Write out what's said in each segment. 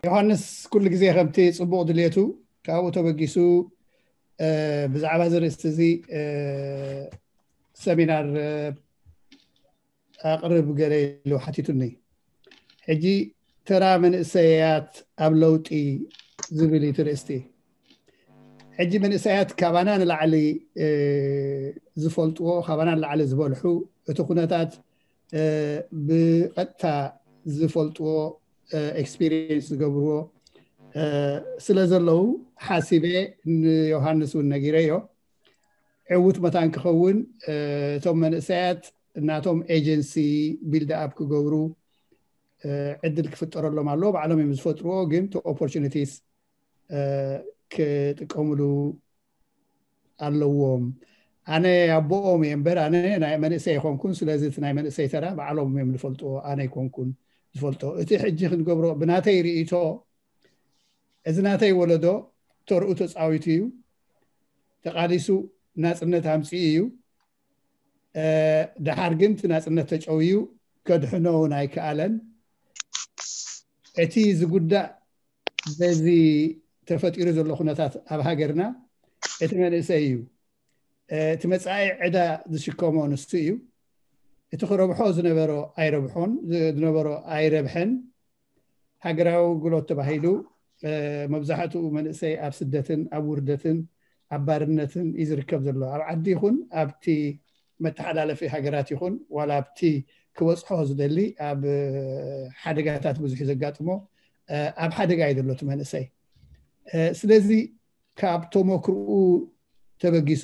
ዮሃንስ ኩሉ ግዜ ከምቲ ጽቡቕ ድልየቱ ካብኡ ተበጊሱ ብዛዕባ እዚ ርእስቲ እዚ ሰሚናር ኣቕርብ ገለ ኢሉ ሓቲቱኒ። ሕጂ ተራ መንእሰያት ኣብ ለውጢ ዝብል እዩ እቲ ርእስቲ። ሕጂ መንእሰያት ካባና ንላዕሊ ዝፈልጥዎ፣ ካባና ንላዕሊ ዝበልሑ፣ እቲ ኩነታት ብቐጥታ ዝፈልጥዎ፣ ኤክስፒሪየንስ ዝገብርዎ ስለ ዘለዉ ሓሲበ ንዮሃንስ እውን ነጊረዮ። ዕዉት መታን ክኸውን እቶም መንእሰያት እናቶም ኤጀንሲ ቢልድ ኣፕ ክገብሩ ዕድል ክፍጠረሎም ኣለዎ። ባዕሎም እዮም ዝፈጥርዎ፣ ግን ቲ ኦፖርቹኒቲስ ክጥቀምሉ ኣለዎም። ኣነ ኣቦኦም እየ እምበር ኣነ ናይ መንእሰይ ኣይኮንኩን። ስለዚ እቲ ናይ መንእሰይ ተራ ባዕሎም እዮም ዝፈልጥዎ፣ ኣነ ኣይኮንኩን ዝፈልጦ። እቲ ሕጂ ክንገብሮ ብናተይ ርእይቶ፣ እዚ ናተይ ወለዶ ተርኡ ተፃዊቱ እዩ፣ ተቃሊሱ ናፅነት ኣምፅኡ እዩ። ደሓር ግን እቲ ናፅነት ተጨውዩ ከድሕኖ እውን ኣይከኣለን። እቲ ዝጉዳእ በዚ ተፈጢሩ ዘሎ ኩነታት ኣብ ሃገርና እቲ መንእሰይ እዩ። እቲ መፃኢ ዕዳ ዝሽከሞ ንሱ እዩ። እቲ ክረብሖ ዝነበሮ ኣይረብሖን፣ ዝነበሮ ኣይረብሐን። ሃገራዊ ኣገልግሎት ተባሂሉ መብዛሕትኡ መንእሰይ ኣብ ስደትን ኣብ ውርደትን ኣብ ባርነትን እዩ ዝርከብ ዘሎ። ኣብ ዓዲ ይኹን ኣብቲ መተሓላለፊ ሃገራት ይኹን ዋላ ኣብቲ ክበፅሖ ዝደሊ ኣብ ሓደጋታት ብዙሕ ዘጋጥሞ ኣብ ሓደጋ እዩ ዘሎ እቲ መንእሰይ። ስለዚ ካብ ተመክርኡ ተበጊሱ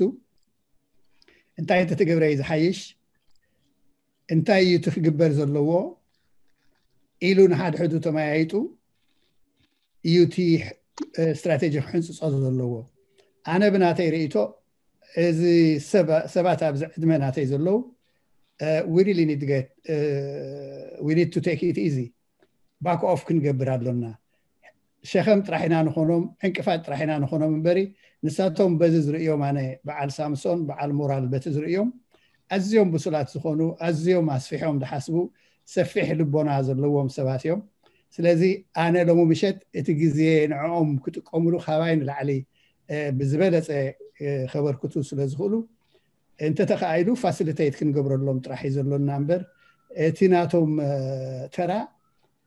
እንታይ እንተተገብረ እዩ ዝሓይሽ፣ እንታይ እዩ እቲ ክግበር ዘለዎ ኢሉ ንሓድሕዱ ተመያይጡ እዩ እቲ ስትራቴጂ ክሕንፅፆ ዘለዎ። ኣነ ብናተይ ርእይቶ እዚ ሰባት ኣብዚ ዕድመ ናተይ ዘለዉ we really need to get we need to take it easy, back off ክንገብር ኣሎና። ሸኸም ጥራሕ ኢና ንኾኖም፣ ዕንቅፋት ጥራሕ ኢና ንኾኖም እምበሪ ንሳቶም በዚ ዝርእዮም፣ ኣነ በዓል ሳምሶን በዓል ሞራል በቲ ዝርእዮም ኣዝዮም ብሱላት ዝኾኑ፣ ኣዝዮም ኣስፊሖም ዝሓስቡ፣ ሰፊሕ ልቦና ዘለዎም ሰባት እዮም። ስለዚ ኣነ ሎሚ ምሸት እቲ ግዜ ንዕኦም ክጥቀምሉ ካባይ ንላዕሊ ብዝበለፀ ከበርክቱ ስለ ዝኽእሉ እንተተኻኢሉ ፋሲሊቴት ክንገብረሎም ጥራሕ እዩ ዘሎና እምበር እቲ ናቶም ተራ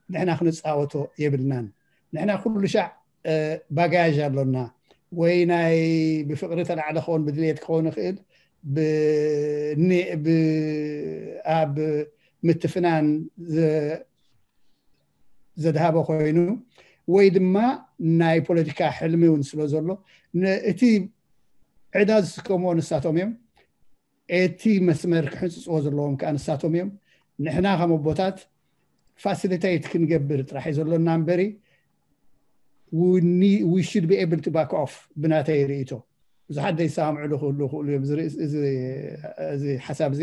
ንሕና ክንፃወቶ የብልናን። ንሕና ኩሉ ሻዕ ባጋያዥ ኣሎና፣ ወይ ናይ ብፍቕሪ ተላዕለ ክኸውን ብድልየት ክኸውን ይኽእል፣ ኣብ ምትፍናን ዘድሃበ ኮይኑ፣ ወይ ድማ ናይ ፖለቲካ ሕልሚ እውን ስለ ዘሎ እቲ ዕዳ ዝስከምዎ ንሳቶም እዮም። እቲ መስመር ክሕንፅፅዎ ዘለዎም ከዓ ንሳቶም እዮም። ንሕና ከም ኣቦታት ፋሲሊቴት ክንገብር ጥራሕ እዩ ዘሎና እምበሪ we should be able to back off ብናተይ ርእይቶ። ብዙሓት ዘይሰማምዕሉ ክህሉ ይኽእሉ እዮም። እዚ ሓሳብ እዚ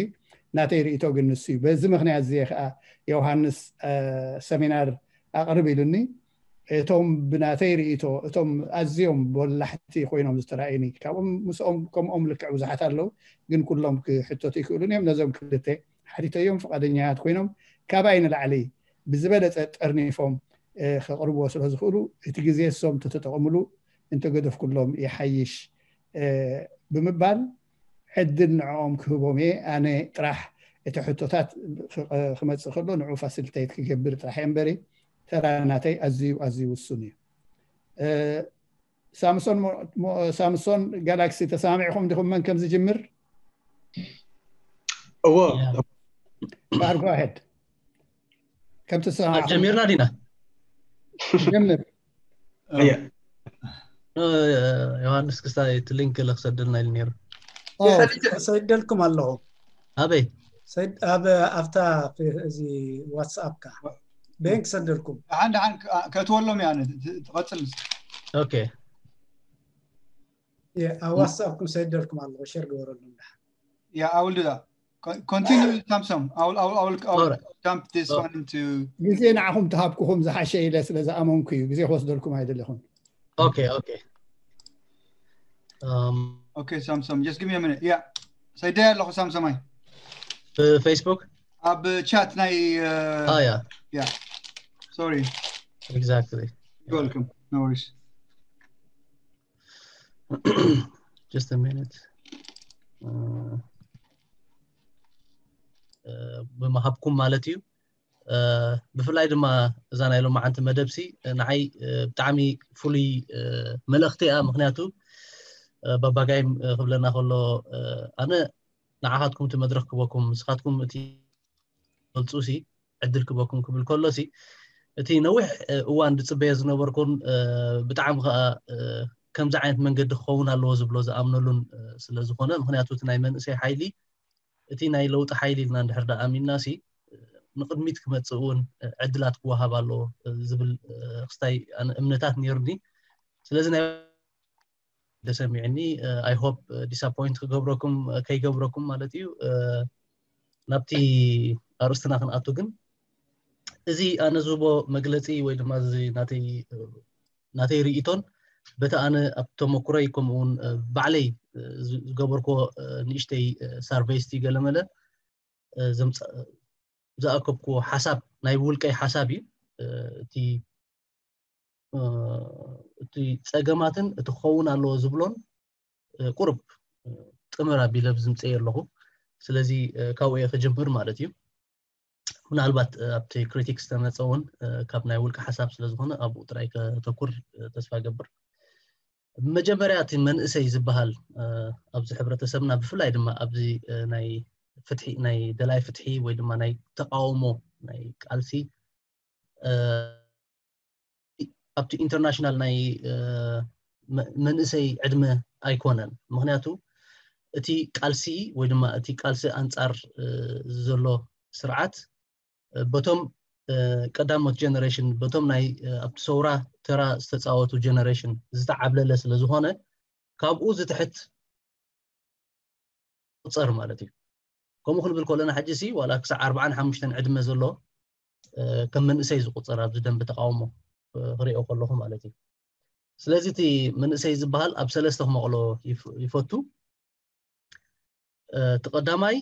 ናተይ ርእይቶ ግን ንሱ እዩ። በዚ ምኽንያት እዚ ከዓ ዮሃንስ ሰሚናር ኣቕርብ ኢሉኒ። እቶም ብናተይ ርእይቶ እቶም ኣዝዮም በላሕቲ ኮይኖም ዝተራእዩኒ፣ ካብኦም ምስኦም ከምኦም ልክዕ ብዙሓት ኣለዉ፣ ግን ኩሎም ክሕተቱ ይክእሉን እዮም። ነዞም ክልተ ሓቲተዮም፣ ፍቓደኛታት ኮይኖም ካባይ ንላዕሊ ብዝበለፀ ጠርኒፎም ከቕርብዎ ስለ ዝኽእሉ እቲ ግዜ እሶም ተተጠቐምሉ እንተገደፍኩሎም ይሓይሽ ብምባል ዕድል ንዕኦም ክህቦም እየ። ኣነ ጥራሕ እቲ ሕቶታት ክመፅእ ከሎ ንዑ ፋሲሊቴት ክገብር ጥራሕ እየ እምበሪ ተራ ናተይ ኣዝዩ ኣዝዩ ውሱን እዩ። ሳምሶን ጋላክሲ ተሰማሚዕኹም ዲኹም መን ከም ዝጅምር? እዎ ባር go ahead። ከም ተሰማማዕኹም ጀሚርና ዲና? ጀምር። ዮሃንስ ክስታይ እቲ ሊንክ ለክሰደልና ኢሉ ነይሩ። ሰይደልኩም ኣለኹ። ኣበይ? ኣብ ኣብታ እዚ ዋትስኣፕካ በየን ክሰደልኩም? ደሓን ደሓን ከእትወሎም እያ ትቐፅል። ኦኬ ኣብ ዋትስኣፕኩም ሰይደልኩም ኣለኹ። ሸር ግበረሎም ደሓን። Yeah, I will do that. Con- continue, Samsung. I will, I will, I will, I will Alright. Dump this Oh. one into. ግዜ ንዓኹም ተሃብኩኹም ዝሓሸ ኢለ ስለ ዝኣመንኩ እዩ። ግዜ ክወስደልኩም ኣይደለኹን። Okay, okay. Um, Okay, Samsung. Just give me a minute. Yeah. ሰይደ ኣለኹ ሳምሰማይ። uh, Facebook? ኣብ ቻት ናይ uh, Ah, yeah, yeah. Sorry. Exactly. You're welcome. No worries. Just a minute. ብምሃብኩም ማለት እዩ። ብፍላይ ድማ እዛ ናይ ሎማዓንቲ መደብሲ ንዓይ ብጣዕሚ ፍሉይ መልእኽቲ እያ። ምክንያቱ ባባጋይ ክብለና ከሎ ኣነ ንዓኻትኩም እቲ መድረክ ክበኩም፣ ንስኻትኩም እቲ ገልጹ ሲ ዕድል ክበኩም ክብል ከሎ ሲ እቲ ነዊሕ እዋን ዝጽበዮ ዝነበርኩን ብጣዕሚ ከዓ ከምዚ ዓይነት መንገዲ ክኸውን ኣለዎ ዝብሎ ዝኣምነሉን ስለ ዝኾነ፣ ምክንያቱ እቲ ናይ መንእሰይ ሓይሊ እቲ ናይ ለውጢ ሓይሊ ኢልና እንድሕር ዳ ኣሚንና ሲ ንቅድሚት ክመጽእ እውን ዕድላት ክወሃብ ኣለዎ ዝብል ክስታይ እምነታት ነይሩኒ። ስለዚ ናይ ተሰሚዕኒ። I hope disappoint ክገብረኩም ከይገብረኩም ማለት እዩ። ናብቲ ኣርእስትና ክንኣቱ ግን እዚ ኣነ ዝህቦ መግለፂ ወይ ድማ እዚ ናተይ ናተይ ርእቶን በቲ ኣነ ኣብ ተመኩረይ ከምኡ እውን ባዕለይ ዝገበርክዎ ንእሽተይ surveys ቲ ገለመለ ዝኣከብክዎ ሓሳብ ናይ ውልቀይ ሓሳብ እዩ። እቲ እቲ ፀገማትን እቲ ክኸውን ኣለዎ ዝብሎን ቁሩብ ጥምር ኣቢለ ዝምፅእ ኣለኹ። ስለዚ ካብኡ እየ ክጅምር ማለት እዩ። ምናልባት ኣብቲ ክሪቲክስ ዝተመፀ እውን ካብ ናይ ውልቀ ሓሳብ ስለዝኾነ ኣብኡ ጥራይ ከተኩር ተስፋ ገብር። መጀመርያ እቲ መንእሰይ ዝበሃል ኣብዚ ሕብረተሰብና ብፍላይ ድማ ኣብዚ ናይ ፍትሒ ናይ ደላይ ፍትሒ ወይ ድማ ናይ ተቃውሞ ናይ ቃልሲ ኣብቲ ኢንተርናሽናል ናይ መንእሰይ ዕድመ ኣይኮነን። ምክንያቱ እቲ ቃልሲ ወይ ድማ እቲ ቃልሲ ኣንፃር ዘሎ ስርዓት በቶም ቀዳሞት ጀነሬሽን በቶም ናይ ኣብቲ ሰውራ ተራ ዝተፃወቱ ጀነሬሽን ዝተዓብለለ ስለዝኾነ ካብኡ ዝትሕት ቁፀር ማለት እዩ። ከምኡ ክንብል ከለና ሕጂ ሲ ዋላ ክሳዕ ኣርባዓን ሓሙሽተን ዕድመ ዘሎ ከም መንእሰይ ዝቁፀር ኣብዚ ደንበ ተቃውሞ ክሪኦ ከለኹ ማለት እዩ። ስለዚ እቲ መንእሰይ ዝበሃል ኣብ ሰለስተ ክመቕሎ ይፈቱ። እቲ ቀዳማይ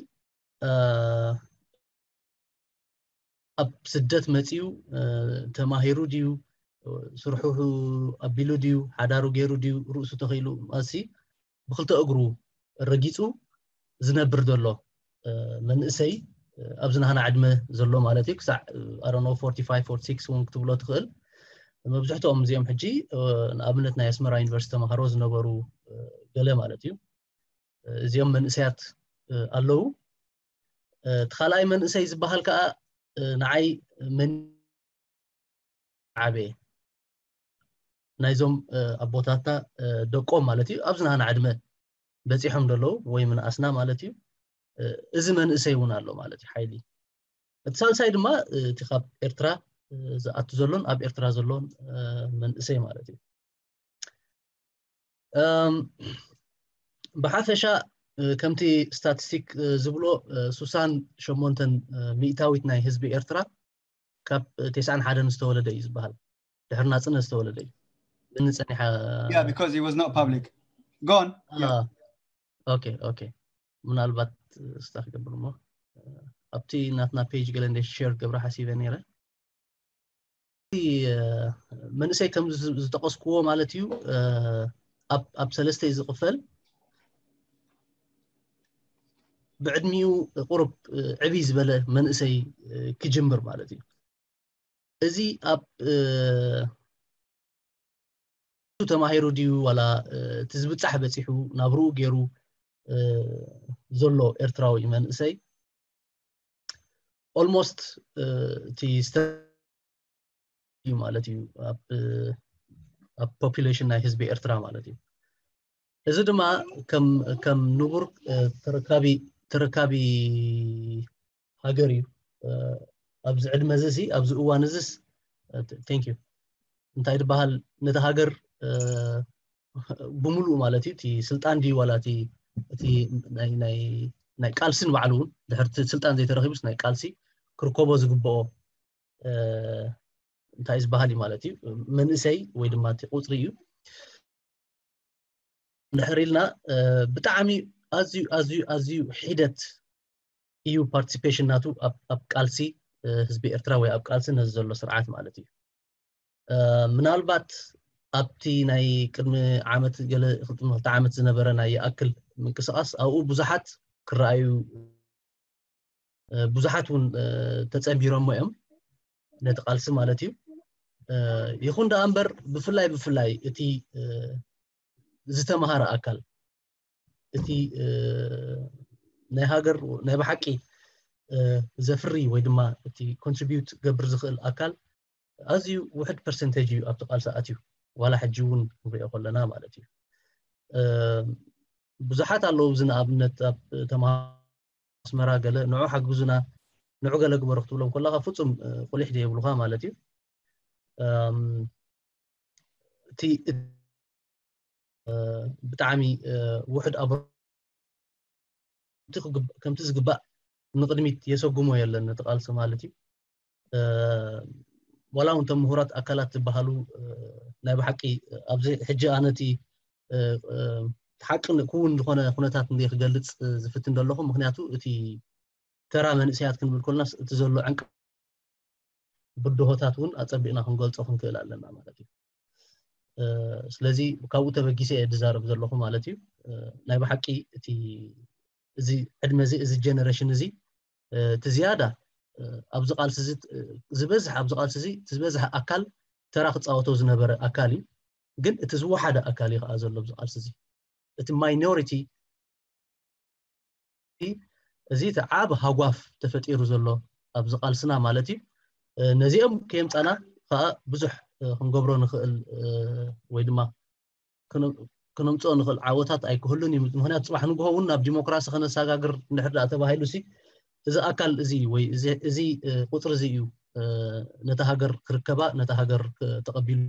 ኣብ ስደት መፅዩ ተማሂሩ ድዩ ስርሑ ኣቢሉ ድዩ ሓዳሩ ገይሩ ድዩ ርእሱ ተኽኢሉ ማሲ ብክልተ እግሩ ረጊፁ ዝነብር ዘሎ መንእሰይ ኣብዚ ናህና ዕድመ ዘሎ ማለት እዩ። ክሳዕ ኣሮኖ ፎርቲ ፋይቭ ፎርቲ ሲክስ እውን ክትብሎ ትኽእል። መብዝሕትኦም እዚኦም ሕጂ ንኣብነት ናይ ኣስመራ ዩኒቨርሲቲ ተማሃሮ ዝነበሩ ገለ ማለት እዩ። እዚኦም መንእሰያት ኣለዉ። እቲ ካልኣይ መንእሰይ ዝበሃል ከዓ ንዓይ መን ዓበየ ናይዞም ኣቦታትና ደቆም ማለት እዩ ኣብዚ ናህና ዕድመ በፂሖም ዘለዉ ወይ ምንኣስና ማለት እዩ። እዚ መንእሰይ እውን ኣሎ ማለት እዩ ሓይሊ። እቲ ሳልሳይ ድማ እቲ ካብ ኤርትራ ዝኣቱ ዘሎን ኣብ ኤርትራ ዘሎን መንእሰይ ማለት እዩ። ብሓፈሻ ከምቲ ስታቲስቲክ ዝብሎ ሱሳን ሸሞንተን ሚእታዊት ናይ ህዝቢ ኤርትራ ካብ ተስዓን ሓደን ዝተወለደ እዩ ዝበሃል። ድሕሪ ናፅነት ዝተወለደ እዩ። ንፀኒሓ Yeah, because it was not public. Go on. Yeah. ኦኬ ኦኬ ምናልባት ስታ ክገብር እሞ ኣብቲ ናትና ፔጅ ገለ እንደ ሼር ክገብረ ሓሲበ ነይረ። መንእሰይ ከም ዝጠቀስክዎ ማለት እዩ ኣብ ሰለስተ ዝቕፈል ብዕድሚኡ ቁሩብ ዕብይ ዝበለ መንእሰይ ክጅምር ማለት እዩ። እዚ ኣብ ተማሂሩ ድዩ ዋላ እቲ ዝብፃሕ በፂሑ ናብርኡ ገይሩ ዘሎ ኤርትራዊ መንእሰይ ኦልሞስት እቲ ስተዩ ማለት እዩ ኣብ ፖፑሌሽን ናይ ህዝቢ ኤርትራ ማለት እዩ። እዚ ድማ ከም ንቡር ተረካቢ ተረካቢ ሃገር እዩ። ኣብዚ ዕድመ እዚ ኣብዚ እዋን እዚስ ቴንክ ዩ እንታይ ዝበሃል ነቲ ሃገር ብምሉኡ ማለት እዩ እቲ ስልጣን ድዩ ዋላ እቲ ናይ ቃልሲ ንባዕሉ እውን ድሕርቲ ስልጣን ዘይተረኪቡስ ናይ ቃልሲ ክርከቦ ዝግብኦ እንታይ ዝበሃል እዩ ማለት እዩ መንእሰይ ወይ ድማ እቲ ቁፅሪ እዩ። እንድሕር ኢልና ብጣዕሚ ኣዝዩ ኣዝዩ ኣዝዩ ሒደት እዩ ፓርቲሲፔሽን ናቱ ኣብ ቃልሲ ህዝቢ ኤርትራ ወይ ኣብ ቃልሲ ነዚ ዘሎ ስርዓት ማለት እዩ። ምናልባት ኣብቲ ናይ ቅድሚ ዓመት ገለ ቅድሚ ክልተ ዓመት ዝነበረ ናይ ይኣክል ምንቅስቃስ ኣብኡ ብዙሓት ክረኣዩ ብዙሓት እውን ተጸንቢሮሞ እዮም ነቲ ቃልሲ ማለት እዩ። ይኹን ደኣ እምበር ብፍላይ ብፍላይ እቲ ዝተምሃረ ኣካል እቲ ናይ ሃገር ናይ ብሓቂ ዘፍሪ ወይ ድማ እቲ ኮንትሪቢዩት ገብር ዝኽእል ኣካል ኣዝዩ ውሕድ ፐርሰንቴጅ እዩ ኣብቲ ቃልሲ ኣትዩ፣ ዋላ ሕጂ እውን ክንሪኦ ከለና ማለት እዩ። ብዙሓት ኣለዉ፣ እዚ ንኣብነት ኣብ ተምሃሮ ኣስመራ ገለ ንዑ ሓግዙና፣ ንዑ ገለ ግበሩ ክትብሎም ከለኻ ፍጹም ቁሊሕ ዘይብሉኻ ማለት እዩ። እቲ ብጣዕሚ ውሕድ ኣብ ከምቲ ዝግባእ ንቕድሚት የሰጉሞ የለን ነቲ ቃልሲ ማለት እዩ። ዋላ እውን እቶም ምሁራት ኣካላት ዝበሃሉ ናይ ብሓቂ ኣብዚ ሕጂ ኣነ እቲ ሓቂ ክውን ዝኾነ ኩነታት እንደ ክገልፅ ዝፍትን ዘለኹ፣ ምክንያቱ እቲ ተራ መንእሰያት ክንብል ኮልና እቲ ዘሎ ዕንቅ ብድሆታት እውን ኣጸቢቕና ክንገልጾ ክንክእል ኣለና ማለት እዩ። ስለዚ ካብኡ ተበጊሰ እየ ዝዛረብ ዘለኹ ማለት እዩ። ናይ ብሓቂ እቲ እዚ ዕድመ እዚ እዚ ጀነሬሽን እዚ እቲ ዝያዳ ኣብዚ ቃልሲ እዚ ዝበዝሕ ኣብዚ ቃልሲ እዚ እቲ ዝበዝሕ ኣካል ተራ ክፃወቶ ዝነበረ ኣካል እዩ። ግን እቲ ዝወሓደ ኣካል እዩ ከዓ ዘሎ ኣብዚ ቃልሲ እዚ። እቲ ማይኖሪቲ እዚ እቲ ዓብ ሃጓፍ ተፈጢሩ ዘሎ ኣብዚ ቃልስና ማለት እዩ። ነዚኦም ከየምፃና ከዓ ብዙሕ ክንገብሮ ንኽእል ወይ ድማ ክነምፅኦ ንኽእል ዓወታት ኣይክህሉን እዩ። ምክንያቱ ፅባሕ ንግሆ እውን ናብ ዲሞክራሲ ከነሰጋግር እንድሕር ደኣ ተባሂሉ ሲ እዚ ኣካል እዚ ወይ እዚ ቁፅሪ እዚ እዩ ነታ ሃገር ክርከባ ነታ ሃገር ተቐቢሉ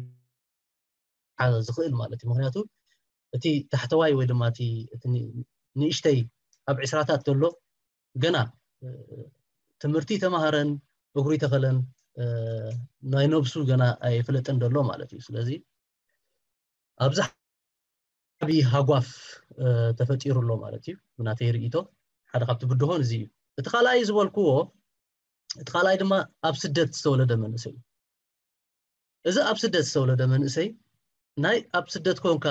ዝኽእል ማለት እዩ። ምክንያቱ እቲ ታሕተዋይ ወይ ድማ እቲ ንእሽተይ ኣብ ዕስራታት ዘሎ ገና ትምህርቲ ተማሃረን እግሩ ተኸለን ናይ ነብሱ ገና ኣይፍለጥን ዘሎ ማለት እዩ። ስለዚ ኣብዚ ዓብዪ ሃጓፍ ተፈጢሩ ኣሎ ማለት እዩ። ብናተይ ርእይቶ ሓደ ካብቲ ብድሆን እዚ እዩ። እቲ ካልኣይ ዝበልክዎ እቲ ካልኣይ ድማ ኣብ ስደት ዝተወለደ መንእሰይ እዩ። እዚ ኣብ ስደት ዝተወለደ መንእሰይ ናይ ኣብ ስደት ኮንካ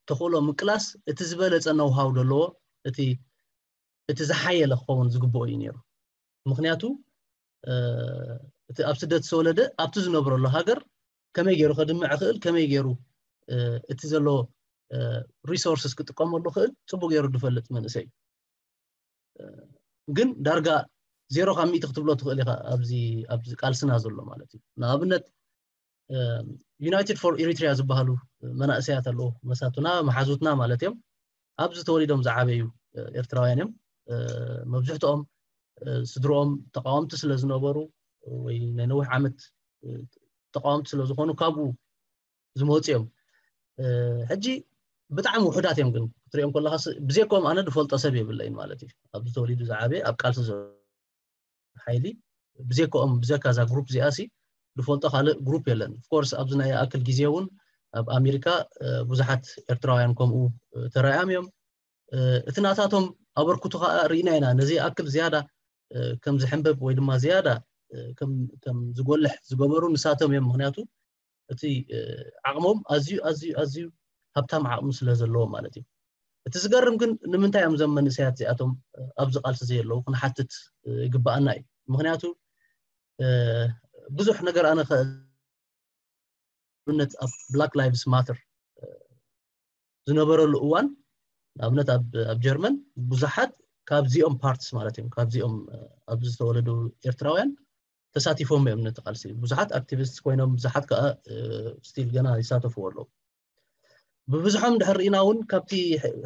ተኽእሎ ምቅላስ እቲ ዝበለፀ ነውሃው ዘለዎ እቲ እቲ ዝሓየለ ክኸውን ዝግብኦ እዩ ነይሩ። ምክንያቱ እቲ ኣብ ስደት ዝተወለደ ኣብቲ ዝነብረሉ ሃገር ከመይ ገይሩ ከድምዕ ክእል ከመይ ገይሩ እቲ ዘሎ ሪሶርስስ ክጥቀመሉ ክእል ፅቡቅ ገይሩ ዝፈልጥ መንእሰይ እዩ። ግን ዳርጋ ዜሮ ካብ ሚእቲ ክትብሎ ትኽእል ኢኻ ኣብዚ ኣብዚ ቃልስና ዘሎ ማለት እዩ። ንኣብነት ዩናይትድ ፎር ኤሪትሪያ ዝበሃሉ መናእሰያት ኣለዉ፣ መሳቱና መሓዙትና ማለት እዮም። ኣብዚ ተወሊዶም ዝዓበዩ ኤርትራውያን እዮም። መብዝሕትኦም ስድርኦም ተቃወምቲ ስለ ዝነበሩ ወይ ናይ ነዊሕ ዓመት ተቃወምቲ ስለ ዝኾኑ ካብኡ ዝመፁ እዮም። ሕጂ ብጣዕሚ ውሑዳት እዮም፣ ግን ክትሪኦም ከለካ ብዘይኮም ኣነ ዝፈልጦ ሰብ የብለይን ማለት እዩ። ኣብዚ ተወሊዱ ዝዓበየ ኣብ ቃልሲ ሓይሊ ብዘይኮም ብዘካ እዛ ግሩፕ እዚኣ ሲ ዝፈልጦ ካልእ ግሩፕ የለን። ኦፍኮርስ ኣብዚ ናይ ይኣክል ግዜ እውን ኣብ ኣሜሪካ ብዙሓት ኤርትራውያን ከምኡ ተራእዮም እዮም። እቲ ናታቶም ኣበርክቶ ከዓ ርኢና ኢና። ነዚ ይኣክል ዝያዳ ከም ዝሕንበብ ወይ ድማ ዝያዳ ከም ዝጎልሕ ዝገበሩ ንሳቶም እዮም። ምክንያቱ እቲ ዓቕሞም ኣዝዩ ኣዝዩ ኣዝዩ ሃብታም ዓቕሚ ስለ ዘለዎ ማለት እዩ። እቲ ዝገርም ግን ንምንታይ እዮም እዞም መንእሰያት እዚኣቶም ኣብዚ ቃልሲ ዘየለዉ ክንሓትት ይግባኣና እዩ። ምክንያቱ ብዙሕ ነገር ኣነ ንኣብነት ኣብ ብላክ ላይቭስ ማተር ዝነበረሉ እዋን ንኣብነት ኣብ ጀርመን ብዙሓት ካብዚኦም ፓርትስ ማለት እዮም ካብዚኦም ኣብዚ ዝተወለዱ ኤርትራውያን ተሳቲፎም እዮም ነቲ ቃልሲ። ብዙሓት ኣክቲቪስት ኮይኖም ብዙሓት ከዓ ስቲል ገና ይሳተፍዎ ኣለዉ። ብብዝሖም ድሕር ርኢና እውን ካብቲ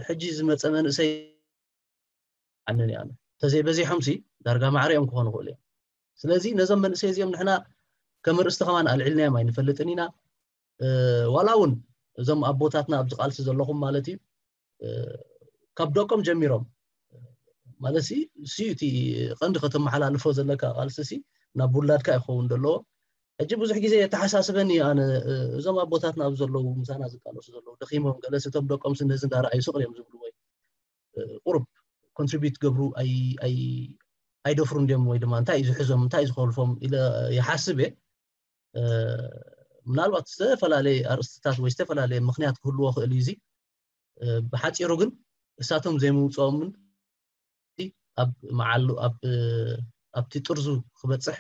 ሕጂ ዝመፀ መንእሰይ ኣንን እያ ተዘይበዚሖም ሲ ዳርጋ ማዕሪኦም ክኾኑ ክእሉ እዮም። ስለዚ ነዞም መንእሰይ እዚኦም ንሕና ከም ርእስቲ ከማን ኣልዒልናዮም ኣይንፈልጥን ኢና። ዋላ እውን እዞም ኣቦታትና ኣብዚ ቃልሲ ዘለኹም ማለት እዩ ካብ ደቆም ጀሚሮም ማለት ሲ እቲ ቀንዲ ከተመሓላልፎ ዘለካ ቃልሲ ሲ ናብ ውላድካ ይኸውን ዘለዎ። ሕጂ ብዙሕ ግዜ የተሓሳስበኒ ኣነ እዞም ኣቦታትና ኣብ ዘለዉ ምሳና ዝቃለሱ ዘለዉ ደኺሞም ገለ ስቶም ደቆም ስነዚ እንዳረኣዩ ስቕር እዮም ዝብሉ ወይ ቁሩብ ኮንትሪቢዩት ገብሩ ኣይደፍሩ እንዲዮም ወይ ድማ እንታይ እዩ ዝሕዞም እንታይ እዩ ዝኸልፎም ኢለ ይሓስብ እየ። ምናልባት ዝተፈላለየ ኣርእስትታት ወይ ዝተፈላለየ ምኽንያት ክህልዎ ክእል እዩ። እዚ ብሓፂሩ ግን እሳቶም ዘይምውፅኦምን ኣብ መዓሉ ኣብቲ ጥርዙ ክበፅሕ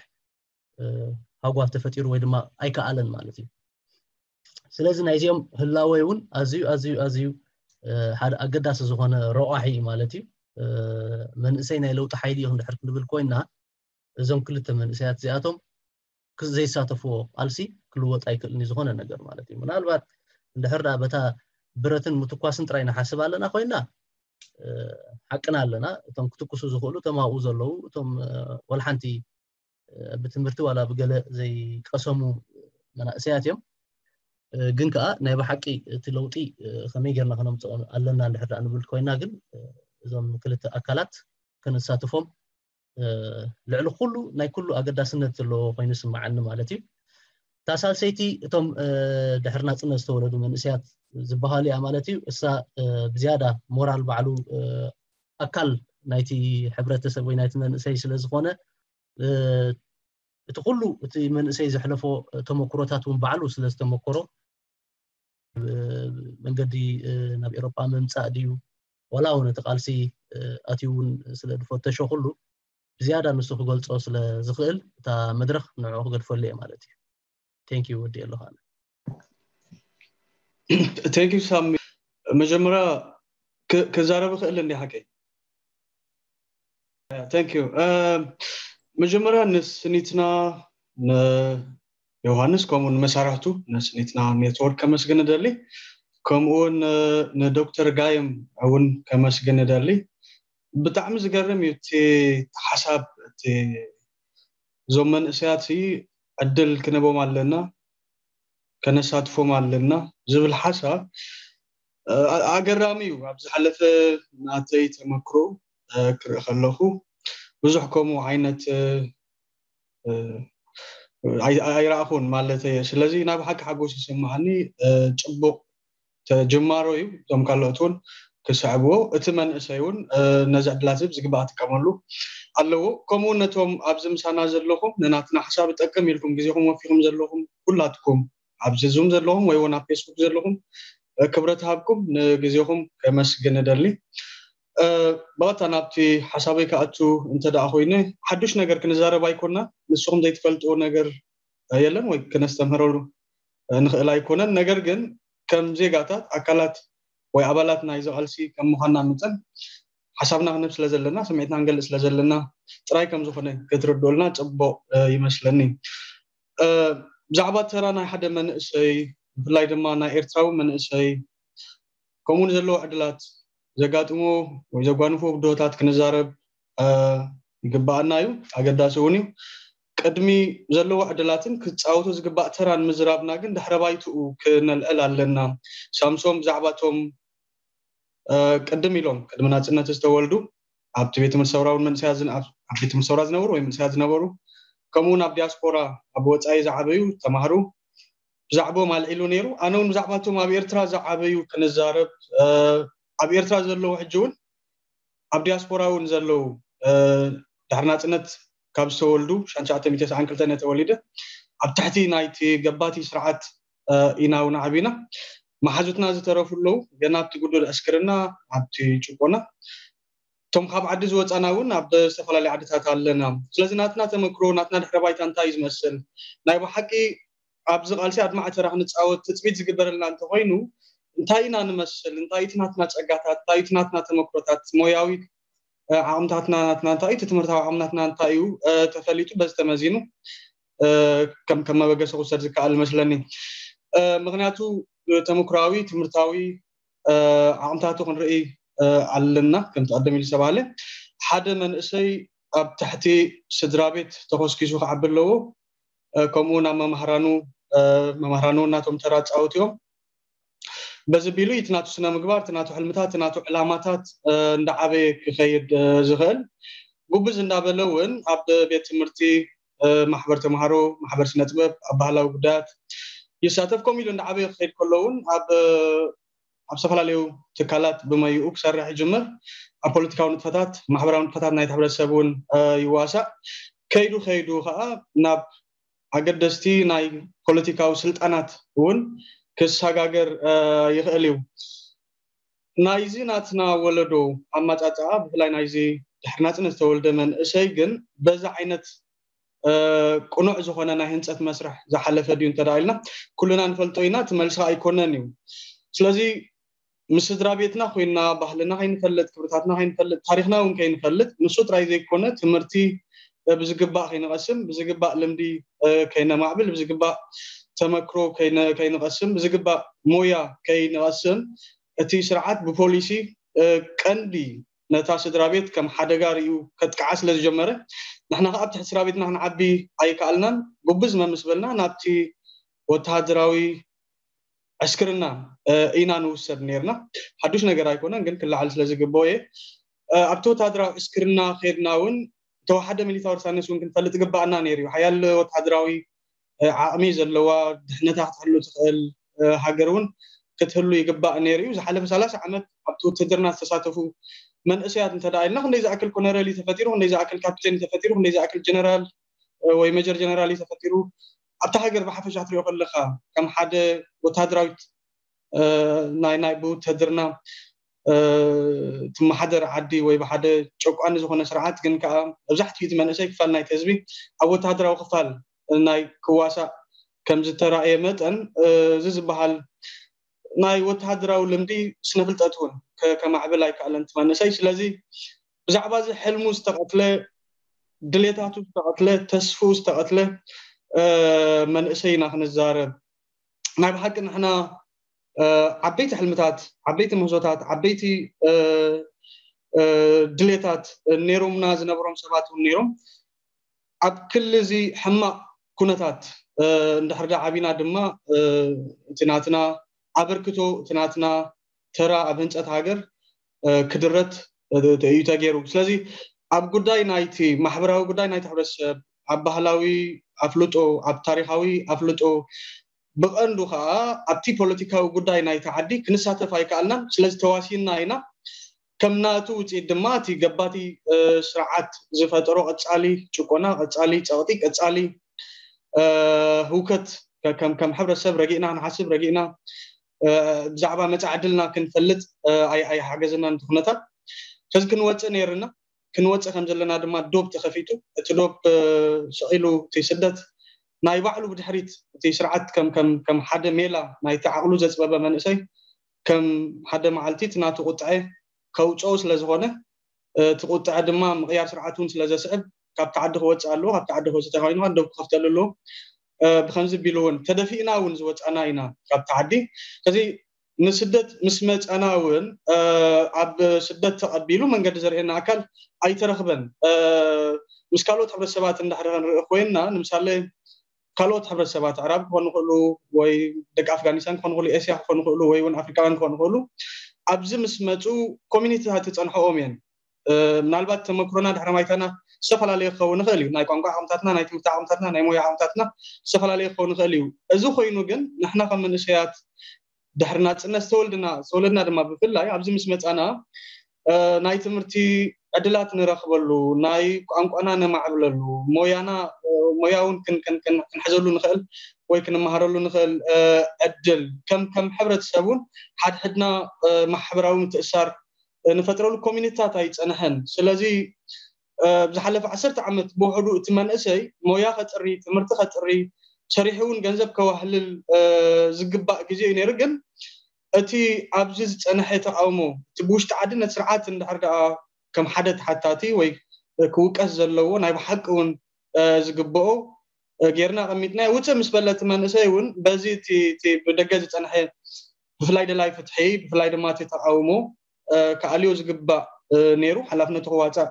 ሃጓፍ ተፈጢሩ ወይ ድማ ኣይከኣለን ማለት እዩ። ስለዚ ናይዚኦም ህላወ እውን ኣዝዩ ኣዝዩ ኣዝዩ ሓደ ኣገዳሲ ዝኾነ ረቋሒ እዩ ማለት እዩ። መንእሰይ ናይ ለውጢ ሓይሊ እዩ ክንድሕር ክንብል ኮይና እዞም ክልተ መንእሰያት እዚኣቶም ዘይሳተፍዎ ቃልሲ ክልወጥ ኣይክእልን እዩ ዝኾነ ነገር ማለት እዩ። ምናልባት እንድሕር ዳ በታ ብረትን ምትኳስን ጥራይ ንሓስብ ኣለና ኮይና ሓቅና ኣለና። እቶም ክትኩሱ ዝኽእሉ እቶም ኣብኡ ዘለዉ እቶም ወልሓንቲ ብትምህርቲ ዋላ ብገለ ዘይቀሰሙ መናእሰያት እዮም። ግን ከዓ ናይ ብሓቂ እቲ ለውጢ ከመይ ጌርና ከነምፅኦ ኣለና እንድሕር ዳ ንብል ኮይና ግን እዞም ክልተ ኣካላት ከነሳትፎም ልዕሊ ኩሉ ናይ ኩሉ ኣገዳስነት ዘለዎ ኮይኑ ይስምዓኒ ማለት እዩ። እታ ሳልሰይቲ እቶም ድሕሪ ናፅነት ዝተወለዱ መንእሰያት ዝበሃሉ እያ ማለት እዩ። እሳ ብዝያዳ ሞራል ባዕሉ ኣካል ናይቲ ሕብረተሰብ ወይ ናይቲ መንእሰይ ስለ ዝኾነ እቲ ኩሉ እቲ መንእሰይ ዘሕለፎ ተመክሮታት እውን ባዕሉ ስለ ዝተመክሮ መንገዲ ናብ ኤሮጳ ምምፃእ ድዩ ዋላ እውን እቲ ቃልሲ ኣትዩ እውን ስለ ዝፈተሾ ኩሉ ብዝያዳ ንሱ ክገልፆ ስለ ዝኽእል እታ መድረኽ ንዕኡ ክገድፈሉ እየ ማለት እዩ። Thank you ወዲ ኣለኹ ኣነ። Thank you ሳሚ። መጀመርያ ክዛረብ ክእል እንዲ ሓቀይ Thank you። መጀመርያ ንስኒትና ንዮሃንስ ከምኡ ንመሳርሕቱ ንስኒትና ኔትወርክ ከመስግን እደሊ። ከምኡውን ንዶክተር ጋይም እውን ከመስግን እደሊ። ብጣዕሚ ዝገርም እዩ እቲ ሓሳብ እቲ እዞም መንእሰያት ዕድል ክንቦም ኣለና ከነሳትፎም ኣለና ዝብል ሓሳብ ኣገራሚ እዩ። ኣብ ዝሓለፈ ናተይ ተመክሮ ክርኢ ከለኹ ብዙሕ ከምኡ ዓይነት ኣይረኣኹን ማለተይ። ስለዚ ናብ ሓቂ ሓጎስ ይስምዓኒ። ፅቡቕ ተጅማሮ እዩ። እቶም ካልኦት እውን ክስዕብዎ፣ እቲ መንእሰይ እውን ነዚ ዕድላት እዚ ብዝግባእ ክጥቀመሉ ኣለዎ። ከምኡ እውን ነቶም ኣብዚ ምሳና ዘለኹም ንናትና ሓሳብ ይጠቅም ኢልኩም ግዜኹም ወፊኹም ዘለኹም ኩላትኩም ኣብዚ ዙም ዘለኹም ወይ እውን ኣብ ፌስቡክ ዘለኹም ክብረት ሃብኩም ንግዜኹም ከመስግን እደሊ። ብቐጥታ ናብቲ ሓሳበይ ክኣቱ እንተ ደኣ ኮይነ ሓዱሽ ነገር ክንዛረብ ኣይኮና። ንስኹም ዘይትፈልጥዎ ነገር የለን ወይ ክነስተምህረሉ ንኽእል ኣይኮነን። ነገር ግን ከም ዜጋታት ኣካላት ወይ ኣባላት ናይዚ ቃልሲ ከም ምዃንና መጠን ሓሳብና ክንህብ ስለ ዘለና ስምዒትና ክንገልፅ ስለ ዘለና ጥራይ ከም ዝኾነ ክትርድኡልና ፅቡቕ ይመስለኒ። ብዛዕባ ተራ ናይ ሓደ መንእሰይ ብፍላይ ድማ ናይ ኤርትራዊ መንእሰይ ከምኡ ንዘለዎ ዕድላት ዘጋጥሞ ወይ ዘጓንፎ ብድሆታት ክንዛረብ ይግባኣና እዩ፣ ኣገዳሲ እውን እዩ። ቅድሚ ዘለዎ ዕድላትን ክፃወቶ ዝግባእ ተራን ምዝራብና ግን ድሕረ ባይትኡ ክነልዕል ኣለና። ሳምሶም ብዛዕባ እቶም ቅድም ኢሎም ቅድሚ ናፅነት ዝተወልዱ ኣብቲ ቤት ትምህርቲ ሰውራውን መንእሰያት ኣብ ቤት ትምህርቲ ሰውራ ዝነበሩ ወይ መንእሰያት ዝነበሩ ከምኡውን ኣብ ዲያስፖራ ኣብ ወፃኢ ዝዓበዩ ተማሃሩ ብዛዕባኦም ኣልዒሉ ነይሩ። ኣነ እውን ብዛዕባቶም ኣብ ኤርትራ ዝዓበዩ ክንዛረብ ኣብ ኤርትራ ዘለዉ ሕጂ እውን ኣብ ዲያስፖራ እውን ዘለዉ ድሕሪ ናፅነት ካብ ዝተወልዱ ሻንሻዓተ ሚእቲ ተስዓን ክልተን ተወሊደ ኣብ ትሕቲ ናይቲ ገባቲ ስርዓት ኢና እውን ዓቢና። መሓዙትና ዝተረፉ ኣለዉ ገና ኣብቲ ጉዱድ ዕስክርና ኣብቲ ጭቆና እቶም ካብ ዓዲ ዝወፃና እውን ኣብ ዝተፈላለዩ ዓድታት ኣለና። ስለዚ ናትና ተመክሮ ናትና ድሕረ ባይታ እንታይ እዩ ዝመስል ናይ ብሓቂ ኣብዚ ቃልሲ ኣድማዒ ተራ ክንፃወት ትፅቢት ዝግበረልና እንተኮይኑ እንታይ ኢና ንመስል እንታይ እቲ ናትና ፀጋታት እንታይ እቲ ናትና ተመክሮታት ሞያዊ ዓቕምታትና ናትና እንታይ እቲ ትምህርታዊ ዓቕምናትና እንታይ እዩ ተፈሊጡ በዚ ተመዚኑ ከም ከም መበገሲ ክውሰድ ዝከኣል መስለኒ። ምክንያቱ ተመክሮዊ ትምህርታዊ ዓቕምታቱ ክንርኢ ኣለና። ከምቲ ቀደም ኢሉ ዝተባሃለ ሓደ መንእሰይ ኣብ ትሕቲ ስድራ ቤት ተኾስኪሱ ክዓቢ ኣለዎ። ከምኡ ናብ መማህራኑ መማህራኑ እናቶም ተራ ፃወት እዮም። በዚ ቢሉ እቲ ናቱ ስነ ምግባር እቲ ናቱ ሕልምታት እቲ ናቱ ዕላማታት እንዳዓበየ ክኸይድ ዝኽእል ጉብዝ እንዳበለ እውን ኣብ ቤት ትምህርቲ ማሕበር ተምሃሮ ማሕበር ስነ ጥበብ ኣብ ባህላዊ ጉዳያት ይሳተፍ። ከምኡ ኢሉ እንዳዓበየ ክኸይድ ከሎ እውን ኣብ ኣብ ዝተፈላለዩ ትካላት ብመይኡ ክሰርሕ ይጅምር። ኣብ ፖለቲካዊ ንጥፈታት ማሕበራዊ ንጥፈታት ናይቲ ሕብረተሰብ እውን ይዋሳእ። ከይዱ ከይዱ ከዓ ናብ ኣገደስቲ ናይ ፖለቲካዊ ስልጣናት እውን ክሰጋገር ይኽእል እዩ። ናይዚ ናትና ወለዶ ኣመጻጽኣ፣ ብፍላይ ናይዚ ድሕሪ ናጽነት ዝተወልደ መንእሰይ ግን በዛ ዓይነት ቅኑዕ ዝኾነ ናይ ህንፀት መስርሕ ዝሓለፈ ድዩ እንተ ኢልና፣ ኩልና ንፈልጦ ኢና፣ እቲ መልሲ ኣይኮነን እዩ። ስለዚ ምስ ስድራ ቤትና ኮይና ባህልና ከይንፈልጥ፣ ክብርታትና ከይንፈልጥ፣ ታሪኽና እውን ከይንፈልጥ፣ ንሱ ጥራይ ዘይኮነ ትምህርቲ ብዝግባእ ከይንቐስም፣ ብዝግባእ ልምዲ ከይነማዕብል፣ ብዝግባእ ተመክሮ ከይንቐስም፣ ብዝግባእ ሞያ ከይንቐስም፣ እቲ ስርዓት ብፖሊሲ ቀንዲ ነታ ስድራ ቤት ከም ሓደጋ ርእዩ ከጥቅዓ ስለ ዝጀመረ፣ ንሕና ከኣ ኣብ ትሕቲ ስድራ ቤትና ክንዓቢ ኣይከኣልናን። ጉብዝ መምስ በልና ናብቲ ወተሃደራዊ ዕስክርና ኢና ንውሰድ ነርና። ሓዱሽ ነገር ኣይኮነን፣ ግን ክለዓል ስለ ዝግብኦ እየ። ኣብቲ ወተሃደራዊ ዕስክርና ከድና እውን ተወሓደ ሚሊታሪ ሳይንስ እውን ክንፈልጥ ዝግባኣና ነይሩ እዩ። ሓያል ወተሃደራዊ ዓቕሚ ዘለዋ፣ ድሕነታ ክትሕሉ ትኽእል ሃገር እውን ክትህሉ ይግባእ ነይሩ እዩ። ዝሓለፈ ሰላሳ ዓመት ኣብቲ ውትድርና ዝተሳተፉ መንእሰያት እንተ ኢልና፣ ክንደይ ዝኣክል ኮነረል እዩ ተፈጢሩ፣ ክንደይ ዝኣክል ካፕቴን እዩ ተፈጢሩ፣ ክንደይ ዝኣክል ጀነራል ወይ ሜጀር ጀነራል እዩ ተፈጢሩ። ኣብታ ሃገር ብሓፈሻ ክትሪኦ ከለካ፣ ከም ሓደ ወተሃደራዊት ናይ ናይ ብውትድርና ትመሓደር ዓዲ ወይ ብሓደ ጨቋኒ ዝኾነ ስርዓት፣ ግን ከዓ መብዛሕትኡ እቲ መንእሰይ ክፋል ናይቲ ህዝቢ ኣብ ወተሃደራዊ ክፋል ናይ ክዋሳእ ከም ዝተራእየ መጠን፣ እዚ ዝበሃል ናይ ወተሃደራዊ ልምዲ፣ ስነ ፍልጠት እውን ከማዕብል ኣይከኣለን እቲ መንእሰይ። ስለዚ ብዛዕባ እዚ ሕልሙ ዝተቐትለ፣ ድሌታቱ ዝተቐትለ፣ ተስፍኡ ዝተቐትለ መንእሰይ ኢና ክንዛረብ። ናይ ብሓቂ ንሕና ዓበይቲ ሕልምታት፣ ዓበይቲ ምህዞታት፣ ዓበይቲ ድሌታት ነይሮምና ዝነበሮም ሰባት እውን ነይሮም። ኣብ ክሊ እዚ ሕማቕ ኩነታት እንድሕር ዳ ዓቢና ድማ፣ እቲ ናትና ኣበርክቶ፣ እቲ ናትና ተራ ኣብ ህንፀት ሃገር ክድረት እዩ ተገይሩ። ስለዚ ኣብ ጉዳይ ናይቲ ማሕበራዊ ጉዳይ ናይቲ ሕብረተሰብ፣ ኣብ ባህላዊ ኣፍልጦ፣ ኣብ ታሪኻዊ ኣፍልጦ፣ ብቐንዱ ከዓ ኣብቲ ፖለቲካዊ ጉዳይ ናይቲ ዓዲ ክንሳተፍ ኣይከኣልናን። ስለዚ ተዋሲና ኢና። ከም ናቱ ውፅኢት ድማ እቲ ገባቲ ስርዓት ዝፈጠሮ ቀፃሊ ጭቆና፣ ቀፃሊ ፀቕጢ፣ ቀፃሊ ህውከት ከም ከም ሕብረተሰብ ረጊእና ክንሓስብ፣ ረጊእና ብዛዕባ መፃኢ ዕድልና ክንፈልጥ ኣይሓገዘናን እቲ ኩነታት። ስለዚ ክንወፅእ ነይርና። ክንወፅእ ከም ዘለና ድማ ዶብ ተኸፊቱ። እቲ ዶብ ስቕ ኢሉ እቲ ስደት ናይ ባዕሉ ብድሕሪት እቲ ስርዓት ከም ከም ከም ሓደ ሜላ ናይቲ ዓቕሉ ዘፅበበ መንእሰይ ከም ሓደ መዓልቲ እቲ ናቱ ቁጥዐ ከውፅኦ ስለ ዝኾነ፣ እቲ ቁጥዐ ድማ ምቕያር ስርዓት እውን ስለ ዘስዕብ፣ ካብቲ ዓዲ ክወፅእ ኣለዎ። ካብቲ ዓዲ ክወፅእ ተኮይኑ ዶብ ክኸፍተሉ ኣለዎ። ብከምዚ ቢሉ እውን ተደፊእና እውን ዝወፃና ኢና ካብቲ ዓዲ። ስለዚ ንስደት ምስ መፀና እውን ኣብ ስደት ተቐቢሉ መንገዲ ዘርእየና ኣካል ኣይተረኽበን። ምስ ካልኦት ሕብረተሰባት እንዳሕረ ክንርኢ ኮይንና፣ ንምሳሌ ካልኦት ሕብረተሰባት ኣዕራብ ክኾኑ ይኽእሉ፣ ወይ ደቂ ኣፍጋኒስታን ክኾኑ ይኽእሉ፣ ኤስያ ክኾኑ ይኽእሉ፣ ወይ እውን ኣፍሪካውያን ክኾኑ ይኽእሉ። ኣብዚ ምስ መፁ ኮሚኒቲታት ዝፀንሐኦም እየን። ምናልባት ተመክሮና ድሕረ ማይታና ዝተፈላለየ ክኸውን ይኽእል እዩ። ናይ ቋንቋ ዓቕምታትና፣ ናይ ትምህርቲ ዓቕምታትና፣ ናይ ሞያ ዓቕምታትና ዝተፈላለየ ክኸውን ይኽእል እዩ። እዚ ኮይኑ ግን ንሕና ከም መንእሰያት ድሕሪ ናፅነት ዝተወልድና ዝተወለድና ድማ ብፍላይ ኣብዚ ምስ መፃና ናይ ትምህርቲ ዕድላት ንረኽበሉ፣ ናይ ቋንቋና ነማዕብለሉ፣ ሞያና ሞያ እውን ክንሕዘሉ ንኽእል ወይ ክንመሃረሉ ንኽእል ዕድል፣ ከም ከም ሕብረተሰብ እውን ሓድሕድና ማሕበራዊ ምትእሳር ንፈጥረሉ ኮሚኒቲታት ኣይፀንሐን። ስለዚ ዝሓለፈ ዓሰርተ ዓመት ብውሕዱ እቲ መንእሰይ ሞያ ከጥሪ፣ ትምህርቲ ከጥሪ፣ ሰሪሑ እውን ገንዘብ ከዋህልል ዝግባእ ግዜ እዩ ነይሩ። ግን እቲ ኣብዚ ዝፀንሐ ተቃውሞ፣ እቲ ብውሽጢ ዓዲ ነቲ ስርዓት እንድሕር ደኣ ከም ሓደ ተሓታቲ ወይ ክውቀስ ዘለዎ ናይ ብሓቂ እውን ዝግብኦ ጌርና ኣቐሚጥና። ውፅእ ምስ በለ እቲ መንእሰይ እውን በዚ እቲ ብደገ ዝፀንሐ ብፍላይ ደላይ ፍትሒ፣ ብፍላይ ድማ እቲ ተቃውሞ ክኣልዮ ዝግባእ ነይሩ፣ ሓላፍነቱ ክዋፃእ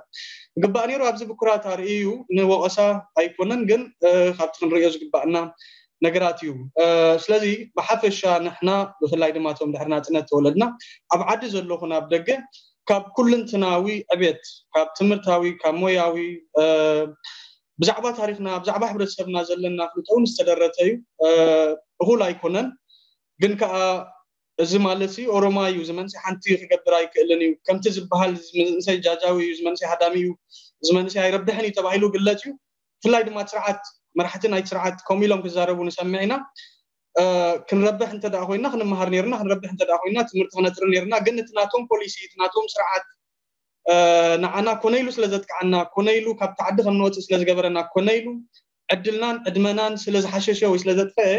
ዝግባእ ነይሩ። ኣብዚ ብኩራት ኣርእዩ ንወቐሳ ኣይኮነን፣ ግን ካብቲ ክንርእዮ ዝግባእና ነገራት እዩ። ስለዚ ብሓፈሻ ንሕና ብፍላይ ድማ እቶም ድሕሪ ናፅነት ተወለድና ኣብ ዓዲ ዘለኹን ኣብ ደገ ካብ ኩልንትናዊ ዕቤት፣ ካብ ትምህርታዊ፣ ካብ ሞያዊ፣ ብዛዕባ ታሪኽና፣ ብዛዕባ ሕብረተሰብና ዘለና ፍልጦ እውን ዝተደረተ እዩ። እኹል ኣይኮነን፣ ግን ከዓ እዚ ማለት እዩ ኦሮማይ እዩ፣ እዚ መንእሰይ ሓንቲ ክገብር ኣይክእልን እዩ፣ ከምቲ ዝበሃል እዚ መንእሰይ ጃጃዊ እዩ፣ እዚ መንእሰይ ሃዳሚ እዩ፣ እዚ መንእሰይ ኣይረብሕን እዩ ተባሂሉ ግለፅ እዩ። ብፍላይ ድማ እቲ ስርዓት መራሕቲ ናይቲ ስርዓት ከምኡ ኢሎም ክዛረቡ ንሰምዕ ኢና። ክንረብሕ እንተ ደኣ ኮይና ክንመሃር ነርና፣ ክንረብሕ እንተ ደኣ ኮይና ትምህርቲ ክነጥሪ ነርና። ግን እቲ ናቶም ፖሊሲ፣ እቲ ናቶም ስርዓት ንዓና ኮነ ኢሉ ስለ ዘጥቅዓና፣ ኮነ ኢሉ ካብቲ ዓዲ ከም ንወፅእ ስለ ዝገበረና፣ ኮነ ኢሉ ዕድልናን ዕድመናን ስለ ዝሓሸሸ ወይ ስለ ዘጥፈአ፣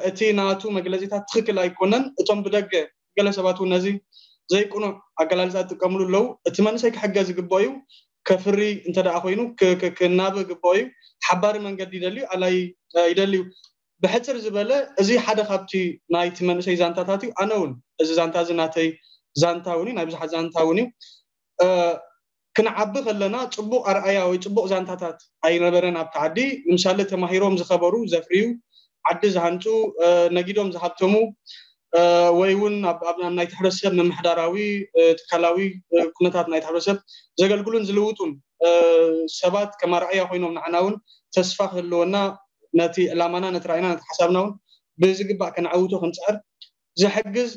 እቲ ናቱ መግለፂታት ትኽክል ኣይኮነን። እቶም ብደገ ገለ ሰባት እውን ነዚ ዘይቅኑዕ ኣገላልፃ ዝጥቀምሉ ኣለዉ። እቲ መንእሰይ ክሕገዝ ዝግብኦ እዩ። ከፍሪ እንተ ደኣ ኮይኑ ክናበ ግብኦ እዩ። ሓባሪ መንገዲ ይደልዩ ኣላይ ይደልዩ። ብሕፅር ዝበለ እዚ ሓደ ካብቲ ናይቲ መንእሰይ ዛንታታት እዩ። ኣነ እውን እዚ ዛንታ እዚ ናተይ ዛንታ እውን እዩ፣ ናይ ብዙሓት ዛንታ እውን እዩ። ክንዓቢ ከለና ፅቡቕ ኣርኣያ ወይ ፅቡቕ ዛንታታት ኣይነበረን ኣብቲ ዓዲ። ንምሳሌ ተማሂሮም ዝኸበሩ፣ ዘፍርዩ፣ ዓዲ ዝሃንፁ፣ ነጊዶም ዝሃብተሙ ወይ እውን ኣብ ናይቲ ሕብረተሰብ ምምሕዳራዊ ትካላዊ ኩነታት ናይቲ ሕብረተሰብ ዘገልግሉን ዝልውጡን ሰባት ከም ኣርኣያ ኮይኖም ንዓና እውን ተስፋ ክህልወና፣ ነቲ ዕላማና፣ ነቲ ራእይና፣ ነቲ ሓሳብና እውን ብዝግባእ ከነዕውቶ ክንፅዕር ዝሕግዝ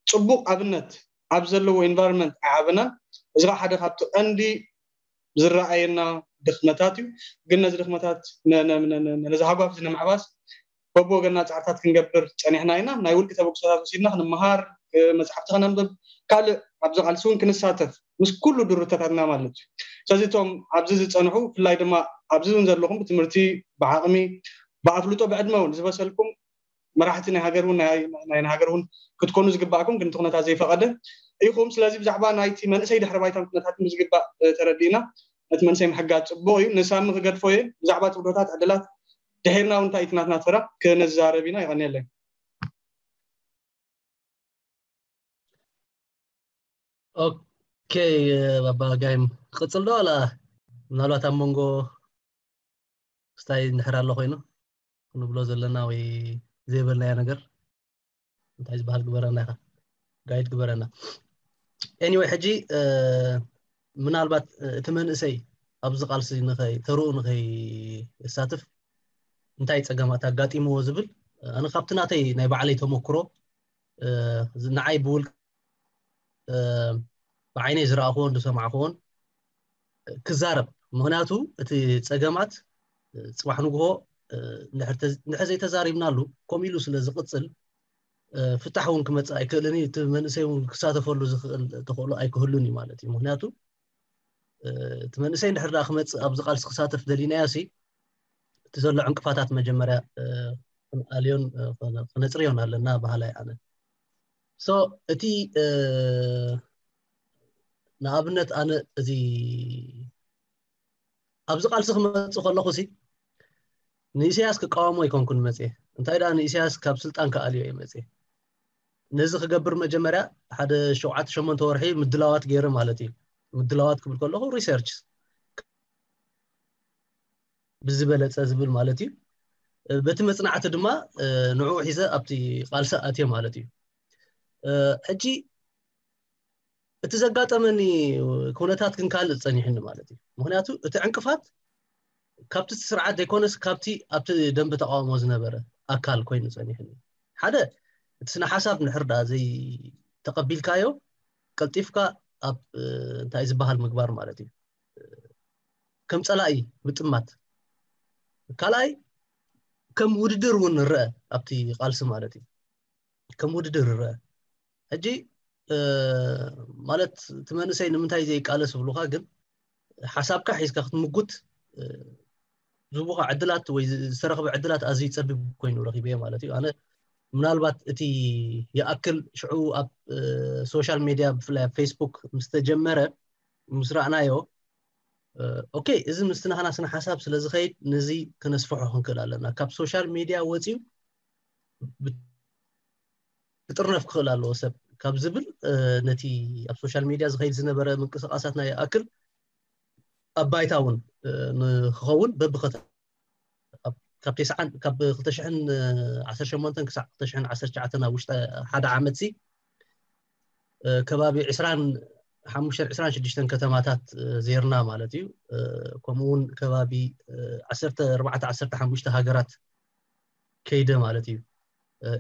ፅቡቕ ኣብነት ኣብ ዘለዎ environment ኣይዓበናን። እዚ ከዓ ሓደ ካብቲ ቀንዲ ዝረኣየና ድኽመታት እዩ። ግን ነዚ ድኽመታት ነዚ ሃጓፍ እዚ ንምዕባስ በብወገንና ፃዕርታት ክንገብር ፀኒሕና ኢና። ናይ ውልቂ ተበግሶታት ወሲድና ክንመሃር፣ መፅሓፍቲ ከነንብብ፣ ካልእ ኣብዚ ቃልሲ እውን ክንሳተፍ ምስ ኩሉ ድሩተታትና ማለት እዩ። ስለዚ እቶም ኣብዚ ዝፀንሑ ብፍላይ ድማ ኣብዚ እውን ዘለኹም ብትምህርቲ ብዓቕሚ ብኣፍልጦ ብዕድመ እውን ዝበሰልኩም መራሕቲ ናይ ሃገር እውን ናይ ሃገር እውን ክትኮኑ ዝግባእኩም ግን እቲ ኩነታት ዘይፈቐደ ኢኹም። ስለዚ ብዛዕባ ናይቲ መንእሰይ ድሕሪ ባይታን ኩነታትን ብዝግባእ ተረዲእና ነቲ መንእሰይ ምሕጋዝ ፅቡቕ እዩ። ንሳሚ ክገድፎ እየ። ብዛዕባ ትብዶታት ዕድላት ድሒርና እውን እንታይ እቲ ናትና ተራ ክንዛረብ ኢና። ይቐንየለይ። ኦኬ ባባ ጋይም ክቕፅል ዶ ዋላ ምናልባት ኣብ መንጎ ስታይ እንድሕር ኣሎ ኮይኑ ክንብሎ ዘለና ወይ ዘይበልናዮ ነገር እንታይ ዝበሃል ግበረና ኢኻ ጋይድ ግበረና። Anyway ሕጂ ምናልባት እቲ መንእሰይ ኣብዚ ቃልሲ ንኸይ ተርኡ ንኸይሳትፍ እንታይ ፀገማት ኣጋጢምዎ ዝብል ኣነ ካብቲ ናተይ ናይ ባዕለይ ተመክሮ ንዓይ ብውልቂ ብዓይነይ ዝረኣኽዎን ዝሰማዕኽዎን ክዛረብ። ምኽንያቱ እቲ ፀገማት ፅባሕ ንግሆ እንድሕር ዘይተዛሪብናሉ ከምኡ ኢሉ ስለ ዝቕፅል ፍታሕ እውን ክመፅእ ኣይክእልን እዩ። እቲ መንእሰይ እውን ክሳተፈሉ ዝኽእል ተኽእሎ ኣይክህሉን እዩ ማለት እዩ። ምኽንያቱ እቲ መንእሰይ እንድሕር ደኣ ክመፅእ ኣብዚ ቃልሲ ክሳተፍ ደሊናዮ ሲ እቲ ዘሎ ዕንቅፋታት መጀመርያ ክንኣልዮን ክነፅርዮን ኣለና በሃላይ ኣነ። So እቲ ንኣብነት ኣነ እዚ ኣብዚ ቃልሲ ክመፅእ ከለኹ ሲ ንኢሳያስ ክቃወሞ ኣይኮንኩን መፅየ። እንታይ ደኣ ንኢሳያስ ካብ ስልጣን ክኣልዮ እየ መፅየ። ነዚ ክገብር መጀመርያ ሓደ ሸውዓተ ሸሞንተ ወርሒ ምድላዋት ገይረ ማለት እዩ። ምድላዋት ክብል ከለኹ ሪሰርች ብዝበለፀ ዝብል ማለት እዩ። በቲ መፅናዕቲ ድማ ንዕኡ ሒዘ ኣብቲ ቃልሲ ኣትየ ማለት እዩ። ሕጂ እቲ ዘጋጠመኒ ኩነታት ግን ካልእ ፀኒሕኒ ማለት እዩ። ምክንያቱ እቲ ዕንቅፋት ካብቲ ስርዓት ዘይኮነስ ካብቲ ኣብቲ ደንበ ተቃውሞ ዝነበረ ኣካል ኮይኑ ፀኒሕኒ። ሓደ እቲ ስነ ሓሳብ ንሕርዳ ዘይተቀቢልካዮ ቀልጢፍካ ኣብ እንታይ ዝበሃል ምግባር ማለት እዩ። ከም ፀላኢ ምጥማት። ካልኣይ ከም ውድድር እውን ንረአ ኣብቲ ቃልሲ ማለት እዩ። ከም ውድድር ይረአ። ሕጂ ማለት እቲ መንእሰይ ንምንታይ ዘይቃለስ ይብሉኻ፣ ግን ሓሳብካ ሒዝካ ክትምጉት ዝቡኻ ዕድላት ወይ ዝተረኽበ ዕድላት ኣዝዩ ጸቢብ ኮይኑ ረኺበዮ ማለት እዩ። ኣነ ምናልባት እቲ ይኣክል ሽዑ ኣብ ሶሻል ሜድያ ብፍላይ ኣብ ፌስቡክ ምስ ተጀመረ ምስ ረኣናዮ ኦኬ፣ እዚ ምስቲ ናህና ስነ ሓሳብ ስለ ዝኸይድ ነዚ ክነስፍሖ ክንክእል ኣለና። ካብ ሶሻል ሜድያ ወፂኡ ክጥርነፍ ክኽእል ኣለዎ ሰብ ካብ ዝብል ነቲ ኣብ ሶሻል ሜድያ ዝኸይድ ዝነበረ ምንቅስቃሳት ናይ ኣክል ኣብ ባይታ እውን ንክኸውን በብኸተ ካብ ተስዓን ካብ ክልተ ሽሕን ዓሰርተ ሸሞንተን ክሳዕ ክልተ ሽሕን ዓሰርተ ትሽዓተን ኣብ ውሽጢ ሓደ ዓመት ሲ ከባቢ ዕስራን ሓሙሽተን ዕስራን ሽዱሽተን ከተማታት ዜርና ማለት እዩ። ከምኡ እውን ከባቢ ዓሰርተ ኣርባዕተ ዓሰርተ ሓሙሽተ ሃገራት ከይደ ማለት እዩ።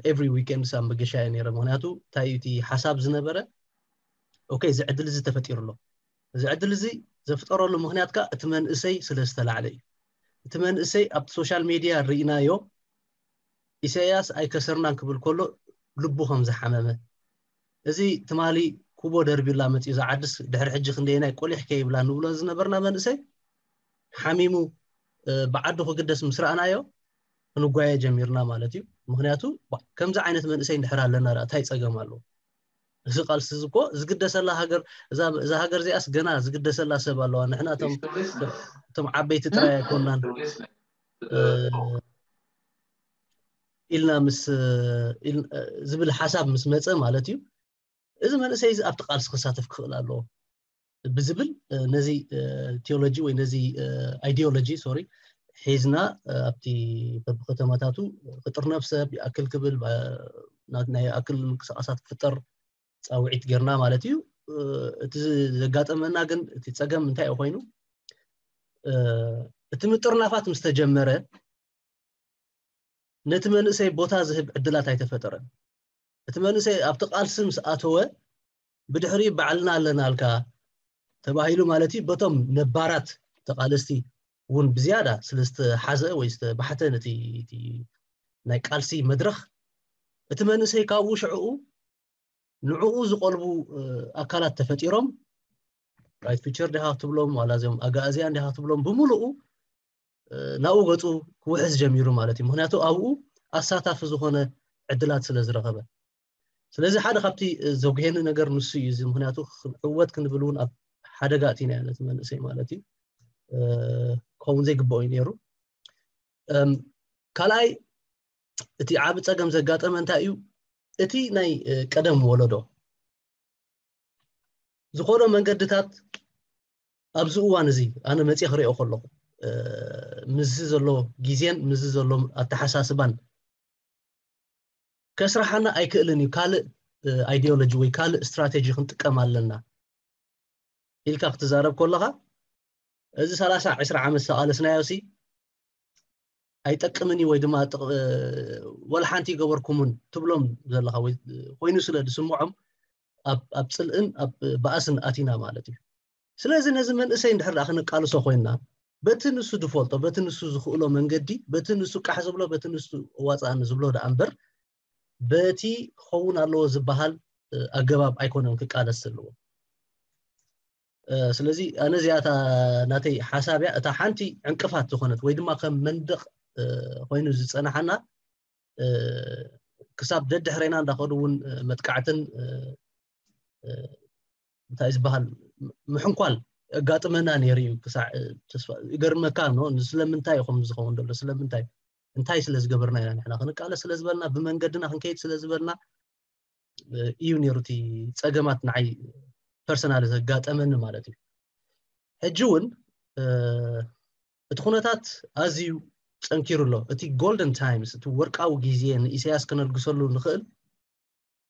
ኤቭሪ ዊኬንድ ሳብ መገሻ እየ ነይረ። ምክንያቱ እንታይ እዩ እቲ ሓሳብ ዝነበረ ኦኬ እዚ ዕድል እዚ ተፈጢሩ ኣሎ። እዚ ዕድል እዚ ዘፍጠረሉ ምክንያት ከዓ እቲ መንእሰይ ስለ ዝተላዕለ እዩ። እቲ መንእሰይ ኣብቲ ሶሻል ሚድያ ርኢናዮ፣ ኢሳያስ ኣይከሰርናን ክብል ከሎ ልቡ ከም ዝሓመመ፣ እዚ ትማሊ ኩቦ ደርቢላ መፅዩ፣ እዛ ዓድስ ድሕሪ ሕጂ ክንደየናይ ቆሊሕ ከይብላ ንብሎ ዝነበርና መንእሰይ ሓሚሙ ብዓዱ ክግደስ ምስ ረኣናዮ ክንጓየ ጀሚርና ማለት እዩ። ምክንያቱ ከምዚ ዓይነት መንእሰይ እንድሕር ኣለና እንታይ ፀገም ኣለዎ? እዚ ቃልሲ እዚ እኮ ዝግደሰላ ሃገር፣ እዛ ሃገር እዚኣስ ገና ዝግደሰላ ሰብ ኣለዋ። ንሕና እቶም ዓበይቲ ጥራይ ኣይኮናን ኢልና ምስ ዝብል ሓሳብ ምስ መፀ ማለት እዩ። እዚ መንእሰይ እዚ ኣብቲ ቃልሲ ክሳተፍ ክኽእል ኣለዎ ብዝብል ነዚ ቴዎሎጂ ወይ ነዚ ኣይዲዮሎጂ ሶሪ ሒዝና ኣብቲ በብከተማታቱ ክጥርነፍ ሰብ ይኣክል ክብል ናይ ይኣክል ምንቅስቃሳት ክፍጠር ፃውዒት ጌርና ማለት እዩ። እቲ ዘጋጠመና ግን እቲ ፀገም እንታይ እዩ ኮይኑ፣ እቲ ምጥርናፋት ምስ ተጀመረ ነቲ መንእሰይ ቦታ ዝህብ ዕድላት ኣይተፈጠረን። እቲ መንእሰይ ኣብቲ ቃልሲ ምስ ኣተወ ብድሕሪ ባዕልና ኣለናልካ ተባሂሉ ማለት እዩ። በቶም ነባራት ተቃለስቲ እውን ብዝያዳ ስለ ዝተሓዘ ወይ ዝተባሕተ ነቲ ናይ ቃልሲ መድረኽ እቲ መንእሰይ ካብኡ ሽዕኡ ንዕኡ ዝቆልቡ ኣካላት ተፈጢሮም፣ ራይት ፊቸር ዲኻ ክትብሎም ዋላ እዚኦም ኣጋእዝያን ዲኻ ክትብሎም ብምሉኡ ናብኡ ገፁ ክውሕዝ ጀሚሩ ማለት እዩ። ምክንያቱ ኣብኡ ኣሳታፊ ዝኾነ ዕድላት ስለ ዝረኸበ። ስለዚ ሓደ ካብቲ ዘጉሄኒ ነገር ንሱ እዩ። እዚ ምክንያቱ ዕወት ክንብል እውን ኣብ ሓደጋ እቲና ነቲ መንእሰይ ማለት እዩ። ክኸውን ዘይግብኦ እዩ ነይሩ። ካልኣይ እቲ ዓቢ ጸገም ዘጋጠመ እንታይ እዩ? እቲ ናይ ቀደም ወለዶ ዝኾዶ መንገድታት ኣብዚ እዋን እዚ ኣነ መጽየ ክሪኦ ከለኹ ምስዚ ዘሎ ግዜን ምስዚ ዘሎ ኣተሓሳስባን ከስርሓና ኣይክእልን እዩ። ካልእ ኣይዲዮሎጂ ወይ ካልእ ስትራቴጂ ክንጥቀም ኣለና ኢልካ ክትዛረብ ከለኻ እዚ ሰላሳ ዕስራ ዓመት ዝተቓለስናዮ ሲ ኣይጠቅምን እዩ ወይ ድማ ወላ ሓንቲ ይገበርኩምን ትብሎም ዘለኻ ወይ ኮይኑ ስለ ዝስምዖም ኣብ ጽልእን ኣብ ባእስን ኣቲና ማለት እዩ። ስለዚ ነዚ መንእሰይ እንድሕር ደኣ ክንቃልሶ ኮይንና በቲ ንሱ ዝፈልጦ በቲ ንሱ ዝኽእሎ መንገዲ በቲ ንሱ ቃሕ ዝብሎ በቲ ንሱ ዋፃእኒ ዝብሎ ደኣ እምበር በቲ ክኸውን ኣለዎ ዝበሃል ኣገባብ ኣይኮነን ክቃለስ ዘለዎ። ስለዚ ኣነ እዚኣታ ናተይ ሓሳብ እያ። እታ ሓንቲ ዕንቅፋት ዝኾነት ወይ ድማ ከም መንደቕ ኮይኑ ዝፀናሓና ክሳብ ደድሕሬና እንዳኸዱ እውን መጥቃዕትን እንታይ ዝበሃል ምሕንኳል ኣጋጥመና ነይሩ እዩ። ክሳዕ ተስፋ ይገርመካ ኖ ስለምንታይ እዩ ከምዚ ዝኸውን ዘሎ ስለምንታይ እንታይ ስለ ዝገበርና ኢና ንሕና ክንቃለስ ስለ ዝበልና ብመንገድና ክንከይድ ስለ ዝበልና እዩ ነይሩ እቲ ጸገማት ንዓይ ፐርሰናል ዘጋጠመኒ ማለት እዩ። ሕጂ እውን እቲ ኩነታት ኣዝዩ ጸንኪሩ ኣሎ። እቲ ጎልደን ታይምስ እቲ ወርቃዊ ግዜ ንኢሳያስ ክነልግሰሉ ንኽእል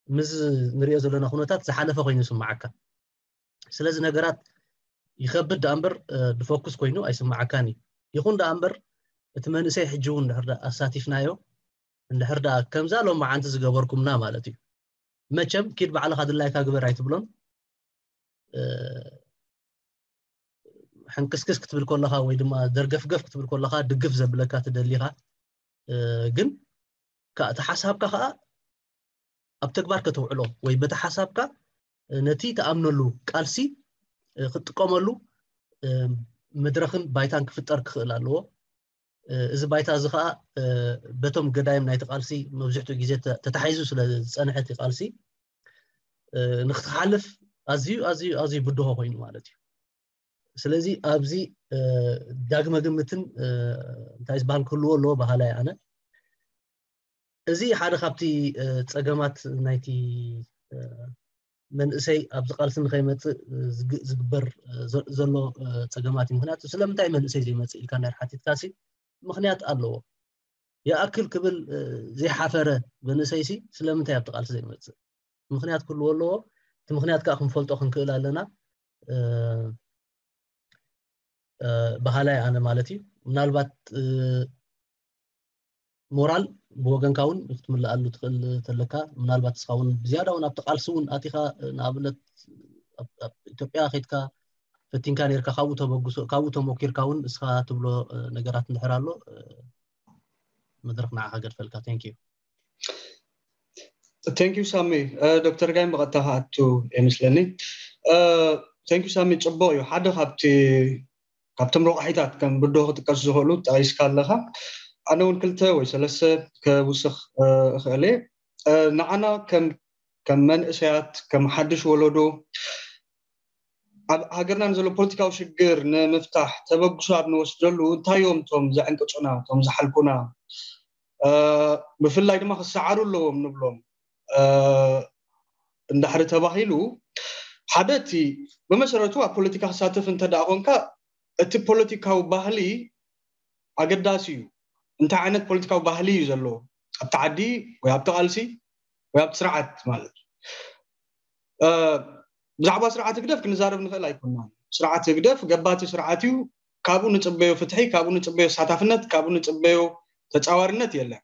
ምስ ንሪኦ ዘለና ኩነታት ዝሓለፈ ኮይኑ ይስምዓካ። ስለዚ ነገራት ይኸብድ ደኣ እምበር ድፎኩስ ኮይኑ ኣይስምዓካን እዩ። ይኹን ደኣ እምበር እቲ መንእሰይ ሕጂ እውን እንድሕር ደኣ ኣሳቲፍናዮ እንድሕር ደኣ ከምዛ ሎም መዓንቲ ዝገበርኩምና ማለት እዩ። መቸም ኪድ ባዕልኻ ድላይካ ግበር ኣይትብሎን። ሕንክስክስ ክትብል ከለኻ ወይ ድማ ደርገፍገፍ ክትብል ከለኻ ድግፍ ዘብለካ ትደሊኻ ግን እቲ ሓሳብካ ከዓ ኣብ ተግባር ከተውዕሎ ወይ በቲ ሓሳብካ ነቲ ተኣምነሉ ቃልሲ ክትጥቀመሉ መድረኽን ባይታን ክፍጠር ክኽእል ኣለዎ። እዚ ባይታ እዚ ከዓ በቶም ገዳይም ናይቲ ቃልሲ መብዝሕትኡ ግዜ ተታሒዙ ስለ ዝፀንሐ እቲ ቃልሲ ንክትሓልፍ ኣዝዩ ኣዝዩ ኣዝዩ ብድሆ ኮይኑ ማለት እዩ። ስለዚ ኣብዚ ዳግመ ግምትን እንታይ ዝበሃል ክህልዎ ኣለዎ በሃላይ ኣነ። እዚ ሓደ ካብቲ ፀገማት ናይቲ መንእሰይ ኣብዚ ቃልሲ ንከይመፅእ ዝግበር ዘሎ ፀገማት እዩ። ምክንያቱ ስለምንታይ መንእሰይ ዘይመፅእ ኢልካ ናይ ሓቲትካ ሲ ምክንያት ኣለዎ። ይኣክል ክብል ዘይሓፈረ መንእሰይ ሲ ስለምንታይ ኣብቲ ቃልሲ ዘይመፅእ ምክንያት ክህልዎ ኣለዎ። እቲ ምክንያት ከዓ ክንፈልጦ ክንክእል ኣለና። በሃላይ ኣነ ማለት እዩ። ምናልባት ሞራል ብወገንካ እውን ክትምልኣሉ ትኽእል ተለካ ምናልባት እስኻ እውን ብዝያዳ እውን ኣብቲ ቃልሲ እውን ኣቲኻ ንኣብነት ኣብ ኢትዮጵያ ከይድካ ፈቲንካ ነርካ፣ ካብኡ ተበግሶ፣ ካብኡ ተሞኪርካ እውን እስኻ ትብሎ ነገራት እንድሕር ኣሎ፣ መድረኽ ንዓኻ ገድፈልካ። Thank you። Thank you ሳሚ። ዶክተር ጋይም ብቐጥታ ክኣቱ ይመስለኒ። Thank you ሳሚ፣ ፅቡቕ እዩ። ሓደ ካብቲ ካብቶም ረቋሒታት ከም ብድሆ ክጥቀሱ ዝኽእሉ ጠቒስካ ኣለኻ። ኣነ እውን ክልተ ወይ ሰለስተ ከውስኽ እኽእል እየ። ንዓና ከም ከም መንእሰያት፣ ከም ሓድሽ ወለዶ፣ ኣብ ሃገርና ንዘሎ ፖለቲካዊ ሽግር ንምፍታሕ ተበግሶ ኣብ ንወስደሉ እንታይ እዮም እቶም ዘዕንቅፁና፣ እቶም ዝሓልቁና፣ ብፍላይ ድማ ክሰዓሩ ኣለዎም ንብሎም እንዳሕሪ ተባሂሉ፣ ሓደ እቲ ብመሰረቱ ኣብ ፖለቲካ ክሳተፍ እንተ ደኣ ኮንካ እቲ ፖለቲካዊ ባህሊ ኣገዳሲ እዩ። እንታይ ዓይነት ፖለቲካዊ ባህሊ እዩ ዘለዎ ኣብቲ ዓዲ ወይ ኣብቲ ቃልሲ ወይ ኣብቲ ስርዓት ማለት እዩ። ብዛዕባ ስርዓት ህግደፍ ክንዛረብ ንኽእል ኣይኮናን። ስርዓት ህግደፍ ገባቲ ስርዓት እዩ። ካብኡ ንፅበዮ ፍትሒ፣ ካብኡ ንፅበዮ ተሳታፍነት፣ ካብኡ ንፅበዮ ተፃዋርነት የለን።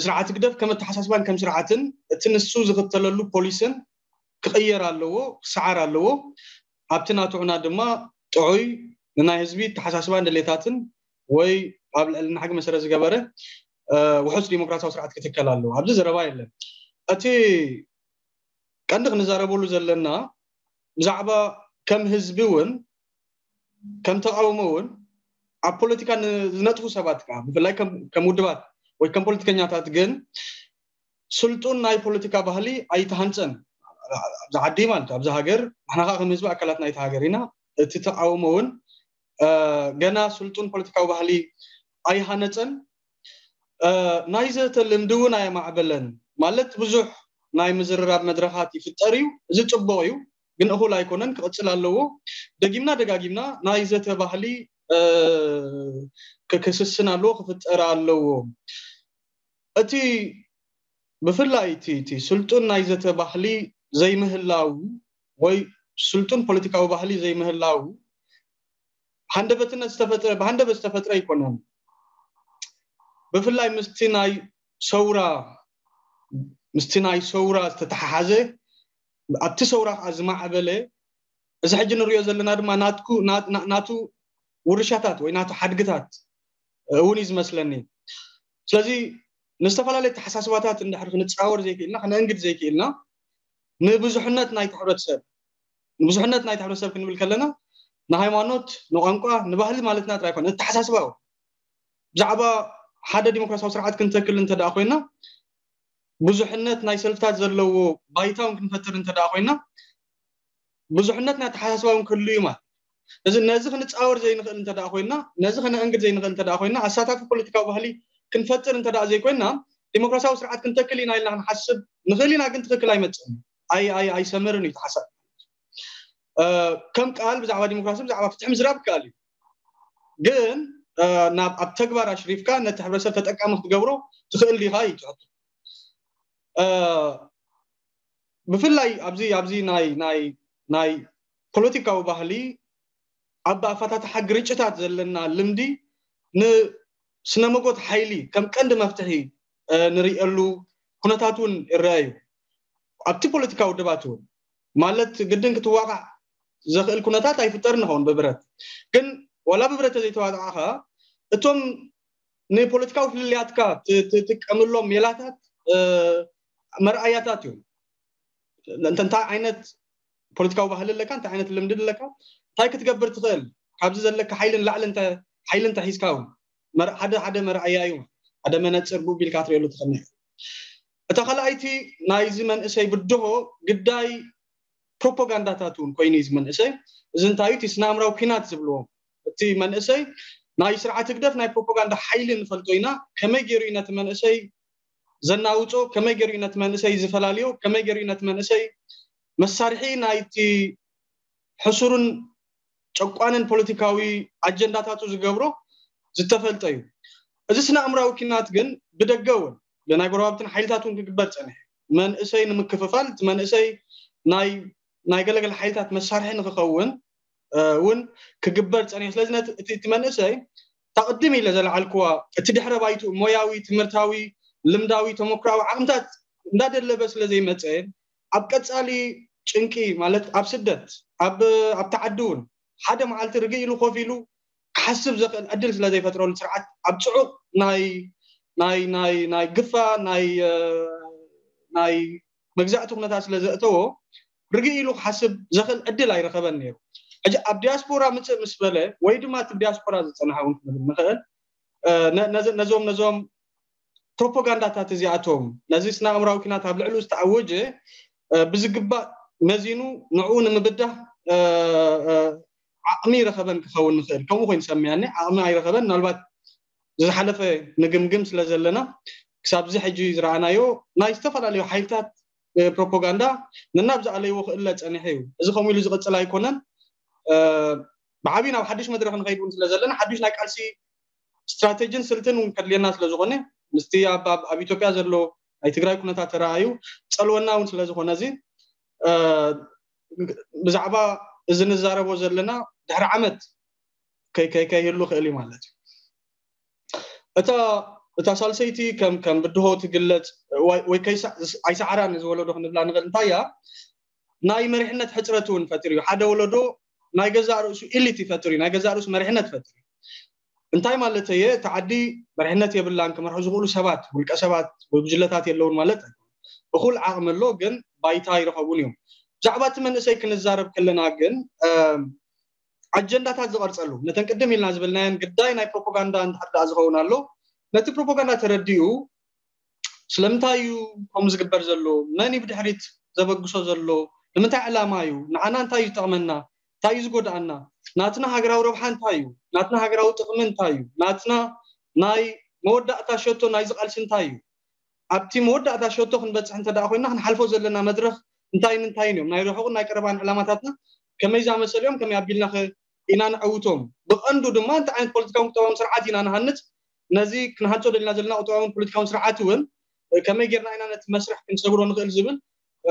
ስርዓት ህግደፍ ከም ኣተሓሳስባን ከም ስርዓትን እቲ ንሱ ዝኽተለሉ ፖሊስን ክቕየር ኣለዎ፣ ክሰዓር ኣለዎ። ኣብቲ ናትዑና ድማ ጥዑይ ንናይ ህዝቢ ኣተሓሳስባን ድሌታትን ወይ ኣብ ልዕልና ሕጊ መሰረት ዝገበረ ውሑስ ዲሞክራሲያዊ ስርዓት ክትከል ኣለዎ። ኣብዚ ዘረባ የለን። እቲ ቀንዲ ክንዛረበሉ ዘለና ብዛዕባ ከም ህዝቢ እውን ከም ተቃውሞ እውን ኣብ ፖለቲካ ዝነጥፉ ሰባት ከዓ ብፍላይ ከም ውድባት ወይ ከም ፖለቲከኛታት ግን ስልጡን ናይ ፖለቲካ ባህሊ ኣይተሃንፀን። ኣብዚ ዓዲ ማለት ኣብዚ ሃገር ንሕና ከዓ ከም ህዝቢ ኣካላት ናይቲ ሃገር ኢና። እቲ ተቃውሞ እውን ገና ስልጡን ፖለቲካዊ ባህሊ ኣይሃነፀን። ናይ ዘተ ልምዲ እውን ኣየማዕበለን። ማለት ብዙሕ ናይ ምዝርራብ መድረኻት ይፍጠር እዩ። እዚ ፅቡቕ እዩ፣ ግን እኹል ኣይኮነን፣ ክቕፅል ኣለዎ። ደጊምና ደጋጊምና ናይ ዘተ ባህሊ ክስስን ኣለዎ፣ ክፍጠር ኣለዎ። እቲ ብፍላይ እቲ ስልጡን ናይ ዘተ ባህሊ ዘይምህላው ወይ ስልጡን ፖለቲካዊ ባህሊ ዘይምህላው ሃንደበትነት ዝተፈጥረ ብሃንደበት ዝተፈጥረ ኣይኮነን። ብፍላይ ምስቲ ናይ ሰውራ ምስቲ ናይ ሰውራ ዝተተሓሓዘ ኣብቲ ሰውራ ከዓ ዝማዕበለ እዚ ሕጂ ንሪኦ ዘለና ድማ ናትኩ ናቱ ውርሻታት ወይ ናቱ ሓድግታት እውን እዩ ዝመስለኒ። ስለዚ ንዝተፈላለየ ተሓሳስባታት እንድሕር ክንፃወር ዘይክእልና ክነእንግድ ዘይክእልና ንብዙሕነት ናይቲ ሕብረተሰብ ንብዙሕነት ናይቲ ሕብረተሰብ ክንብል ከለና ንሃይማኖት፣ ንቋንቋ፣ ንባህሊ ማለትና ጥራይ ኮነ ኣተሓሳስባ ብዛዕባ ሓደ ዲሞክራሲያዊ ስርዓት ክንተክል እንተ ደኣ ኮይና ብዙሕነት ናይ ሰልፍታት ዘለዎ ባይታ እውን ክንፈጥር እንተ ደኣ ኮይና ብዙሕነት ናይ ኣተሓሳስባ እውን ክህሉ እዩ ማለት እዚ ነዚ ክንፃወር ዘይንኽእል እንተ ደኣ ኮይና ነዚ ከነእንግድ ዘይንኽእል እንተ ደኣ ኮይና ኣሳታፊ ፖለቲካዊ ባህሊ ክንፈጥር እንተ ደኣ ዘይኮይና ዲሞክራሲያዊ ስርዓት ክንተክል ኢና ኢልና ክንሓስብ ንኽእል ኢና ግን ትኽክል ኣይመፅእን ኣይ ኣይ ኣይሰምርን እዩ ተሓሳብ ከም ቃል ብዛዕባ ዲሞክራሲ ብዛዕባ ፍትሒ ምዝራብ ይከኣል እዩ ግን ናብ ኣብ ተግባር ኣሽሪፍካ ነቲ ሕብረተሰብ ተጠቃሚ ክትገብሮ ትኽእል ዲኻ እዩ ትሕቱ ብፍላይ ኣብዚ ኣብዚ ናይ ናይ ናይ ፖለቲካዊ ባህሊ ኣብ ኣፈታትሓ ግርጭታት ዘለና ልምዲ ንስነ መጎት ሓይሊ ከም ቀንዲ መፍትሒ ንርእየሉ ኩነታት እውን ይረአ እዩ ኣብቲ ፖለቲካዊ ውድባት እውን ማለት ግድን ክትዋቃዕ ዘኽእል ኩነታት ኣይፍጠርን ይኸውን ብብረት ግን ዋላ ብብረት ዘይተዋጣዕኻ እቶም ንፖለቲካዊ ፍልልያትካ ትጥቀምሎም ሜላታት መርኣያታት እዮም እንታይ ዓይነት ፖለቲካዊ ባህሊ ኣለካ እንታይ ዓይነት ልምዲ ኣለካ እንታይ ክትገብር ትኽእል ካብዚ ዘለካ ሓይሊ ንላዕሊ ሓይሊ እንተ ሒዝካ እውን ሓደ ሓደ መርኣያ እዩ ሓደ መነፅር ብኡ ቢልካ ትሪእሉ ትኽእል እታ ካልኣይቲ ናይዚ መንእሰይ ብድሆ ግዳይ ፕሮፓጋንዳታት እውን ኮይኑ እዚ መንእሰይ እዚ እንታይ እቲ ስናምራዊ ኩናት ዝብልዎ እቲ መንእሰይ ናይ ስርዓት ህግደፍ ናይ ፕሮፓጋንዳ ሓይሊ ንፈልጦ ኢና ከመይ ገይሩ እዩ ነቲ መንእሰይ ዘናውፆ ከመይ ገይሩ እዩ ነቲ መንእሰይ ዝፈላልዮ ከመይ ገይሩ እዩ ነቲ መንእሰይ መሳርሒ ናይቲ ሕሱርን ጨቋንን ፖለቲካዊ ኣጀንዳታቱ ዝገብሮ ዝተፈልጠ እዩ እዚ ስነ ኣእምራዊ ኩናት ግን ብደገ እውን ብናይ ጎረባብትን ሓይልታት እውን ክግበር ፀኒሑ መንእሰይ ንምክፍፋል እቲ መንእሰይ ናይ ናይ ገለገለ ሓይልታት መሳርሒ ንክኸውን እውን ክግበር ፀኒሑ ስለዚ እቲ መንእሰይ ታቅድም ኢለ ዘለዓልክዋ እቲ ድሕረ ባይቱ ሞያዊ ትምህርታዊ ልምዳዊ ተመክራዊ ዓቅምታት እንዳደለበ ስለ ዘይመፀ ኣብ ቀፃሊ ጭንቂ ማለት ኣብ ስደት ኣብ ኣብቲ ዓዲ እውን ሓደ መዓልቲ ርግእ ኢሉ ኮፍ ኢሉ ክሓስብ ዘኽእል ዕድል ስለ ዘይፈጥረሉ፣ ስርዓት ኣብ ጽዑቕ ናይ ናይ ናይ ናይ ግፋ ናይ ናይ መግዛእቲ ኩነታት ስለ ዘእተዎ፣ ርግእ ኢሉ ክሓስብ ዘኽእል ዕድል ኣይረኸበን ነይሩ። ሕጂ ኣብ ዲያስፖራ ምጽእ ምስ በለ፣ ወይ ድማ እቲ ዲያስፖራ ዝጸንሐ እውን ክንብል ንኽእል፣ ነዞም ነዞም ፕሮፓጋንዳታት እዚኣቶም፣ ነዚ ስነ ኣእምራዊ ኪናት ኣብ ልዕሊኡ ዝተኣወጀ ብዝግባእ መዚኑ ንዕኡ ንምብዳህ ዓቕሚ ይረኸበን ክኸውን ንኽእል። ከምኡ ኮይኑ ሰሚያኒ፣ ዓቕሚ ኣይረኸበን። ምናልባት ዝሓለፈ ንግምግም ስለ ዘለና፣ ክሳብ እዚ ሕጂ ዝረኣናዮ ናይ ዝተፈላለዩ ሓይልታት ፕሮፓጋንዳ ነናብ ዝኣለይዎ ክእለ ጸኒሑ እዩ። እዚ ከምኡ ኢሉ ዝቕጽል ኣይኮነን። ብዓብዪ ናብ ሓድሽ መድረኽ ንኸይድ እውን ስለ ዘለና፣ ሓድሽ ናይ ቃልሲ ስትራቴጂን ስልትን እውን ከድልየና ስለ ዝኾነ፣ ምስቲ ኣብ ኣብ ኢትዮጵያ ዘሎ ናይ ትግራይ ኩነታት ተረኣዩ ጸልወና እውን ስለ ዝኾነ፣ እዚ ብዛዕባ እዚ ንዛረቦ ዘለና ድሕሪ ዓመት ከይህሉ ክእል እዩ ማለት እዩ። እታ እታ ሳልሰይቲ ከም ከም ብድሆ ትግለጽ፣ ወይ ኣይሰዓራን እዚ ወለዶ ክንብላ ንኽእል። እንታይ እያ? ናይ መሪሕነት ሕፅረት እውን ፈጢሩ እዩ። ሓደ ወለዶ ናይ ገዛእ ርእሱ ኢሊት ይፈጥር እዩ፣ ናይ ገዛእ ርእሱ መሪሕነት ይፈጥር እዩ። እንታይ ማለት እየ? እቲ ዓዲ መሪሕነት የብላን፣ ክመርሑ ዝኽእሉ ሰባት፣ ውልቀ ሰባት ወይ ጉጅለታት የለውን ማለት ኣይኮነን። እኹል ዓቕሚ ኣሎ፣ ግን ባይታ ይረኸቡን እዮም። ብዛዕባ እቲ መንእሰይ ክንዛረብ ከለና ግን ኣጀንዳታት ዝቐርፀሉ፣ ነተን ቅድም ኢልና ዝበልናየን ግዳይ ናይ ፕሮፓጋንዳ እንድሕር ደኣ ዝኸውን ኣሎ፣ ነቲ ፕሮፓጋንዳ ተረዲኡ ስለምንታይ እዩ ከምኡ ዝግበር ዘሎ፣ መን እዩ ብድሕሪት ዘበግሶ ዘሎ፣ ንምንታይ ዕላማ እዩ፣ ንዓና እንታይ እዩ ዝጠቕመና፣ እንታይ እዩ ዝጎድኣና፣ ናትና ሃገራዊ ረብሓ እንታይ እዩ፣ ናትና ሃገራዊ ጥቕሚ እንታይ እዩ፣ ናትና ናይ መወዳእታ ሸቶ ናይዚ ቃልሲ እንታይ እዩ፣ ኣብቲ መወዳእታ ሸቶ ክንበፅሕ እንተ ደኣ ኮይና ክንሓልፎ ዘለና መድረኽ እንታይን እንታይን እዮም፣ ናይ ርሑቕን ናይ ቀረባን ዕላማታትና ከመይ ዝኣመሰሉ እዮም፣ ከመይ ኣቢልና ከ ኢና ነዐውቶም፣ ብቐንዱ ድማ እንታይ ዓይነት ፖለቲካውን ቁጠባውን ስርዓት ኢና ንሃንፅ፣ ነዚ ክንሃንፆ ደሊና ዘለና ቁጠባውን ፖለቲካውን ስርዓት እውን ከመይ ጌርና ኢና ነቲ መስርሕ ክንሰግሮ ንኽእል ዝብል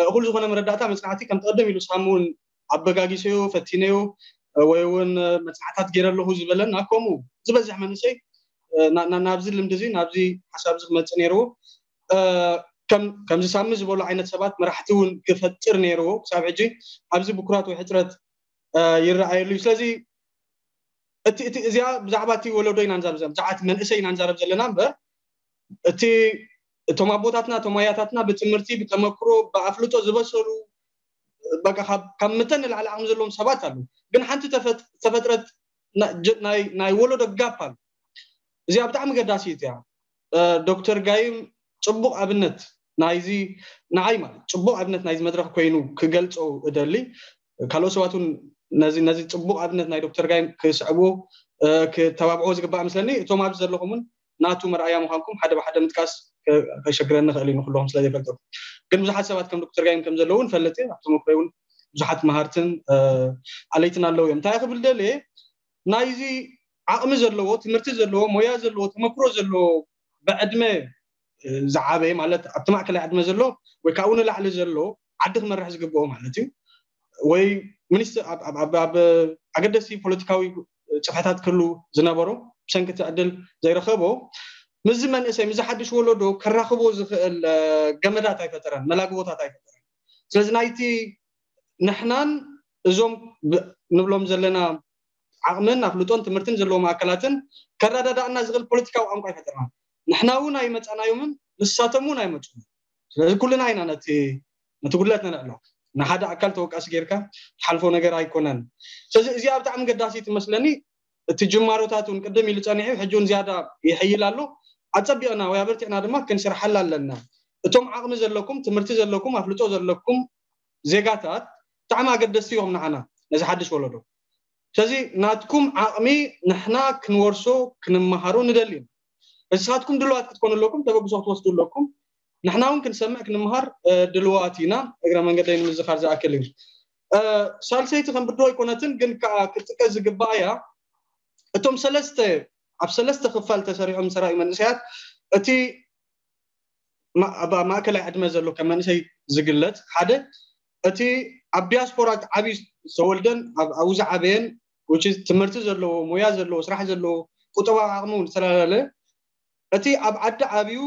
እኹል ዝኾነ መረዳእታ መፅናዕቲ ከም ተቐደም ኢሉ ሳሚ እውን ኣበጋጊሰዮ፣ ፈቲነዮ ወይ እውን መፅናዕታት ገይረ ኣለኹ ዝበለና፣ ከምኡ ዝበዝሕ መንእሰይ ናብዚ ልምዲ እዚ ናብዚ ሓሳብ እዚ ክመፅእ ነይርዎ። ከምዚ ሳሚ ዝበሉ ዓይነት ሰባት መራሕቲ እውን ክፈጥር ነይርዎ። ክሳብ ሕጂ ኣብዚ ብኩራት ወይ ሕፅረት ይረኣየሉ እዩ። ስለዚ እቲ እቲ እዚኣ ብዛዕባ እቲ ወለዶ ኢና ንዛረብ ዘለና፣ ብዛዕባ እቲ መንእሰይ ኢና ንዛረብ ዘለና እምበር እቲ እቶም ኣቦታትና እቶም ኣያታትና ብትምህርቲ ብተመክሮ ብኣፍልጦ ዝበሰሉ በቃ ካብ ካብ መጠን ንላዕሊ ዓቕሚ ዘለዎም ሰባት ኣለዉ። ግን ሓንቲ ተፈጥረት ናይ ወለዶ ጋፕ ኣሎ። እዚኣ ብጣዕሚ ገዳሲት እያ። ዶክተር ጋይም ፅቡቕ ኣብነት ናይዚ ንዓይ ማለት ፅቡቕ ኣብነት ናይዚ መድረኽ ኮይኑ ክገልፆ እደሊ። ካልኦት ሰባት እውን ነዚ ነዚ ፅቡቕ ኣብነት ናይ ዶክተር ጋይም ክስዕብዎ ክተባብዕዎ ዝግባእ መስለኒ። እቶም ኣብዚ ዘለኹም እውን ናቱ መርኣያ ምዃንኩም ሓደ ብሓደ ምጥቃስ ከሸግረኒ ክእል እዩ ንኩለኹም ስለ ዘይፈልጠኩም። ግን ብዙሓት ሰባት ከም ዶክተር ጋይም ከም ዘለዉ እውን ፈልጥ እየ። ኣብ ተመክሮይ እውን ብዙሓት መሃርትን ኣለይትን ኣለዉ እዮም። እንታይ ክብል ደልየ፣ ናይዚ ዓቕሚ ዘለዎ፣ ትምህርቲ ዘለዎ፣ ሞያ ዘለዎ፣ ተመክሮ ዘለዎ፣ ብዕድመ ዝዓበየ ማለት ኣብቲ ማእከላይ ዕድመ ዘሎ ወይ ካብኡ ንላዕሊ ዘሎ ዓዲ ክመርሕ ዝግብኦ ማለት እዩ። ወይ ሚኒስትር ኣብ ኣገደስቲ ፖለቲካዊ ፅፍሕታት ክህሉ ዝነበሮ ብሰንኪ እቲ ዕድል ዘይረኸቦ ምስዚ መንእሰይ ምስዚ ሓድሽ ወለዶ ከራኽቦ ዝኽእል ገመዳት ኣይፈጠረን፣ መላግቦታት ኣይፈጠረን። ስለዚ ናይቲ ንሕናን እዞም ንብሎም ዘለና ዓቕምን ኣፍልጦን ትምህርትን ዘለዎም ኣካላትን ከረዳዳእና ዝኽእል ፖለቲካዊ ቋንቋ ኣይፈጠርናን። ንሕና እውን ኣይመፃናዮምን ንሳቶም እውን ኣይመፁን። ስለዚ ኩልና ኢና ነቲ ነቲ ጉድለት ነንዕሎ። ንሓደ ኣካል ተወቃሲ ጌርካ ትሓልፎ ነገር ኣይኮነን። ስለዚ እዚኣ ብጣዕሚ ገዳሲት ትመስለኒ። እቲ ጅማሮታት እውን ቅድም ኢሉ ፀኒሑ ሕጂ እውን ዝያዳ ይሕይል ኣሎ። ኣፀቢቕና ወይ ኣበርቲዕና ድማ ክንሰርሓላ ኣለና። እቶም ዓቕሚ ዘለኩም፣ ትምህርቲ ዘለኩም፣ ኣፍልጦ ዘለኩም ዜጋታት ብጣዕሚ ኣገደስቲ እዮም ንዓና ነዚ ሓድሽ ወለዶ። ስለዚ ናትኩም ዓቕሚ ንሕና ክንወርሶ ክንመሃሮ ንደሊ ኢና። ንስኻትኩም ድልዋት ክትኮኑ ኣለኩም፣ ተበግሶ ክትወስዱ ኣለኩም። ንሕና እውን ክንሰምዕ ክንመሃር ድልዋት ኢና። እግረ መንገደይ ንምዝኻር ዝኣክል እዩ። ሳልሰይቲ ከም ብድሆ ኣይኮነትን፣ ግን ከዓ ክትጥቀስ ዝግባእ እያ። እቶም ሰለስተ ኣብ ሰለስተ ክፋል ተሰሪዖም ዝተራእዩ መንእሰያት፣ እቲ ኣብ ማእከላይ ዕድመ ዘሎ ከም መንእሰይ ዝግለጽ ሓደ፣ እቲ ኣብ ዲያስፖራ ዓብዩ ዝተወልደን ኣብኡ ዝዓበየን፣ ትምህርቲ ዘለዎ፣ ሞያ ዘለዎ፣ ስራሕ ዘለዎ፣ ቁጠባዊ ዓቕሚ እውን ዝተላለለ፣ እቲ ኣብ ዓዲ ዓብዩ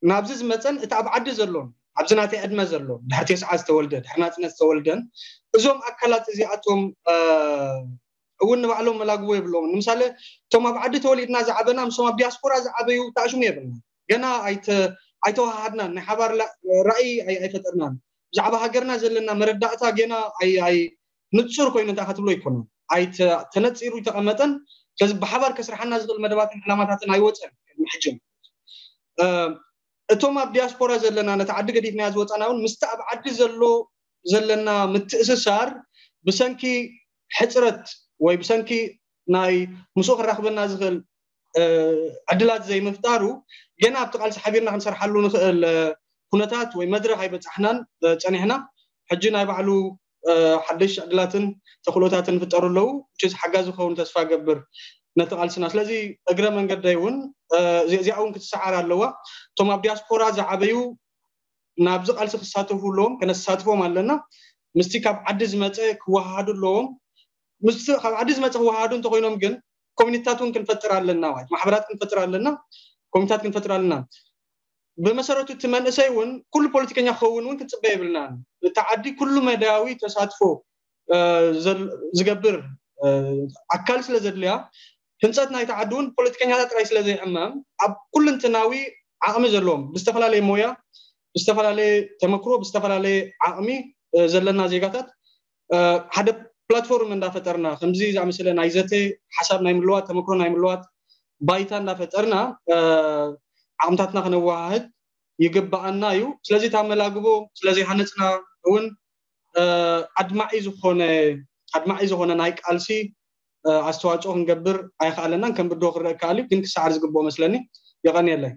ናብዚ ዝመፀን እቲ ኣብ ዓዲ ዘሎን ኣብዚ ናተይ ዕድመ ዘሎ ድሕሪ ቴስዓ ዝተወልደ ድሕሪ ናፅነት ዝተወልደን እዞም ኣካላት እዚኣቶም እውን ንባዕሎም መላግቦ የብሎም። ንምሳሌ እቶም ኣብ ዓዲ ተወሊድና ዝዓበና ምስቶም ኣብ ዲያስፖራ ዝዓበዩ ተኣሽሙ የብልና። ገና ኣይተ ኣይተዋሃድናን፣ ናይ ሓባር ላ- ራእይ ኣይ- ኣይፈጠርናን። ብዛዕባ ሃገርና ዘለና መረዳእታ ገና ኣይ ኣይ ንጹር ኮይኑ እንታይ ክትብሎ ኣይኮነን። ኣይ ተነጺሩ ኣይተቐመጠን። ስለዚ ብሓባር ከስርሓና ዝኽእል መደባትን ዕላማታትን ኣይወጸን ቅድሚ ሕጂ። እቶም ኣብ ዲያስፖራ ዘለና ነቲ ዓዲ ገዲፍናዮ ዝወጻና እውን ምስቲ ኣብ ዓዲ ዘሎ ዘለና ምትእስሳር ብሰንኪ ሕጽረት ወይ ብሰንኪ ናይ ምስኡ ክራኽበና ዝኽእል ዕድላት ዘይምፍጣሩ ገና ኣብቲ ቃልሲ ሓቢርና ክንሰርሓሉ ንኽእል ኩነታት ወይ መድረኽ ኣይበጻሕናን ጸኒሕና። ሕጂ ናይ ባዕሉ ሓደሽ ዕድላትን ተኽእሎታትን ይፍጠሩ ኣለዉ። ችዝ ሓጋዚ ክኸውን ተስፋ ገብር ነቲ ቃልስና። ስለዚ እግረ መንገደይ እውን እዚኣ እውን ክትሰዓር ኣለዋ። እቶም ኣብ ዲያስፖራ ዝዓበዩ ናብዚ ቃልሲ ክሳተፉ ኣለዎም፣ ከነሳትፎም ኣለና። ምስቲ ካብ ዓዲ ዝመፀ ክወሃሃዱ ኣለዎም። ምስቲ ካብ ዓዲ ዝመፀ ክወሃሃዱ እንተኮይኖም ግን ኮሚኒታት እውን ክንፈጥር ኣለና ማለት ማሕበራት ክንፈጥር ኣለና፣ ኮሚኒታት ክንፈጥር ኣለና። ብመሰረቱ እቲ መንእሰይ እውን ኩሉ ፖለቲከኛ ክኸውን እውን ክንፅበ የብልናን። እቲ ዓዲ ኩሉ መዳያዊ ተሳትፎ ዝገብር ኣካል ስለ ዘድልያ ህንፀት ናይቲ ዓዲ እውን ፖለቲከኛታት ጥራይ ስለ ዘይዕመም ኣብ ኩልንትናዊ ዓቕሚ ዘለዎም ብዝተፈላለየ ሞያ ብዝተፈላለየ ተመክሮ ብዝተፈላለየ ዓቕሚ ዘለና ዜጋታት ሓደ ፕላትፎርም እንዳፈጠርና ከምዚ ዝኣመሰለ ናይ ዘተ ሓሳብ ናይ ምልዋጥ ተመክሮ ናይ ምልዋጥ ባይታ እንዳፈጠርና ዓቕምታትና ክነወሃህድ ይግባኣና እዩ። ስለዚ እታ መላግቦ ስለዘይሃነፅና እውን ኣድማዒ ዝኾነ ኣድማዒ ዝኾነ ናይ ቃልሲ ኣስተዋፅኦ ክንገብር ኣይኸኣለናን። ከም ብድሆ ክረአ ይከኣል እዩ፣ ግን ክሰዓር ዝግብኦ መስለኒ። የቐንየለይ።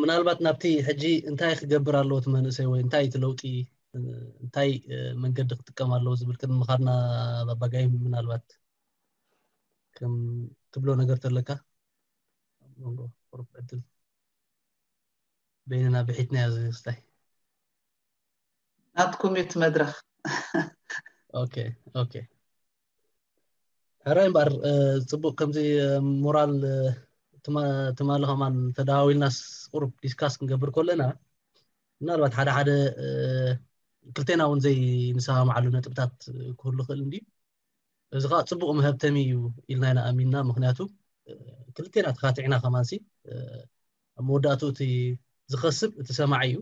ምናልባት ናብቲ ሕጂ እንታይ ክገብር ኣለዎ እቲ መንእሰይ ወይ እንታይ እቲ ለውጢ እንታይ መንገዲ ክጥቀም ኣለዎ ዝብል ቅድሚ ምኻድና ባባጋይ ምናልባት ከም ትብሎ ነገር ተለካ መንጎ ቁሩብ ዕድል በይንና ብሒትና እዚ ክስታይ ናትኩም እዩ እቲ መድረኽ። ኦኬ ኦኬ ሕራይ እምበኣር ጽቡቅ ከምዚ ሞራል ትማሊ ከማን ተደዋዊልናስ ቁሩብ ዲስካስ ክንገብር ከለና ምናልባት ሓደ ሓደ ክልቴና እውን ዘይንሰማማዓሉ ነጥብታት ክህሉ ክእል እንዲ እዚ ከዓ ፅቡቅ መሀብተሚ እዩ ኢልና ኢና ኣሚንና ምክንያቱ ክልቴና ተካትዕና ከማንሲ ኣብ መወዳእቱ እቲ ዝኸስብ እቲ ሰማዒ እዩ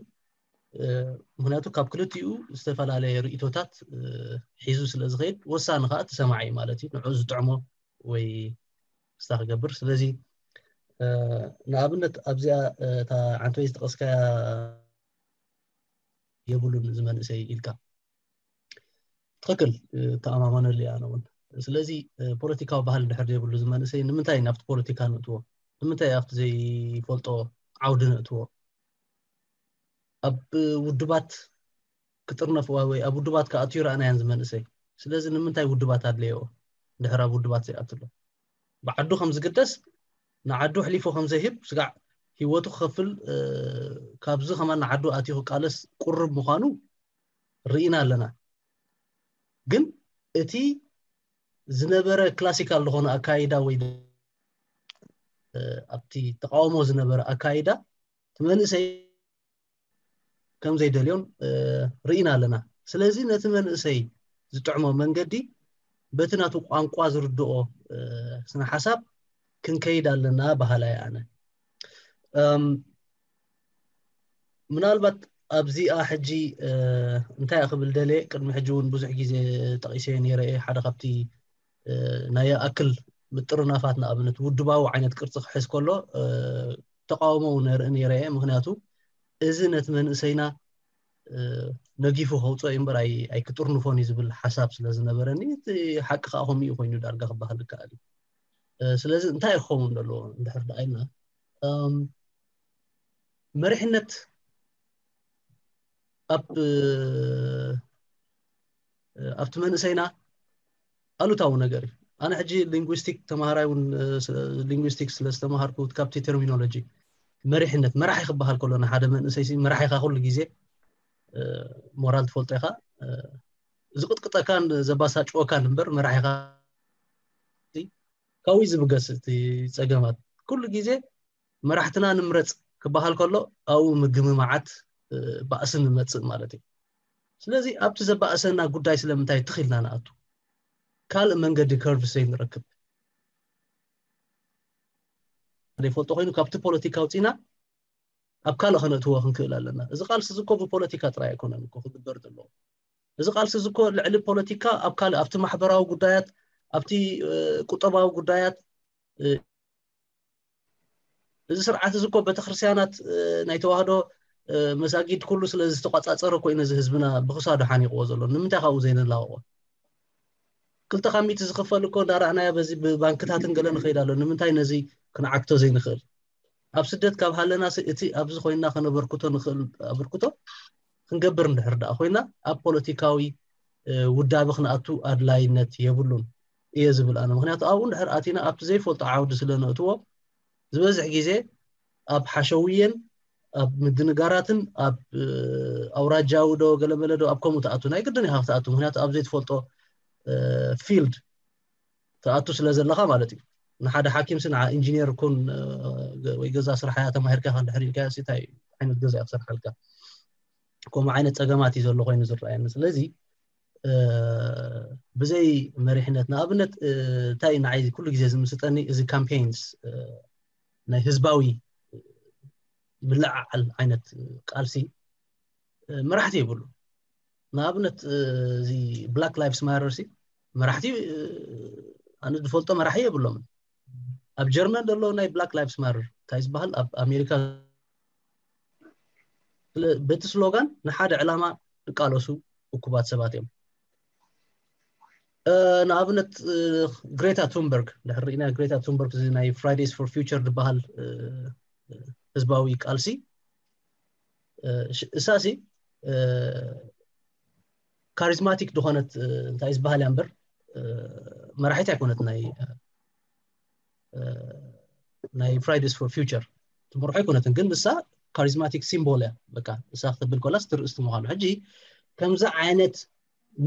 ምክንያቱ ካብ ክልቲኡ ዝተፈላለየ ርእቶታት ሒዙ ስለ ዝኸይድ ወሳኒ ከዓ እቲ ሰማዒ ማለት እዩ ንዑ ዝጥዕሞ ወይ ስታ ክገብር ስለዚ ንኣብነት ኣብዚኣ እታ ዓንተወይ ዝጠቀስካያ የብሉን እዚ መንእሰይ ኢልካ ትክክል ተኣማመነሉ እያ እውን ስለዚ ፖለቲካዊ ባህል ድሕር ዘይብሉ እዚ መንእሰይ ንምንታይ ናብቲ ፖለቲካ ንእትዎ ንምንታይ ኣብቲ ዘይፈልጦ ዓውዲ ንእትዎ ኣብ ውድባት ክጥርነፍ ወይ ኣብ ውድባት ክኣትዩ ረኣናያን ዝመንእሰይ ስለዚ ንምንታይ ውድባት ኣድለዮ ድሕር ኣብ ውድባት ዘይኣትሎ ብዓዱ ከም ዝግደስ ንዓዱ ኣሕሊፎ ከም ዘይህብ ስጋዕ ሂወቱ ክኸፍል ካብዚ ከማን ንዓዱ ኣትዩ ክቃለስ ቁርብ ምዃኑ ርኢና ኣለና ግን እቲ ዝነበረ ክላሲካል ዝኾነ ኣካይዳ ወይ ኣብቲ ተቃውሞ ዝነበረ ኣካይዳ እቲ መንእሰይ ከም ዘይደልዮን ርኢና ኣለና ስለዚ ነቲ መንእሰይ ዝጥዕሞ መንገዲ በቲ ናቱ ቋንቋ ዝርድኦ ስነ ሓሳብ ክንከይድ ኣለና በሃላይ ኣነ ምናልባት ኣብዚኣ ሕጂ እንታይ ክብል ደልየ ቅድሚ ሕጂ እውን ብዙሕ ግዜ ጠቂሰ ነይረ ሓደ ካብቲ ናይ ኣክል ምጥርናፋት ንኣብነት ውድባዊ ዓይነት ቅርፂ ክሕዝ ከሎ ተቃውሞ ነርኢ ነይረ እየ ምክንያቱ እዚ ነቲ መንእሰይና ነጊፉ ከውፅኦ እዩ እምበር ኣይክጥርንፎን እዩ ዝብል ሓሳብ ስለ ዝነበረኒ እቲ ሓቂ ከዓ ከምኡ ኮይኑ ዳርጋ ክበሃል ይከኣል እዩ ስለዚ እንታይ ክኸውን ዘለዎ እንድሕር ደኣ ኢልና መሪሕነት ኣብ ኣብቲ መንእሰይና ኣሉታዊ ነገር እዩ ኣነ ሕጂ ሊንጉስቲክ ተማሃራይ እውን ሊንጉስቲክ ስለ ዝተማሃርኩ ካብቲ ተርሚኖሎጂ መሪሕነት መራሒ ክበሃል ከሎ ንሓደ መንእሰይ መራሒካ ኩሉ ግዜ ሞራል ትፈልጦ ኢኻ ዝቅጥቅጠካን ዘባሳጭወካን እምበር መራሒካ ካብኡ ዝብገስ እቲ ፀገማት ኩሉ ግዜ መራሕትና ንምረፅ ክበሃል ከሎ ኣብኡ ምግምማዓት ባእሲ ንመፅእ ማለት እዩ። ስለዚ ኣብቲ ዘባእሰና ጉዳይ ስለምንታይ ትኽልና ንኣቱ ካልእ መንገዲ curve ዘይንረክብ? ዘይፈልጦ ኮይኑ ካብቲ ፖለቲካ ውፅኢና ኣብ ካልእ ከነእትዎ ክንክእል ኣለና። እዚ ቃልሲ እዚ እኮ ብፖለቲካ ጥራይ ኣይኮነን እኮ ክግበር ዘለዎ። እዚ ቃልሲ እዚ እኮ ልዕሊ ፖለቲካ ኣብ ካልእ ኣብቲ ማሕበራዊ ጉዳያት ኣብቲ ቁጠባዊ ጉዳያት እዚ ስርዓት እዚ እኮ ቤተክርስትያናት ናይ ተዋህዶ መሳጊድ ኩሉ ስለ ዝተቋፃፀረ እኮ እዩ ነዚ ህዝብና ብክሳዱ ሓኒቕዎ ዘሎ። ንምንታይ ካብኡ ዘይንላቀቆ? ክልተ ካብ ሚእቲ ዝኽፈል እኮ እንዳረኣናዮ በዚ ብባንክታትን ገለ ንኸይድ ኣሎ። ንምንታይ ነዚ ክንዓግቶ ዘይንኽእል? ኣብ ስደት ካብ ሃለና እቲ ኣብዚ ኮይና ከነበርክቶ ንኽእል ኣበርክቶ ክንገብር እንድሕር ደኣ ኮይና ኣብ ፖለቲካዊ ውዳቢ ክንኣቱ ኣድላይነት የብሉን እየ ዝብል ኣነ። ምክንያቱ ኣብኡ እንድሕር ኣቲና ኣብቲ ዘይፈልጦ ዓውዲ ስለ ነእትዎ ዝበዝሕ ግዜ ኣብ ሓሸውየን ኣብ ምድንጋራትን ኣብ ኣውራጃዊ ዶ ገለመለ ዶ ኣብ ከምኡ ትኣቱ ናይ ግድን ኢኻ ክትኣቱ። ምክንያቱ ኣብ ዘይትፈልጦ field ትኣቱ ስለ ዘለኻ ማለት እዩ። ንሓደ ሓኪም ሲ ንዓ ኢንጂነር ኩን ወይ ገዛ ስራሕ እያ ተማሂርካ ኢኻ እንድሕር ኢልካ ሲ እንታይ ዓይነት ገዛ እያ ክሰርሓልካ? ከምኡ ዓይነት ፀገማት እዩ ዘሎ ኮይኑ ዝረኣየኒ። ስለዚ ብዘይ መሪሕነት ንኣብነት እንታይ ንዓይ ኩሉ ግዜ ዝምስጠኒ እዚ campaigns ናይ ህዝባዊ ምልዕዓል ዓይነት ቃልሲ መራሕቲ የብሉ። ንኣብነት እዚ Black Lives Matter ሲ መራሕቲ ኣነ ዝፈልጦ መራሒ የብሎምን። ኣብ ጀርመን ዘሎ ናይ Black Lives Matter እንታይ ዝበሃል ኣብ ኣሜሪካ በቲ ስሎጋን ንሓደ ዕላማ ዝቃለሱ እኩባት ሰባት እዮም። ንኣብነት ግሬታ ቱንበርግ ድሕር ርኢና ግሬታ ቱንበርግ እዚ ናይ Fridays for Future ዝበሃል ህዝባዊ ቃልሲ እሳሲ ካሪዝማቲክ ዝኾነት እንታይ ዝበሃል እያ እምበር መራሒት ኣይኮነት ናይ ናይ Fridays for Future ትመርሖ ኣይኮነትን። ግን ንሳ ካሪዝማቲክ ሲምቦል እያ። በቃ እሳ ክትብል ኮላስ ትርእስቲ ምዃኑ ሕጂ ከምዚ ዓይነት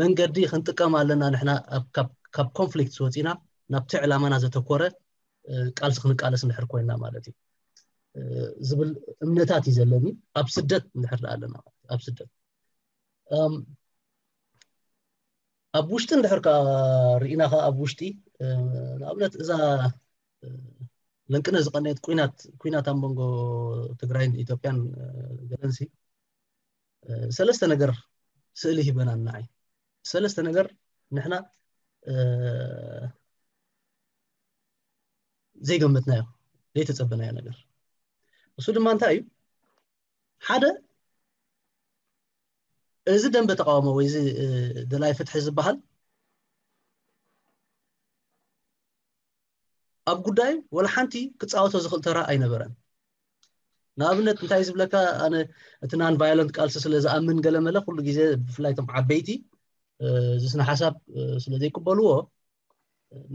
መንገዲ ክንጥቀም ኣለና ንሕና ካብ ኮንፍሊክት ወፂና ናብቲ ዕላማና ዘተኮረ ቃልሲ ክንቃለስ እንድሕር ኮይና ማለት እዩ ዝብል እምነታት እዩ ዘለኒ። ኣብ ስደት እንድሕር ኣለና ኣብ ስደት ኣብ ውሽጢ እንድሕር ከዓ ርኢና ከዓ ኣብ ውሽጢ ንኣብነት እዛ ለንቅነ ዝቀነየት ኩናት ኩናት ኣብ መንጎ ትግራይን ኢትዮጵያን ገለንሲ ሰለስተ ነገር ስእሊ ሂበና ንዓይ ሰለስተ ነገር ንሕና ዘይገመትናዮ ዘይተፀበናዮ ነገር እሱ ድማ እንታይ እዩ ሓደ እዚ ደንበ ተቃውሞ ወይ እዚ ደላይ ፍትሒ ዝበሃል ኣብ ጉዳዩ ወላ ሓንቲ ክፃወቶ ዝኽእል ተራ ኣይነበረን። ንኣብነት እንታይ ዝብለካ ኣነ እቲ non violent ቃልሲ ስለ ዝኣምን ገለመለ ኩሉ ግዜ ብፍላይ ቶም ዓበይቲ እዚ ስነ ሓሳብ ስለ ዘይቅበልዎ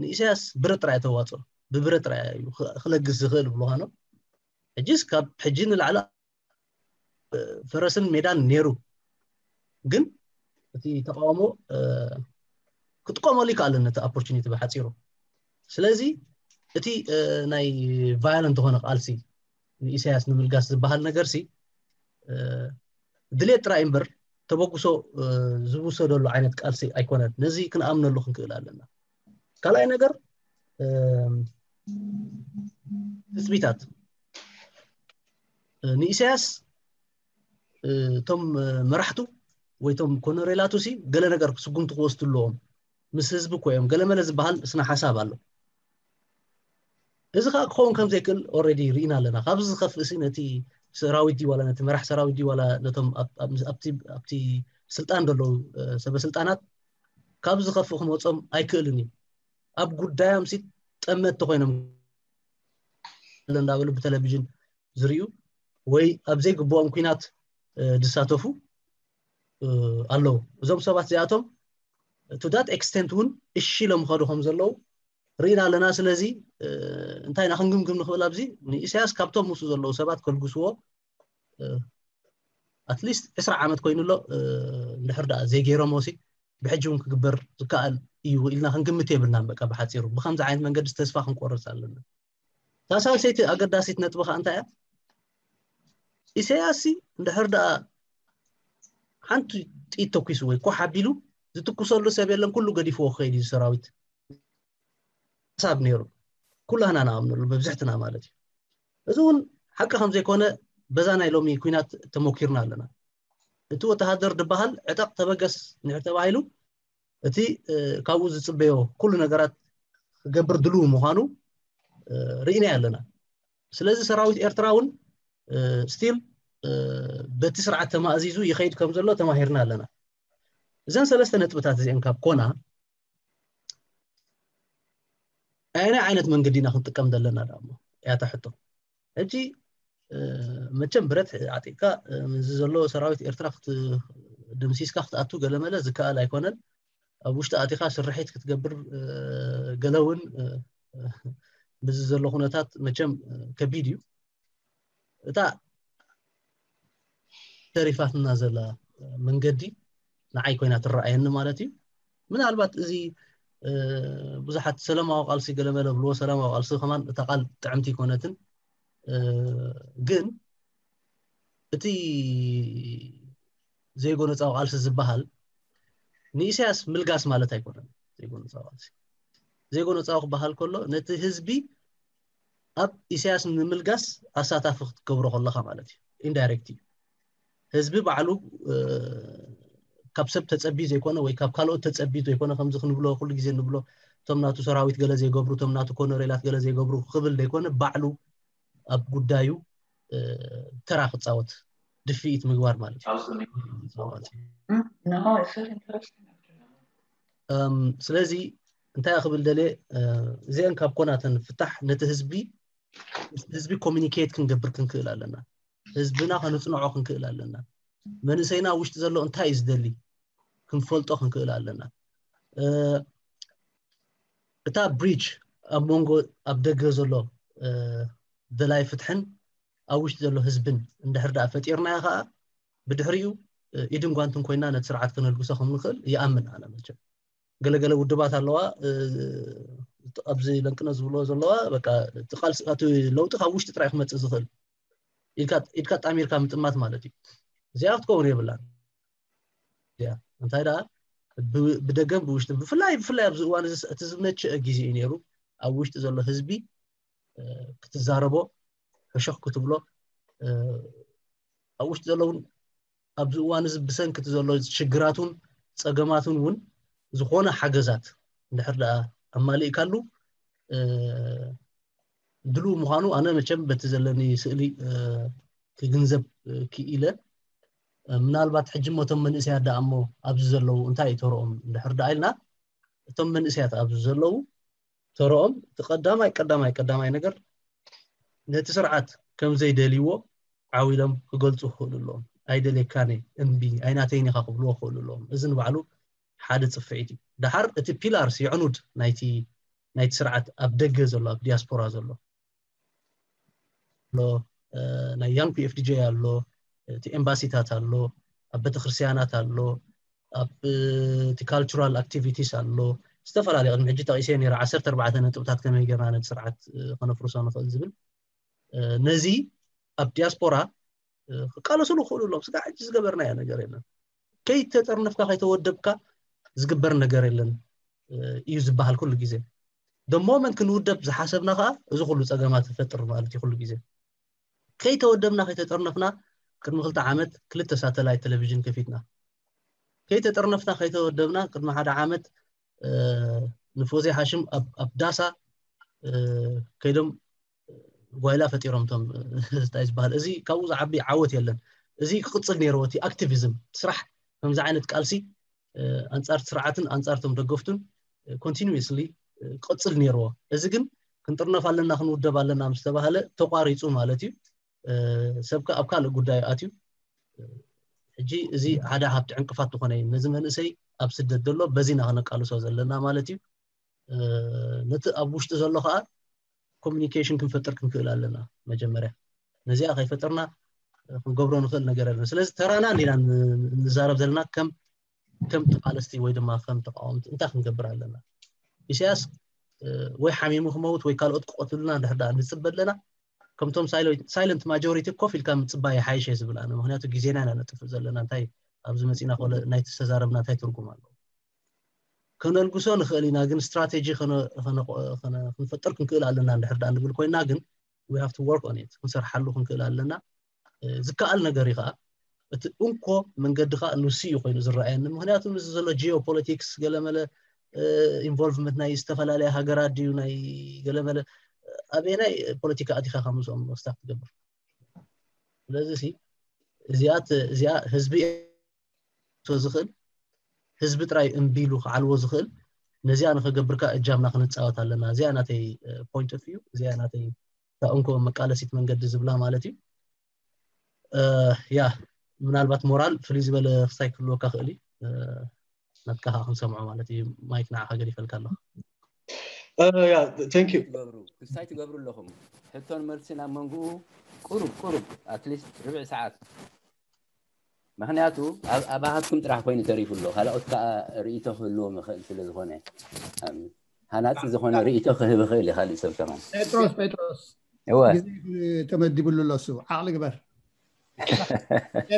ንኢሳያስ ብረት ጥራይ ተዋፅኦ ብብረት ጥራይ እዩ ክለግስ ዝኽእል ብልኳኖ ሕጂስ ካብ ሕጂ ንላዕሊ ፈረስን ሜዳን ነይሩ ግን እቲ ተቃውሞ ክጥቀመሉ ይከኣልን ነቲ opportunity ብሓፂሩ ስለዚ እቲ ናይ violent ዝኾነ ቃልሲ ንኢሳያስ ንምልጋስ ዝበሃል ነገር ሲ ድሌት ጥራይ እምበር ተበግሶ ዝውሰደሉ ዓይነት ቃልሲ ኣይኮነን ነዚ ክንኣምነሉ ክንክእል ኣለና ካልኣይ ነገር ትፅቢታት ንኢሳያስ እቶም መራሕቱ ወይ ቶም ኮነሬላቱ ሲ ገለ ነገር ስጉምቲ ክወስዱ ኣለዎም ምስ ህዝቢ እኮ እዮም ገለመለ ዝበሃል ስነ ሓሳብ ኣሎ እዚ ከዓ ክኸውን ከም ዘይክእል already ርኢና ኣለና ካብዚ ዝኸፍእ ሲ ነቲ ሰራዊት ድዩ ዋላ ነቲ መራሕ ሰራዊት ድዩ ዋላ ነቶም ኣብቲ ስልጣን ዘለዉ ሰበ ስልጣናት ካብ ዝኸፍእ ክመፆም ኣይክእልን እዩ ኣብ ጉዳዮም ሲ ጠመቲ ኮይኖም እንዳበሉ ብቴሌቪዥን ዝርእዩ ወይ ኣብ ዘይግብኦም ኩናት ዝሳተፉ ኣለዉ እዞም ሰባት እዚኣቶም to that extent እውን እሺ ኢሎም ከዱ ከም ዘለዉ ርኢና ኣለና ስለዚ እንታይ ኢና ክንግምግም ንኽእል ኣብዚ ንኢሳያስ ካብቶም ምስኡ ዘለዉ ሰባት ከልግስዎ at least ዕስራ ዓመት ኮይኑ ኣሎ እንድሕር ደኣ ዘይገይሮሞ ሲ ብሕጂ እውን ክግበር ዝከኣል እዩ ኢልና ክንግምት የብልናን በቃ ብሓፂሩ ብከምዚ ዓይነት መንገዲ ተስፋ ክንቆርፅ ኣለና እታ ሳልሰይቲ ኣገዳሲት ነጥቢ ከዓ እንታይ እያ ኢሳያስ ሲ እንድሕር ደኣ ሓንቲ ጥይት ተኩሱ ወይ ኮሕ ኣቢሉ ዝትኩሰሉ ሰብ የለን። ኩሉ ገዲፍዎ ክኸይድ እዩ ሰራዊት። ሓሳብ ነይሩ። ኩላህና ንኣምነሉ፣ መብዝሕትና ማለት እዩ። እዚ እውን ሓቂ ከም ዘይኮነ በዛ ናይ ሎሚ ኩናት ተመኪርና ኣለና። እቲ ወተሃደር ዝበሃል ዕጠቕ ተበገስ ንድሕር ተባሂሉ እቲ ካብኡ ዝፅበዮ ኩሉ ነገራት ክገብር ድልው ምዃኑ ርኢና ኣለና። ስለዚ ሰራዊት ኤርትራ እውን ስቲል በቲ ስርዓት ተማእዚዙ ይኸይድ ከም ዘሎ ተማሂርና ኣለና። እዘን ሰለስተ ነጥብታት እዚአን ካብ ኮና ኣየናይ ዓይነት መንገዲ ኢና ክንጥቀም ዘለና ዳሞ እያ ተሕቶ። ሕጂ መቸም ብረት ዓጢቅካ ምስዚ ዘሎ ሰራዊት ኤርትራ ክትድምሲስካ ክትኣቱ ገለመለ ዝከኣል ኣይኮነን። ኣብ ውሽጢ ኣቲኻ ስርሒት ክትገብር ገለ እውን ምስዚ ዘሎ ኩነታት መቸም ከቢድ እዩ። እታ ተሪፋትና ዘላ መንገዲ ንዓይ ኮይና ትረኣየኒ ማለት እዩ። ምናልባት እዚ ብዙሓት ሰላማዊ ቃልሲ ገለመለ ብልዎ፣ ሰላማዊ ቃልሲ ከማን እታ ቃል ጥዕምቲ ይኮነትን፣ ግን እቲ ዘይጎነፃዊ ቃልሲ ዝበሃል ንኢሳያስ ምልጋስ ማለት ኣይኮነን። ዘይጎነፃዊ ቃልሲ ዘይጎነፃዊ ክበሃል ከሎ ነቲ ህዝቢ ኣብ ኢሳያስ ንምልጋስ ኣሳታፊ ክትገብሮ ከለካ ማለት እዩ። ኢንዳይሬክት እዩ። ህዝቢ ባዕሉ ካብ ሰብ ተፀቢ ዘይኮነ ወይ ካብ ካልኦት ተፀቢ ዘይኮነ፣ ከምዚ ክንብሎ ኩሉ ግዜ ንብሎ፣ እቶም ናቱ ሰራዊት ገለ ዘይገብሩ፣ እቶም ናቱ ኮነሬላት ገለ ዘይገብሩ ክብል ዘይኮነ፣ ባዕሉ ኣብ ጉዳዩ ተራ ክፃወት ድፍኢት ምግባር ማለት እዩ። ስለዚ እንታይ ክብል ደልየ፣ እዚአን ካብ ኮናተን ፍታሕ ነቲ ህዝቢ ህዝቢ ኮሚኒኬት ክንገብር ክንክእል ኣለና። ህዝብና ከነፅንዖ ክንክእል ኣለና። መንእሰይና ውሽጢ ዘሎ እንታይ እዩ ዝደሊ ክንፈልጦ ክንክእል ኣለና። እታ ብሪጅ ኣብ መንጎ ኣብ ደገ ዘሎ ደላይ ፍትሕን ኣብ ውሽጢ ዘሎ ህዝብን እንድሕር ደኣ ፈጢርናዮ ከዓ ብድሕሪኡ ኢድን ጓንትን ኮይና ነቲ ስርዓት ከነልግሶ ከም ንኽእል ይኣምን ኣነ። መቸም ገለገለ ውድባት ኣለዋ ኣብዚ ለንቅነ ዝብሎ ዘለዋ፣ በቃ እቲ ለውጢ ካብ ውሽጢ ጥራይ ክመፅእ ዝኽእል ኢድካ ጣሚርካ ምጥማት ማለት እዩ። እዚኣ ክትከውን የብላን። እንታይ ደኣ ብደገን ብውሽጥን ብፍላይ ብፍላይ ኣብዚ እዋን እቲ ዝመቸአ ግዜ እዩ ነይሩ። ኣብ ውሽጢ ዘሎ ህዝቢ ክትዛረቦ ሕሹኽ ክትብሎ፣ ኣብ ውሽጢ ዘለውን ኣብዚ እዋን እዚ ብሰንኪ እቲ ዘሎ ሽግራቱን ፀገማቱን እውን ዝኾነ ሓገዛት እንድሕር ደኣ ኣማሊእካሉ ድልው ምዃኑ ኣነ መቸም በቲ ዘለኒ ስእሊ ክግንዘብ ክኢለ። ምናልባት ሕጂ እሞ እቶም መንእሰያት ደኣ እሞ ኣብዚ ዘለዉ እንታይ እዩ ተረኦም እንድሕር ደኣ ኢልና፣ እቶም መንእሰያት ኣብዚ ዘለዉ ተረኦም እቲ ቀዳማይ ቀዳማይ ቀዳማይ ነገር ነቲ ስርዓት ከም ዘይደልይዎ ዓው ኢሎም ክገልፁ ክኽእሉ ኣለዎም። ኣይደልየካን እየ፣ እምቢ ኣይናተይን ኢኻ ክብልዎ ክኽእሉ ኣለዎም። እዚ ንባዕሉ ሓደ ፅፍዒት እዩ። ደሓር እቲ ፒላርስ የዕኑድ ናይቲ ናይቲ ስርዓት ኣብ ደገ ዘሎ ኣብ ዲያስፖራ ዘሎ ኣሎ፣ ናይ ያንግ ፒ ኤፍ ዲ ጄ ኣሎ፣ እቲ ኤምባሲታት ኣሎ፣ ኣብ ቤተክርስትያናት ኣሎ፣ ኣብ እቲ ካልቸራል ኣክቲቪቲስ ኣሎ፣ ዝተፈላለዩ ቅድሚ ሕጂ ጠቂሰ ነይረ ዓሰርተ ኣርባዕተ ነጥብታት ከመይ ጌርና ነቲ ስርዓት ከነፍርሶ ንኽእል ዝብል ነዚ ኣብ ዲያስፖራ ክቃለሱሉ ክኽእሉ ኣለዎም። ስጋ ሕጂ ዝገበርናዮ ነገር የለን። ከይተጠርነፍካ ከይተወደብካ ዝግበር ነገር የለን እዩ ዝበሃል ኩሉ ግዜ። ደ ሞመንት ክንውደብ ዝሓሰብና ከዓ እዚ ኩሉ ፀገማት ይፈጥር ማለት እዩ። ኩሉ ግዜ ከይተወደብና ከይተጠርነፍና ቅድሚ ክልተ ዓመት ክልተ ሳተላይት ቴሌቪዥን ከፊትና። ከይተጠርነፍና ከይተወደብና ቅድሚ ሓደ ዓመት ንፎዜ ሓሽም ኣብ ዳሳ ከይዶም ጓይላ ፈጢሮም ቶም እንታይ ዝበሃል። እዚ ካብኡ ዝዓቢ ዓወት የለን። እዚ ክቕፅል ነይርዎ። እቲ ኣክቲቪዝም ስራሕ ከምዚ ዓይነት ቃልሲ ኣንፃር ስርዓትን ኣንፃር ቶም ደገፍቱን ኮንቲኒስሊ ክቕፅል ነይርዎ። እዚ ግን ክንጥርነፍ ኣለና ክንውደብ ኣለና ምስ ተባሃለ ተቋሪፁ ማለት እዩ። ሰብካ ኣብ ካልእ ጉዳይ ኣትዩ። ሕጂ እዚ ሓደ ሃብቲ ዕንቅፋት ዝኾነ እዩ ነዚ መንእሰይ ኣብ ስደት ዘሎ። በዚ ኢና ክነቃልሶ ዘለና ማለት እዩ። ነቲ ኣብ ውሽጢ ዘሎ ከዓ ኮሚኒኬሽን ክንፈጥር ክንክእል ኣለና። መጀመርያ ነዚኣ ከይፈጠርና ክንገብሮ ንኽእል ነገር ኣለና። ስለዚ ተራና እንዲና ንዛረብ ዘለና ከም ከም ተቃለስቲ ወይ ድማ ከም ተቃወምቲ እንታይ ክንገብር ኣለና? ኢሳያስ ወይ ሓሚሙ ክመውት ወይ ካልኦት ክቆትሉና እንድሕር ደኣ ንፅበ ኣለና፣ ከምቶም ሳይለንት ማጆሪቲ ኮፍ ኢልካ ምፅባይ ይሓይሽ እየ ዝብል ኣነ። ምክንያቱ ግዜና ኢና ነጥፍእ ዘለና። እንታይ ኣብዚ መፂና ኮለ ናይ ዝተዛረብና እንታይ ትርጉም ኣለዎ? ከነልግሶ ንኽእል ኢና፣ ግን ስትራቴጂ ከነ- ከነ- ከነ- ክንፈጥር ክንክእል ኣለና እንድሕር ደኣ ንብል ኮይና ግን we have to work on it፣ ክንሰርሓሉ ክንክእል ኣለና። ዝከኣል ነገር እዩ ከዓ። እቲ እንኮ መንገዲ ከዓ ንሱ እዩ ኮይኑ ዝረኣየኒ። ምክንያቱ እዚ ዘሎ ጂኦፖለቲክስ ገለመለ ኢንቮልቭመንት ናይ ዝተፈላለያ ሃገራት ድዩ ናይ ገለመለ ኣበየናይ ፖለቲካ ኣቲካ ካብ ምስኦም ስታክ ትገብር? ስለዚ ሲ እዚኣ ት- እዚኣ ህዝቢ ክዓልዎ ዝኽእል፣ ህዝቢ ጥራይ እምቢ ኢሉ ክዓልዎ ዝኽእል፣ ነዚኣ ንኸገብርካ እጃምና ክንፃወት ኣለና። እዚኣ ናተይ ፖይንት ኦፍ ቪው፣ እዚኣ ናተይ እታ እንኮ መቃለሲት መንገዲ ዝብላ ማለት እዩ። ያ ምናልባት ሞራል ፍልይ ዝበለ ክሳይ ክህልወካ ክእል እዩ። ናትካ ከዓ ክንሰምዖ ማለት እዩ። ማይክ ንዓኻ ገዲፈልካ ኣለኹ። ያ ቴንክ ዩ ትገብሩ ክስታይ ትገብሩ ኣለኹም። ሕቶን መልስን ኣብ መንጎኡ ቁሩብ ቁሩብ ኣትሊስት ርብዒ ሰዓት። ምክንያቱ ኣብ ኣባሃትኩም ጥራሕ ኮይኑ ተሪፉ ኣሎ። ካልኦት ከዓ ርእይቶ ክህልዎም ይኽእል ስለ ዝኾነ፣ ሃናፂ ዝኾነ ርእይቶ ክህብ ይኽእል እዩ ካልእ ሰብ ከማን። ጴጥሮስ ጴጥሮስ እወ ግዜ ተመዲብሉ ኣሎ። እሱ ዓቕሊ ግበር።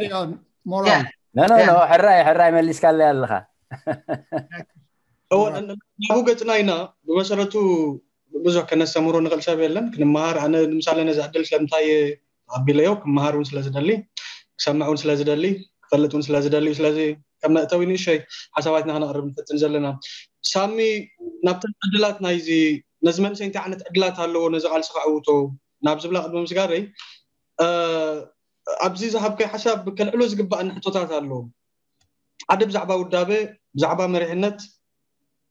ሪኦን ሞራል ኖ ኖ ኖ ሕራይ ሕራይ መሊስካለይ ኣለኻ። እዎ ናብኡ ገፅና ኢና። ብመሰረቱ ብዙሕ ከነስተምሮ ንኽእል ሰብ የለን። ክንመሃር ኣነ ንምሳሌ ነዚ ዕድል ስለምንታይ ኣቢለዮ ክመሃር እውን ስለዝደሊ ክሰምዕ እውን ስለዝደሊ ክፈልጥ እውን ስለዝደሊ እዩ። ስለዚ ከም መእተዊ ንእሸይ ሓሳባትና ክነቕርብ ንፈትን ዘለና ሳሚ ናብተን ዕድላት ናይዚ ነዚ መንእሰይ እንታይ ዓይነት ዕድላት ኣለዎ ነዚ ቃልሲ ከዕውቶ ናብ ዝብላ ቅድሚ ምስጋረይ ኣብዚ ዝሃብካይ ሓሳብ ከልዕሎ ዝግባኣኒ ሕቶታት ኣለዎ። ሓደ ብዛዕባ ውዳበ ብዛዕባ መሪሕነት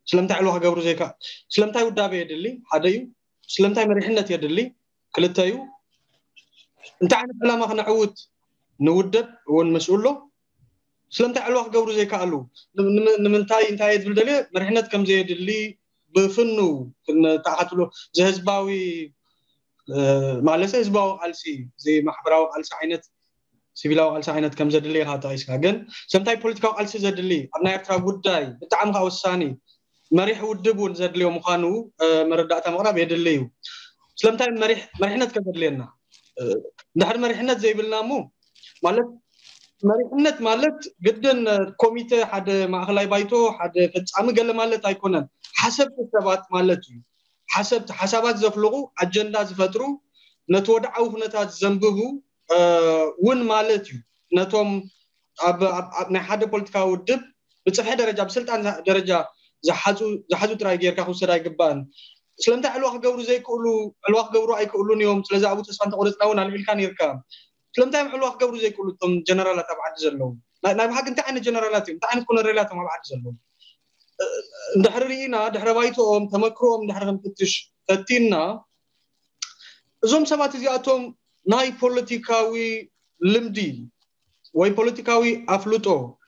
ስለምንታይ ዕልዋ ክገብሩ ዘይካ ስለምንታይ ውዳበ የድሊ ሓደ እዩ። ስለምንታይ መሪሕነት የድሊ ክልተ እዩ። እንታይ ዓይነት ዕላማ ክነዕውት ንውደብ እውን ምስኡ ኣሎ። ስለምንታይ ዕልዋ ክገብሩ ዘይከኣሉ ንምንታይ እንታይ እየ ዝብል ደልየ መሪሕነት ከም ዘየድሊ ብፍኑ ክነተዓትሎ ዝህዝባዊ ማለት ህዝባዊ ቃልሲ እዚ ማሕበራዊ ቃልሲ ዓይነት ሲቪላዊ ቃልሲ ዓይነት ከም ዘድሊ ኢኻ ጠቂስካ። ግን ስለምንታይ ፖለቲካዊ ቃልሲ ዘድሊ ኣብ ናይ ኤርትራ ጉዳይ ብጣዕሚ ከዓ ወሳኒ መሪሕ ውድብ እውን ዘድልዮ ምዃኑ መረዳእታ ምቕራብ የድሊ እዩ። ስለምንታይ መሪሕነት ከዘድልየና እንድሕር መሪሕነት ዘይብልና እሞ ማለት መሪሕነት ማለት ግድን ኮሚተ ሓደ ማእኸላይ ባይቶ ሓደ ፈፃሚ ገለ ማለት ኣይኮነን። ሓሰብቲ ሰባት ማለት እዩ። ሓሰብቲ ሓሳባት ዘፍልቑ ኣጀንዳ ዝፈጥሩ ነቲ ወድዓዊ ኩነታት ዘንብቡ እውን ማለት እዩ። ነቶም ኣብ ናይ ሓደ ፖለቲካዊ ውድብ ብፅፍሒ ደረጃ ብስልጣን ደረጃ ዝሓዙ ጥራይ ጌርካ ክውሰድ ኣይግባእን። ስለምንታይ ዕልዋ ክገብሩ ዘይክእሉ ዕልዋ ክገብሩ ኣይክእሉን እዮም። ስለዚ ኣብኡ ተስፋ እንተቆረፅና እውን ኣልዒልካ ነይርካ። ስለምንታይ እዮም ዕልዋ ክገብሩ ዘይክእሉ እቶም ጀነራላት ኣብ ዓዲ ዘለዉ? ናይ ብሓቂ እንታይ ዓይነት ጀነራላት እዮም? እንታይ ዓይነት ኮነሬላት እዮም ኣብ ዓዲ ዘለዉ? እንድሕሪ ርኢና ድሕረ ባይትኦም ተመክሮኦም እንድሕሪ ክንፍትሽ ፈቲንና እዞም ሰባት እዚኣቶም ናይ ፖለቲካዊ ልምዲ ወይ ፖለቲካዊ ኣፍልጦ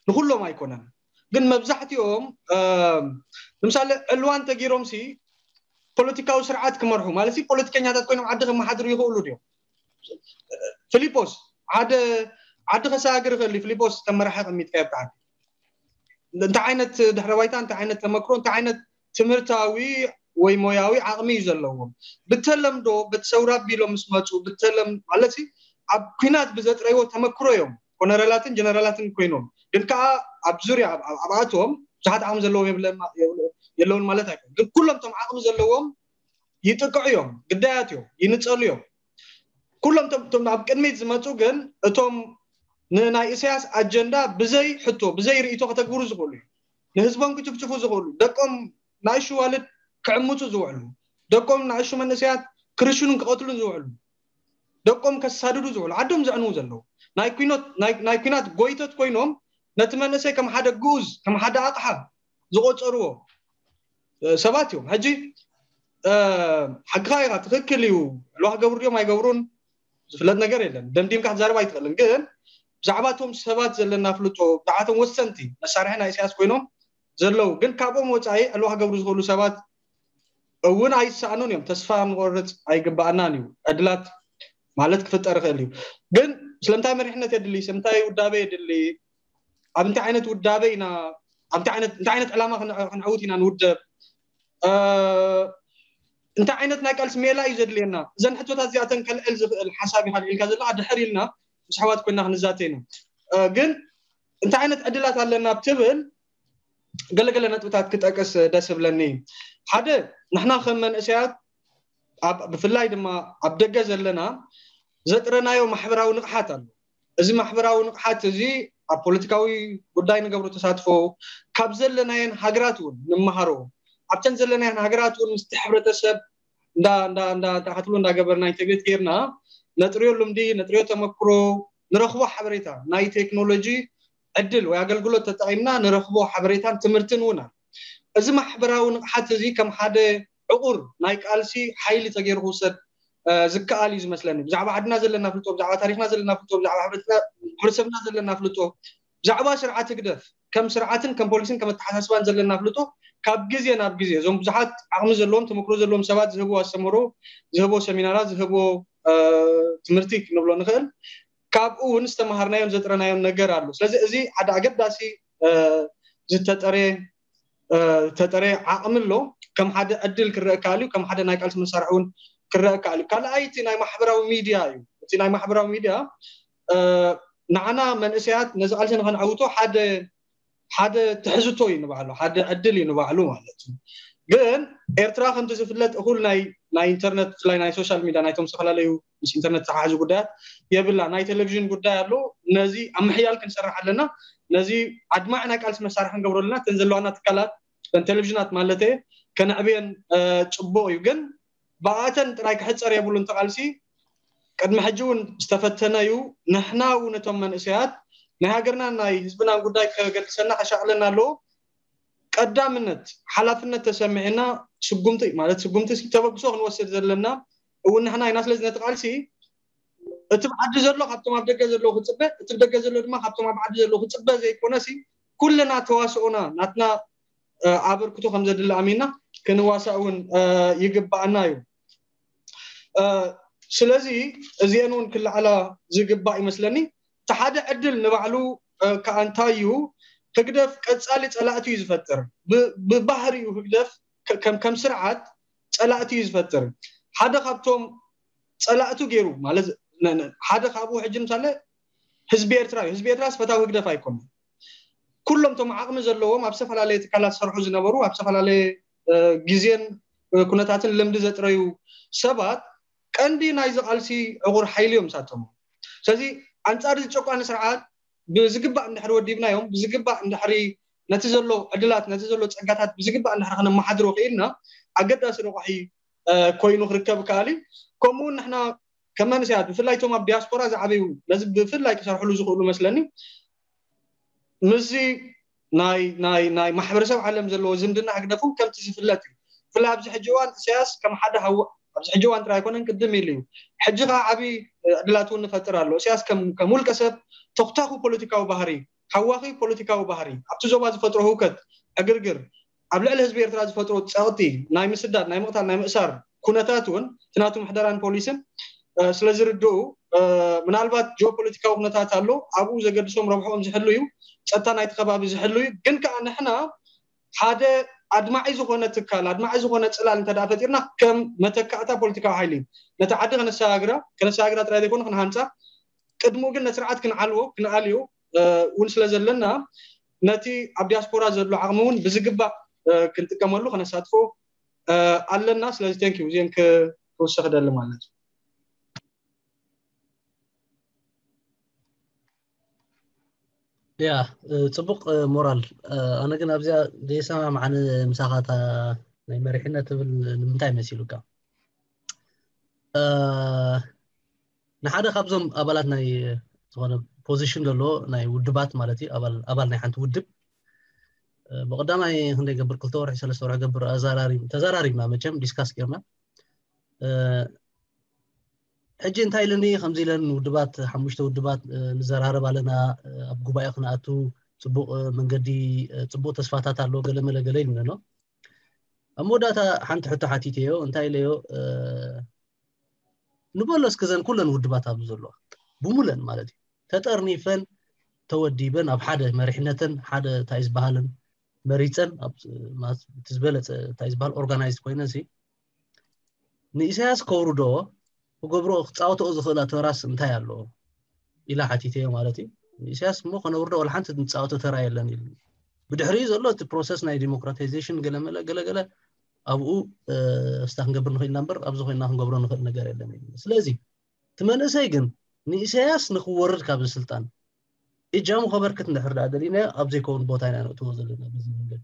ንኩሎም ኣይኮነን። ግን መብዛሕትኦም ንምሳሌ ዕልዋ እንተገይሮም ሲ ፖለቲካዊ ስርዓት ክመርሑ ማለት ፖለቲከኛታት ኮይኖም ዓዲ ከመሓድሩ ይኽእሉ ድዮም? ፊሊጶስ ሓደ ዓዲ ከሰጋግር ይኽእል እዩ። ፊሊጶስ ተመራሒ ቀሚጥካ ብጣዕሚ እንታይ ዓይነት ድሕረ ባይታ እንታይ ዓይነት ተመክሮ እንታይ ዓይነት ትምህርታዊ ወይ ሞያዊ ዓቕሚ እዩ ዘለዎም። ብተለምዶ በቲ ሰውራ ኣቢሎም ምስ መፁ ብተለም ማለት ኣብ ኩናት ብዘጥረይዎ ተመክሮ እዮም ኮነረላትን ጀነራላትን ኮይኖም ግን ከዓ ኣብ ዙርያ ኣብኣቶም ብዙሓት ዓቕሚ ዘለዎም የለውን ማለት ኣይኮን ግን ኩሎም ቶም ዓቕሚ ዘለዎም ይጥቅዑ እዮም፣ ግዳያት እዮም፣ ይንፀሉ እዮም። ኩሎም ቶም ኣብ ቅድሚት ዝመፁ ግን እቶም ንናይ ኢሳያስ ኣጀንዳ ብዘይ ሕቶ ብዘይ ርእቶ ከተግብሩ ዝኽእሉ እዩ። ንህዝቦም ክጭፍጭፉ ዝኽእሉ ደቆም ናእሹ ዋልድ ክዕምፁ ዝውዕሉ ደቆም ናእሹ መንእሰያት ክርሽኑን ክቐትሉን ዝውዕሉ ደቆም ከሳድዱ ዝውዕሉ ዓዶም ዘዕንዉ ዘለዉ ናይ ኩናት ጎይቶት ኮይኖም ነቲ መንእሰይ ከም ሓደ ግኡዝ ከም ሓደ ኣቕሓ ዝቆፀርዎ ሰባት እዮም። ሕጂ ሓቅኻ ኢኻ፣ ትኽክል እዩ። ዕልዋ ክገብሩ ድዮም ኣይገብሩን ዝፍለጥ ነገር የለን። ደምዲምካ ክትዛረብ ኣይትኽእልን። ግን ብዛዕባ እቶም ሰባት ዘለና ኣፍልጦ ብዛዕባ እቶም ወሰንቲ መሳርሒ ናይ ኢሳያስ ኮይኖም ዘለዉ ግን ካብኦም ወፃኢ ዕልዋ ክገብሩ ዝኽእሉ ሰባት እውን ኣይሰኣኑን እዮም። ተስፋ ምቆርፅ ኣይግባኣናን እዩ። ዕድላት ማለት ክፍጠር ይኽእል እዩ። ግን ስለምንታይ መሪሕነት የድሊ? ስለምንታይ ውዳበ የድሊ? ኣብ እንታይ ዓይነት ውዳበ ኢና እንታይ ዓይነት ዕላማ ክንዕውት ኢና ንውደብ? እንታይ ዓይነት ናይ ቃልሲ ሜላ እዩ ዘድልየና? እዘን ሕቶታት እዚኣተን ከልዕል ዝኽእል ሓሳብ ኢኻ ልዒልካ ዘለኻ። ድሕር ኢልና ምስ ኣሕዋት ኮይና ክንዛተ ኢና። ግን እንታይ ዓይነት ዕድላት ኣለና ኣብ ትብል ገለገለ ነጥብታት ክጠቅስ ደስ እብለኒ። ሓደ፣ ንሕና ከም መንእሰያት፣ ኣብ ብፍላይ ድማ ኣብ ደገ ዘለና፣ ዘጥረናዮ ማሕበራዊ ንቕሓት ኣሎ። እዚ ማሕበራዊ ንቕሓት እዚ ኣብ ፖለቲካዊ ጉዳይ ንገብሮ ተሳትፎ፣ ካብ ዘለናየን ሃገራት እውን ንመሃሮ፣ ኣብተን ዘለናየን ሃገራት እውን ምስቲ ሕብረተሰብ እንዳ እንዳ እንዳ እንዳ ክትብሎ እንዳገበርና ኢንተግሬት ጌርና፣ ነጥርዮ ልምዲ፣ ነጥርዮ ተመክሮ፣ ንረኽቦ ሓበሬታ፣ ናይ ቴክኖሎጂ ዕድል ወይ ኣገልግሎት ተጠቒምና ንረኽቦ ሓበሬታን ትምህርትን እውን ኣሎ። እዚ ማሕበራዊ ንቕሓት እዚ ከም ሓደ ዕቑር ናይ ቃልሲ ሓይሊ ተገይሩ ክውሰድ ዝከኣል እዩ ዝመስለኒ። ብዛዕባ ዓድና ዘለና ፍልጦ፣ ብዛዕባ ታሪክና ዘለና ፍልጦ፣ ብዛዕባ ሕብረተሰብና ዘለና ፍልጦ፣ ብዛዕባ ስርዓት ህግደፍ ከም ስርዓትን ከም ፖሊሲን ከም ኣተሓሳስባን ዘለና ፍልጦ ካብ ግዜ ናብ ግዜ፣ እዞም ብዙሓት ዓቕሚ ዘለዎም፣ ተመክሮ ዘለዎም ሰባት ዝህብዎ ኣስተምህሮ፣ ዝህብዎ ሰሚናራት፣ ዝህብዎ ትምህርቲ ክንብሎ ንኽእል፣ ካብኡ እውን ዝተምሃርናዮን ዘጥረናዮን ነገር ኣሎ። ስለዚ እዚ ሓደ ኣገዳሲ ዝተጠረ ዝተጠረ ዓቕሚ ኣሎ። ከም ሓደ ዕድል ክረአ ከኣል እዩ፣ ከም ሓደ ናይ ቃልሲ መሳርሒ እውን ክረአ ከኣል እዩ። ካልኣይ እቲ ናይ ማሕበራዊ ሚድያ እዩ። እቲ ናይ ማሕበራዊ ሚድያ ንዓና መንእሰያት ነዚ ቃልሲ ንኸነዕውቶ ሓደ ሓደ ትሕዝቶ እዩ ንባዕሉ፣ ሓደ ዕድል እዩ ንባዕሉ ማለት እዩ። ግን ኤርትራ ከምቲ ዝፍለጥ እኹል ናይ ናይ ኢንተርነት፣ ብፍላይ ናይ ሶሻል ሚድያ፣ ናይቶም ዝተፈላለዩ ምስ ኢንተርነት ዝተሓሓዙ ጉዳያት የብላ። ናይ ቴሌቪዥን ጉዳይ ኣሎ። ነዚ ኣብ ምሕያል ክንሰርሕ ኣለና። ነዚ ኣድማዒ ናይ ቃልሲ መሳርሒ ክንገብሮ ኣለና። እተን ዘለዋና ትካላት፣ እተን ቴሌቪዥናት ማለት ከነዕብየን ፅቡቕ እዩ። ግን ብኣተን ጥራይ ክሕፀር የብሉን። እቲ ቃልሲ ቅድሚ ሕጂ እውን ዝተፈተነ እዩ። ንሕና እውን እቶም መንእሰያት ናይ ሃገርናን ናይ ህዝብናን ጉዳይ ከገድሰና ከሻቕለና ኣለዎ። ቀዳምነት ሓላፍነት ተሰሚዕና ስጉምቲ ማለት ስጉምቲ ተበግሶ ክንወስድ ዘለና እውን ንሕና ኢና። ስለዚ ነቲ ቃልሲ እቲ ብዓዲ ዘሎ ካብቶም ኣብ ደገ ዘለዉ ክፅበ፣ እቲ ብደገ ዘሎ ድማ ካብቶም ኣብ ዓዲ ዘለዉ ክፅበ ዘይኮነሲ ኩልና ተዋስኦና ናትና ኣበርክቶ ከም ዘድሊ ኣሚና ክንዋሳእ እውን ይግባኣና እዩ። ስለዚ እዚአን እውን ክለዓላ ዝግባእ ይመስለኒ። እቲ ሓደ ዕድል ንባዕሉ ከዓ እንታይ እዩ? ህግደፍ ቀፃሊ ፀላእቲ እዩ ዝፈጥር። ብባህሪኡ ህግደፍ ከም ስርዓት ፀላእቲ እዩ ዝፈጥር። ሓደ ካብቶም ፀላእቱ ገይሩ ማለት ሓደ ካብኡ ሕጂ ምሳሌ ህዝቢ ኤርትራ እዩ። ህዝቢ ኤርትራ ፈታዊ ህግደፍ ኣይኮነን። ኩሎም እቶም ዓቕሚ ዘለዎም ኣብ ዝተፈላለየ ትካላት ዝሰርሑ ዝነበሩ ኣብ ዝተፈላለየ ግዜን ኩነታትን ልምዲ ዘጥረዩ ሰባት ቀንዲ ናይዚ ቃልሲ ዕቑር ሓይሊ እዮም ሳቶም። ስለዚ ኣንጻር እዚ ጨቋኒ ስርዓት ብዝግባእ እንድሕሪ ወዲብናዮም ብዝግባእ እንድሕሪ ነቲ ዘሎ ዕድላት ነቲ ዘሎ ጸጋታት ብዝግባእ እንድሕሪ ከነመሓድሮ ክኢልና ኣገዳሲ ረቋሒ ኮይኑ ክርከብ ከኣል እዩ። ከምኡውን ንሕና ከም መንእሰያት ብፍላይ እቶም ኣብ ዲያስፖራ ዝዓበዩ ነዚ ብፍላይ ክሰርሕሉ ዝኽእሉ መስለኒ ምስዚ ናይ ናይ ናይ ማሕበረሰብ ዓለም ዘለዎ ዝምድና ህግደፍ እውን ከምቲ ዝፍለጥ እዩ። ብፍላይ ኣብዚ ሕጂ እዋን ኢሳያስ ከም ሓደ ሃዋ ኣብዚ ሕጂ እዋን ጥራይ ኣይኮነን ቅድም ኢሉ እዩ። ሕጂ ከዓ ዓብዪ ዕድላት እውን ንፈጥር ኣሎ። ኢሳያስ ከም ከም ውልቀ ሰብ ተኩታኩ ፖለቲካዊ ባህሪ፣ ሃዋኺ ፖለቲካዊ ባህሪ፣ ኣብቲ ዞባ ዝፈጥሮ ህውከት፣ ዕግርግር፣ ኣብ ልዕሊ ህዝቢ ኤርትራ ዝፈጥሮ ፀቕጢ ናይ ምስዳድ፣ ናይ ምቕታል፣ ናይ ምእሳር ኩነታት እውን እቲ ናቱ ምሕደራን ፖሊስን ስለ ዝርድኡ ምናልባት ጂኦፖለቲካዊ ኩነታት ኣሎ ኣብኡ ዘገድሶም ረብሕኦም ዝሕሉ እዩ፣ ፀጥታ ናይቲ ከባቢ ዝሕሉ እዩ። ግን ከዓ ንሕና ሓደ ኣድማዒ ዝኾነ ትካል ኣድማዒ ዝኾነ ፅላል እንተ ፈጢርና ከም መተካእታ ፖለቲካዊ ሓይሊ ነቲ ዓዲ ከነሰጋግራ ከነሰጋግራ ጥራይ ዘይኮነ ክንሃንፃ ቅድሚኡ ግን ነስርዓት ክንዓልዎ ክንኣልዮ እውን ስለ ዘለና ነቲ ኣብ ዲያስፖራ ዘሎ ዓቕሚ እውን ብዝግባእ ክንጥቀመሉ ከነሳትፎ ኣለና። ስለዚ ቴንክ ዩ እዚአን ክውስኽ ደሊ ማለት እዩ። ያ ጽቡቕ ሞራል። ኣነ ግን ኣብዚኣ ዘይሰማምዓኒ ምሳኻ እታ ናይ መሪሕነት ትብል ንምንታይ መሲሉካ? ንሓደ ካብዞም ኣባላት ናይ ዝኾነ ፖዚሽን ዘለዎ ናይ ውድባት ማለት እዩ ኣባል ናይ ሓንቲ ውድብ ብቀዳማይ ክንደይ ገብር ክልተ ወርሒ ሰለስተ ወርሒ ገብር ኣዘራሪብ ተዘራሪብና መቸም ዲስካስ ጌርና ሕጂ እንታይ ኢለኒ ከምዚ ኢለን ውድባት ሓሙሽተ ውድባት ንዘራረብ ኣለና ኣብ ጉባኤ ክንኣቱ ፅቡቅ መንገዲ ፅቡቅ ተስፋታት ኣሎ ገለመለ ገለ ኢሉኒ ኣሎ ኣብ መወዳእታ ሓንቲ ሕቶ ሓቲተዮ እንታይ ኢለዮ ንበሎ እስከ ዘን ኩለን ውድባት ኣብዚ ዘለዋ ብሙለን ማለት እዩ ተጠርኒፈን ተወዲበን ኣብ ሓደ መሪሕነተን ሓደ እንታይ ዝበሃልን መሪፀን እቲ ዝበለፀ እንታይ ዝበሃል ኦርጋናይዝ ኮይነን ንኢሳያስ ከውርዶ ክገብሮ ክፃወተኦ ዝኽእላ ተራስ እንታይ ኣለዎ ኢላ ሓቲተዮ ማለት እዩ ንኢሳያስ እሞ ከነውርዶ ወላ ሓንቲ ንፃወቶ ተራ የለን ኢሉ። ብድሕሪኡ ዘሎ እቲ ፕሮሰስ ናይ ዲሞክራታይዜሽን ገለመለ ገለገለ ኣብኡ ስታ ክንገብር ንኽእል ኢና እምበር ኣብዚ ኮይና ክንገብሮ ንኽእል ነገር የለን ኢሉ። ስለዚ እቲ መንእሰይ ግን ንኢሳያስ ንክወርድ ካብዚ ስልጣን እጃሙ ከበርክት እንድሕር ደኣ ደሊና ኣብ ዘይከውን ቦታ ኢና ነእትዎ ዘለና በዚ መንገዲ።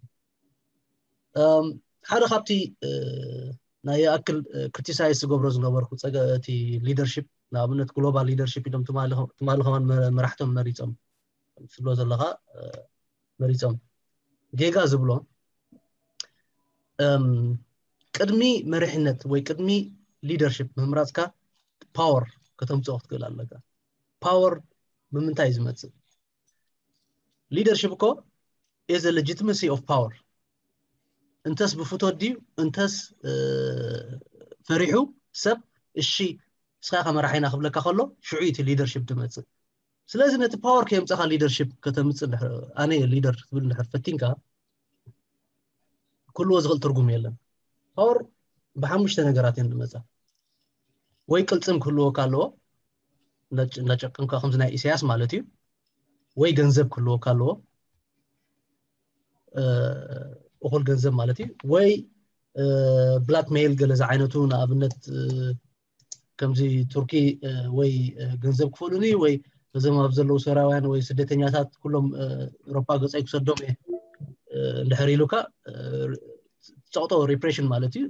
ሓደ ካብቲ ናይ ይኣክል ክሪቲሳይዝ ዝገብሮ ዝነበርኩ ፀገ እቲ ሊደርሽፕ ንኣብነት ግሎባል ሊደርሽፕ ኢሎም ትማሊ ከማን መራሕቶም መሪፆም ትብሎ ዘለካ መሪፆም ጌጋ ዝብሎ ቅድሚ መሪሕነት ወይ ቅድሚ ሊደርሽፕ ምምራፅካ ፓወር ከተምፅኦ ክትክእል ኣለካ። ፓወር ብምንታይ እዩ ዝመፅእ? ሊደርሽፕ እኮ is legitimacy of power። እንተስ ብፍቶት ድዩ እንተስ ፈሪሑ ሰብ እሺ እስኻ ኢኻ መራሒና ክብለካ ከሎ ሽዑ እቲ ሊደርሽፕ ትመፅእ። ስለዚ ነቲ ፓወር ከየምፀኻ ሊደርሽፕ ከተምፅእ ኣነ ሊደር ክትብል እንድሕር ፈቲንካ ክህልዎ ዝኽእል ትርጉም የለን። ፓወር ብሓሙሽተ ነገራት እየን ዝመፃ። ወይ ቅልፅም ክህልወካ ኣለዎ እንዳጨቀንካ ከምዚ ናይ ኢሳያስ ማለት እዩ። ወይ ገንዘብ ክህልወካ ኣለዎ እኹል ገንዘብ ማለት እዩ። ወይ ብላክሜይል ገለ ዝዓይነቱ ንኣብነት ከምዚ ቱርኪ ወይ ገንዘብ ክፈሉኒ ወይ እዞም ኣብ ዘለዉ ሶራውያን ወይ ስደተኛታት ኩሎም ኤሮፓ ገፀይ ክሰዶም እየ እንድሕር ኢሉካ ፀቕጦ ሪፕሬሽን ማለት እዩ።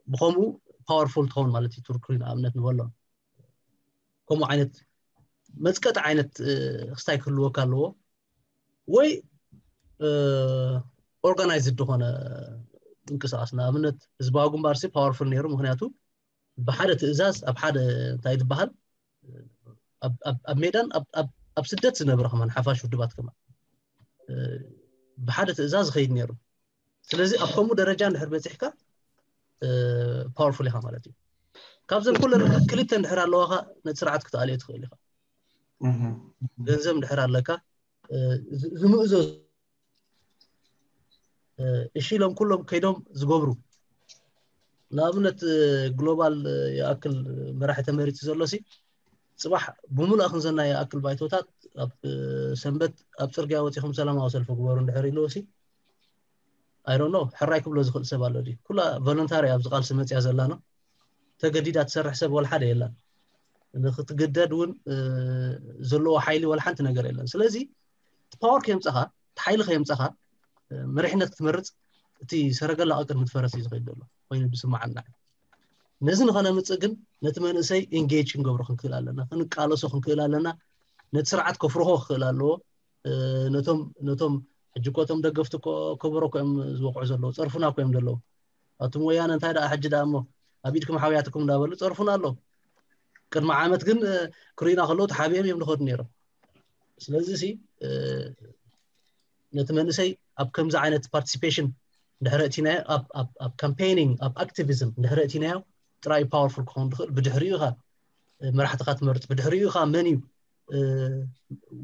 ብከምኡ ፓወርፉል ትኸውን ማለት እዩ። ቱርኪ ንኣብነት ንበሎ ከምኡ ዓይነት መፅቀጢ ዓይነት ክስታይ ክህልወካ ኣለዎ። ወይ ኦርጋናይዝድ ዝኾነ ምንቅስቃስ ንኣብነት ህዝባዊ ግንባር ሲ ፓወርፉል ነይሩ። ምክንያቱ ብሓደ ትእዛዝ ኣብ ሓደ እንታይ ዝበሃል ኣብ ሜዳን ኣብ ስደት ዝነብረ ከማን ሓፋሽ ውድባት ከማን ብሓደ ትእዛዝ ዝኸይድ ነይሩ። ስለዚ ኣብ ከምኡ ደረጃ እንድሕር በፂሕካ ፓወርፉል ኢኻ ማለት እዩ። ካብዘን ኩለን ክልተ እንድሕር ኣለዋኻ ነቲ ስርዓት ክትኣልዮ ትኽእል ኢኻ። ገንዘብ እንድሕር ኣለካ ዝምእዞ እሺ ኢሎም ኩሎም ከይዶም ዝገብሩ ንኣብነት ግሎባል ይኣክል መራሒ ተመሪፁ ዘሎ ሲ ፅባሕ ብምሉእ ክንዘና ይኣክል ባይቶታት ኣብ ሰንበት ኣብ ፅርግያ ወፂኹም ሰላማዊ ሰልፊ ግበሩ እንድሕር ኢልዎ ሲ ኣይሮኖ ሕራይ ክብሎ ዝኽእል ሰብ ኣሎ ድዩ? ኩላ ቮለንታሪ ኣብዚ ቃልሲ መፅያ ዘላ ነው። ተገዲዳ ትሰርሕ ሰብ ወላ ሓደ የላን። ንክትግደድ እውን ዘለዎ ሓይሊ ወላ ሓንቲ ነገር የለን። ስለዚ እቲ ፓወር ከየምፀኻ እቲ ሓይሊ ከየምፀኻ መሪሕነት ክትመርፅ እቲ ሰረገላ ቅድሚ ትፈረስ እዩ ዝኸይድ ዘሎ ኮይኑ ዝስማዓና። ነዚ ንኸነምፅእ ግን ነቲ መንእሰይ ኢንጌጅ ክንገብሮ ክንክእል ኣለና፣ ክንቃለሶ ክንክእል ኣለና። ነቲ ስርዓት ከፍርሆ ክኽእል ኣለዎ። ነቶም ነቶም ሕጂ እኮ እቶም ደገፍቲ እኮ ከበሮ እኮ እዮም ዝወቕዑ ዘለዉ፣ ፀርፉና እኮ እዮም ዘለዉ። ኣቱም ወያነ እንታይ ደኣ ሕጂ ደኣ እሞ ኣብ ኢድኩም ሓውያትኩም እንዳበሉ ፀርፉና ኣለዉ። ቅድሚ ዓመት ግን ክርዩና ከለዉ ተሓቢኦም እዮም ዝኸዱ ነይሮም። ስለዚ ሲ ነቲ መንእሰይ ኣብ ከምዚ ዓይነት ፓርቲሲፔሽን ድሕሪ እቲናዮ ኣብ ካምፔኒንግ ኣብ ኣክቲቪዝም ድሕሪ እቲናዮ ጥራይ ፓወርፉል ክኸውን ዝኽእል ብድሕሪኡ ኢኻ መራሕትኻ ትመርፅ። ብድሕሪኡ ኢኻ መን እዩ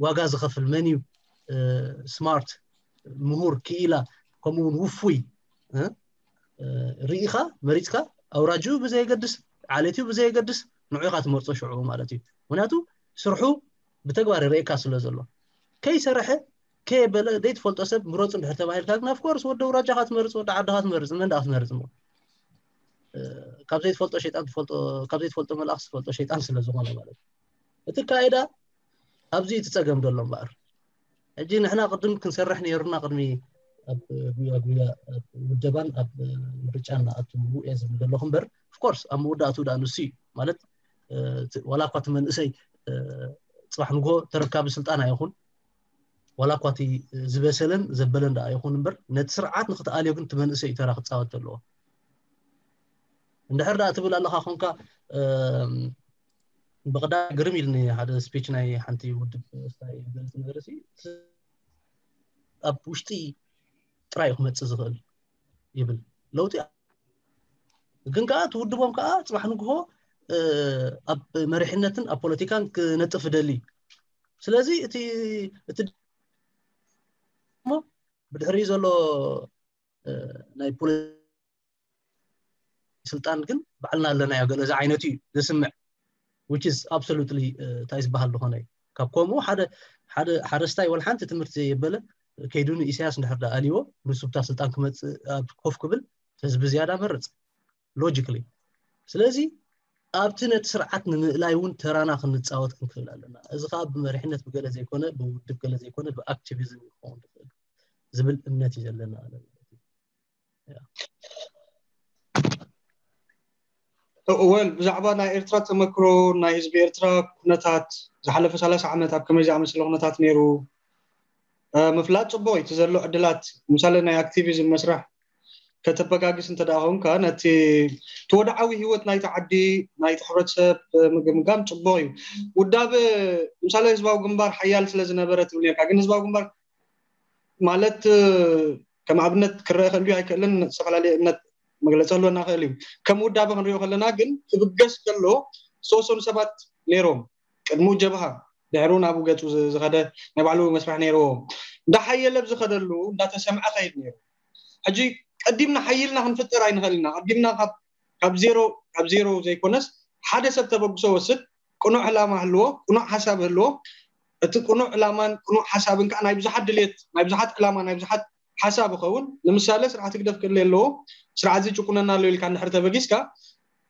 ዋጋ ዝኸፍል፣ መን እዩ ስማርት፣ ምሁር፣ ክኢላ፣ ከምኡ እውን ውፉይ ርኢኻ መሪፅካ ኣውራጅኡ ብዘየገድስ ዓሌትኡ ብዘየገድስ ንዑ ኢኻ ትመርፆ ሽዑ ማለት እዩ። ምክንያቱ ስርሑ ብተግባር ይርእየካ ስለ ዘሎ ከይሰረሐ ከየበለ ዘይትፈልጦ ሰብ ምረፁ እንድሕር ተባሂልካ ግን ኣፍኮርስ ወዲ ኣውራጃኻ ትመርፅ፣ ወዲ ዓድኻ ትመርፅ፣ ንመን ደኣ ክትመርፅ እሞ ካብ ዘይትፈልጦ ሸይጣን ትፈልጦ ካብ ዘይትፈልጦ መልኣኽ ዝፈልጦ ሸይጣን ስለ ዝኾነ ማለት እዩ። እቲ ኣካይዳ ኣብዚ እቲ ፀገም ዘሎ እምበኣር ሕጂ ንሕና ቅድም ክንሰርሕ ነይሩና ቅድሚ ኣብ ጉያ ጉያ ውደባን ኣብ ምርጫን ንኣቱ እየ ዝብል ዘለኹ እምበር ኦፍኮርስ ኣብ መወዳእትኡ ደኣ ንሱ እዩ ማለት ዋላ እኳ እቲ መንእሰይ ፅባሕ ንግሆ ተረካቢ ስልጣን ኣይኹን ዋላ እኳ እቲ ዝበሰለን ዘበለን ደኣ ይኹን እምበር ነቲ ስርዓት ንክትኣልዮ ግን እቲ መንእሰይ እዩ ተራ ክፃወት ዘለዎ። እንድሕር ደኣ ትብል ኣለኻ ኮንካ ብቐዳም ግርም ኢልኒ ሓደ ስፒች ናይ ሓንቲ ውድብ ስታይ ገልፅ ነገር ሲ ኣብ ውሽጢ ጥራይ እዩ ክመፅእ ዝኽእል ይብል ለውጢ ግን ከዓ ትውድቦም ከዓ ፅባሕ ንግሆ ኣብ መሪሕነትን ኣብ ፖለቲካን ክነጥፍ ደሊ። ስለዚ እቲ እቲ ብድሕሪ ዘሎ ናይ ስልጣን ግን ባዕልና ኣለናዮ ገለ ዝዓይነቱ እዩ ዘስምዕ which is absolutely እንታይ ዝበሃል ዝኾነ እዩ። ካብ ከምኡ ሓደ ሓደ ሓረስታይ ወላ ሓንቲ ትምህርቲ ዘየበለ ከይዱ ንኢሳያስ እንድሕር ዳ ኣልዎ ንሱ ብታ ስልጣን ክመፅእ ኣብ ኮፍ ክብል ህዝቢ ዝያዳ መርፅ ሎጂክሊ። ስለዚ ኣብቲ ነቲ ስርዓት ንምእላይ እውን ተራና ክንፃወት ክንክእል ኣለና። እዚ ከዓ ብመሪሕነት ብገለ ዘይኮነ ብውድብ ገለ ዘይኮነ ብኣክቲቪዝም ክኸውን ዝኽእል ዝብል እምነት እዩ ዘለና ኣነ ማለት እዩ። ወል ብዛዕባ ናይ ኤርትራ ተመክሮ ናይ ህዝቢ ኤርትራ ኩነታት ዝሓለፈ ሰላሳ ዓመት ኣብ ከመይ ዝኣመሰለ ኩነታት ነይሩ ምፍላጥ ፅቡቅ እዩ። እቲ ዘሎ ዕድላት ምሳሌ ናይ ኣክቲቪዝም መስራሕ ከተበጋግስ እንተ ደኣ ኮንካ ነቲ እቲ ወድዓዊ ህይወት ናይቲ ዓዲ ናይቲ ሕብረተሰብ ምግምጋም ፅቡቅ እዩ። ውዳበ ምሳሌ ህዝባዊ ግንባር ሓያል ስለ ዝነበረ ትብል ነርካ፣ ግን ህዝባዊ ግንባር ማለት ከም ኣብነት ክረአ ከልዩ ኣይክእልን፣ ዝተፈላለየ እምነት መግለፂ ክህልወና ክእል እዩ። ከም ውዳበ ክንሪኦ ከለና ግን ክብገስ ከሎ ዝተወሰኑ ሰባት ነይሮም ቅድሚኡ ጀብሃ ድሕሩ ናብኡ ገፁ ዝኸደ ናይ ባዕሉ መስራሕ ነይርዎ። እንዳሓየለ ብዝኸደሉ እንዳተሰምዐ ከይድ ነይሩ። ሕጂ ቀዲምና ሓይልና ክንፍጥር ኣይንኽእል ኢና። ቀዲምና ካብ ዜሮ ካብ ዜሮ ዘይኮነስ ሓደ ሰብ ተበግሶ ወስድ ቅኑዕ ዕላማ ህልዎ፣ ቅኑዕ ሓሳብ ህልዎ። እቲ ቅኑዕ ዕላማን ቅኑዕ ሓሳብን ከዓ ናይ ብዙሓት ድሌት ናይ ብዙሓት ዕላማ ናይ ብዙሓት ሓሳብ ይኸውን። ንምሳሌ ስርዓት ህግደፍ ክእለ ኣለዎ፣ ስርዓት እዚ ጭቁነና ኣሎ ኢልካ እንድሕር ተበጊስካ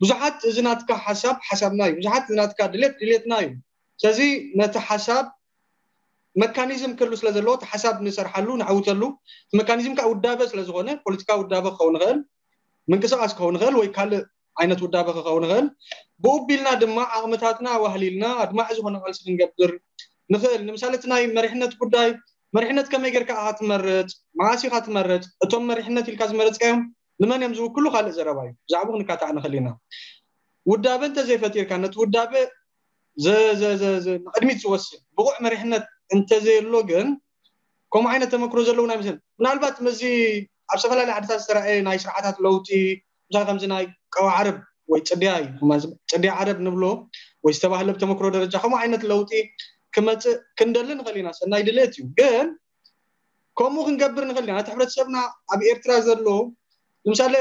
ብዙሓት እዚ ናትካ ሓሳብ ሓሳብና እዩ፣ ብዙሓት እዚ ናትካ ድሌት ድሌትና እዩ። ስለዚ ነቲ ሓሳብ መካኒዝም ክህሉ ስለ ዘለዎ እቲ ሓሳብ ንሰርሓሉ ንዓውተሉ። እቲ መካኒዝም ከዓ ውዳበ ስለ ዝኾነ ፖለቲካዊ ውዳበ ክኸውን ይኽእል፣ ምንቅስቃስ ክኸውን ይኽእል ወይ ካልእ ዓይነት ውዳበ ክኸውን ይኽእል። ብኡ ቢልና ድማ ዓቕምታትና ኣዋህሊልና ኣድማዒ ዝኾነ ቃልሲ ክንገብር ንኽእል። ንምሳሌ እቲ ናይ መሪሕነት ጉዳይ መሪሕነት ከመይ ጌርካ ኢኻ ትመርጽ፣ መዓስ ኢኻ ትመርጽ፣ እቶም መሪሕነት ኢልካ ዝመረጽካዮም ንመን እዮም ዝውክሉ ካልእ ዘረባ እዩ። ብዛዕባኡ ክንካታዕ ንኽእል ኢና። ውዳበ እንተዘይፈጢርካ ነቲ ውዳበ ንቕድሚት ዝወስድ ብቑዕ መሪሕነት እንተዘየሎ ግን ከምኡ ዓይነት ተመክሮ ዘለውና ይመስል። ምናልባት ምስዚ ኣብ ዝተፈላለዩ ዓድታት ዝተረኣየ ናይ ስርዓታት ለውጢ ምሳሌ ከምዚ ናይ ቀዋ ዓረብ ወይ ፅድያ እዩ ፅድያ ዓረብ ንብሎ ወይ ዝተባህለ ብተመክሮ ደረጃ ከምኡ ዓይነት ለውጢ ክመፅእ ክንደሊ ንኽእል ኢና። ሰናይ ድሌት እዩ። ግን ከምኡ ክንገብር ንኽእል ኢና። ነቲ ሕብረተሰብና ኣብ ኤርትራ ዘሎ ንምሳሌ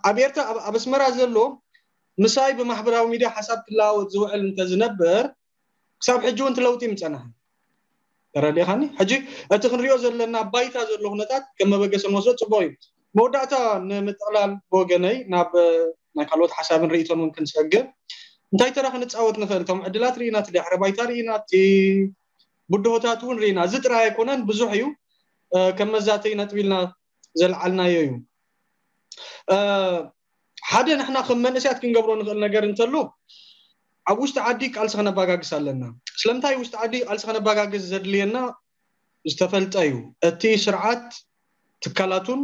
ኣብ ኤርትራ ኣብ ኣስመራ ዘሎ ምሳይ ብማሕበራዊ ሚድያ ሓሳብ ክለዋወጥ ዝውዕል እንተዝነበር ክሳብ ሕጂ እውን እቲ ለውጢ ምፀናሐ። ተረዲኻኒ? ሕጂ እቲ ክንሪኦ ዘለና ባይታ ዘሎ ኩነታት ከም መበገሲ ንወስዶ ፅቡቅ እዩ። መወዳእታ ንምጥቕላል ብወገነይ ናብ ናይ ካልኦት ሓሳብን ርኢቶን እውን ክንሰግር እንታይ ተራ ክንፃወት ንኽእል? እቶም ዕድላት ርኢና፣ እቲ ድሕረ ባይታ ርኢና፣ እቲ ብድሆታት እውን ርኢና። እዚ ጥራይ ኣይኮነን፣ ብዙሕ እዩ። ከም መዛተይ ነጥቢ ኢልና ዘልዓልናዮ እዩ። ሓደ ንሕና ከም መንእሰያት ክንገብሮ ንኽእል ነገር እንተሎ ኣብ ውሽጢ ዓዲ ቃልሲ ከነባጋግስ ኣለና። ስለምንታይ ውሽጢ ዓዲ ቃልሲ ከነባጋግስ ዘድልየና ዝተፈልጠ እዩ። እቲ ስርዓት ትካላቱን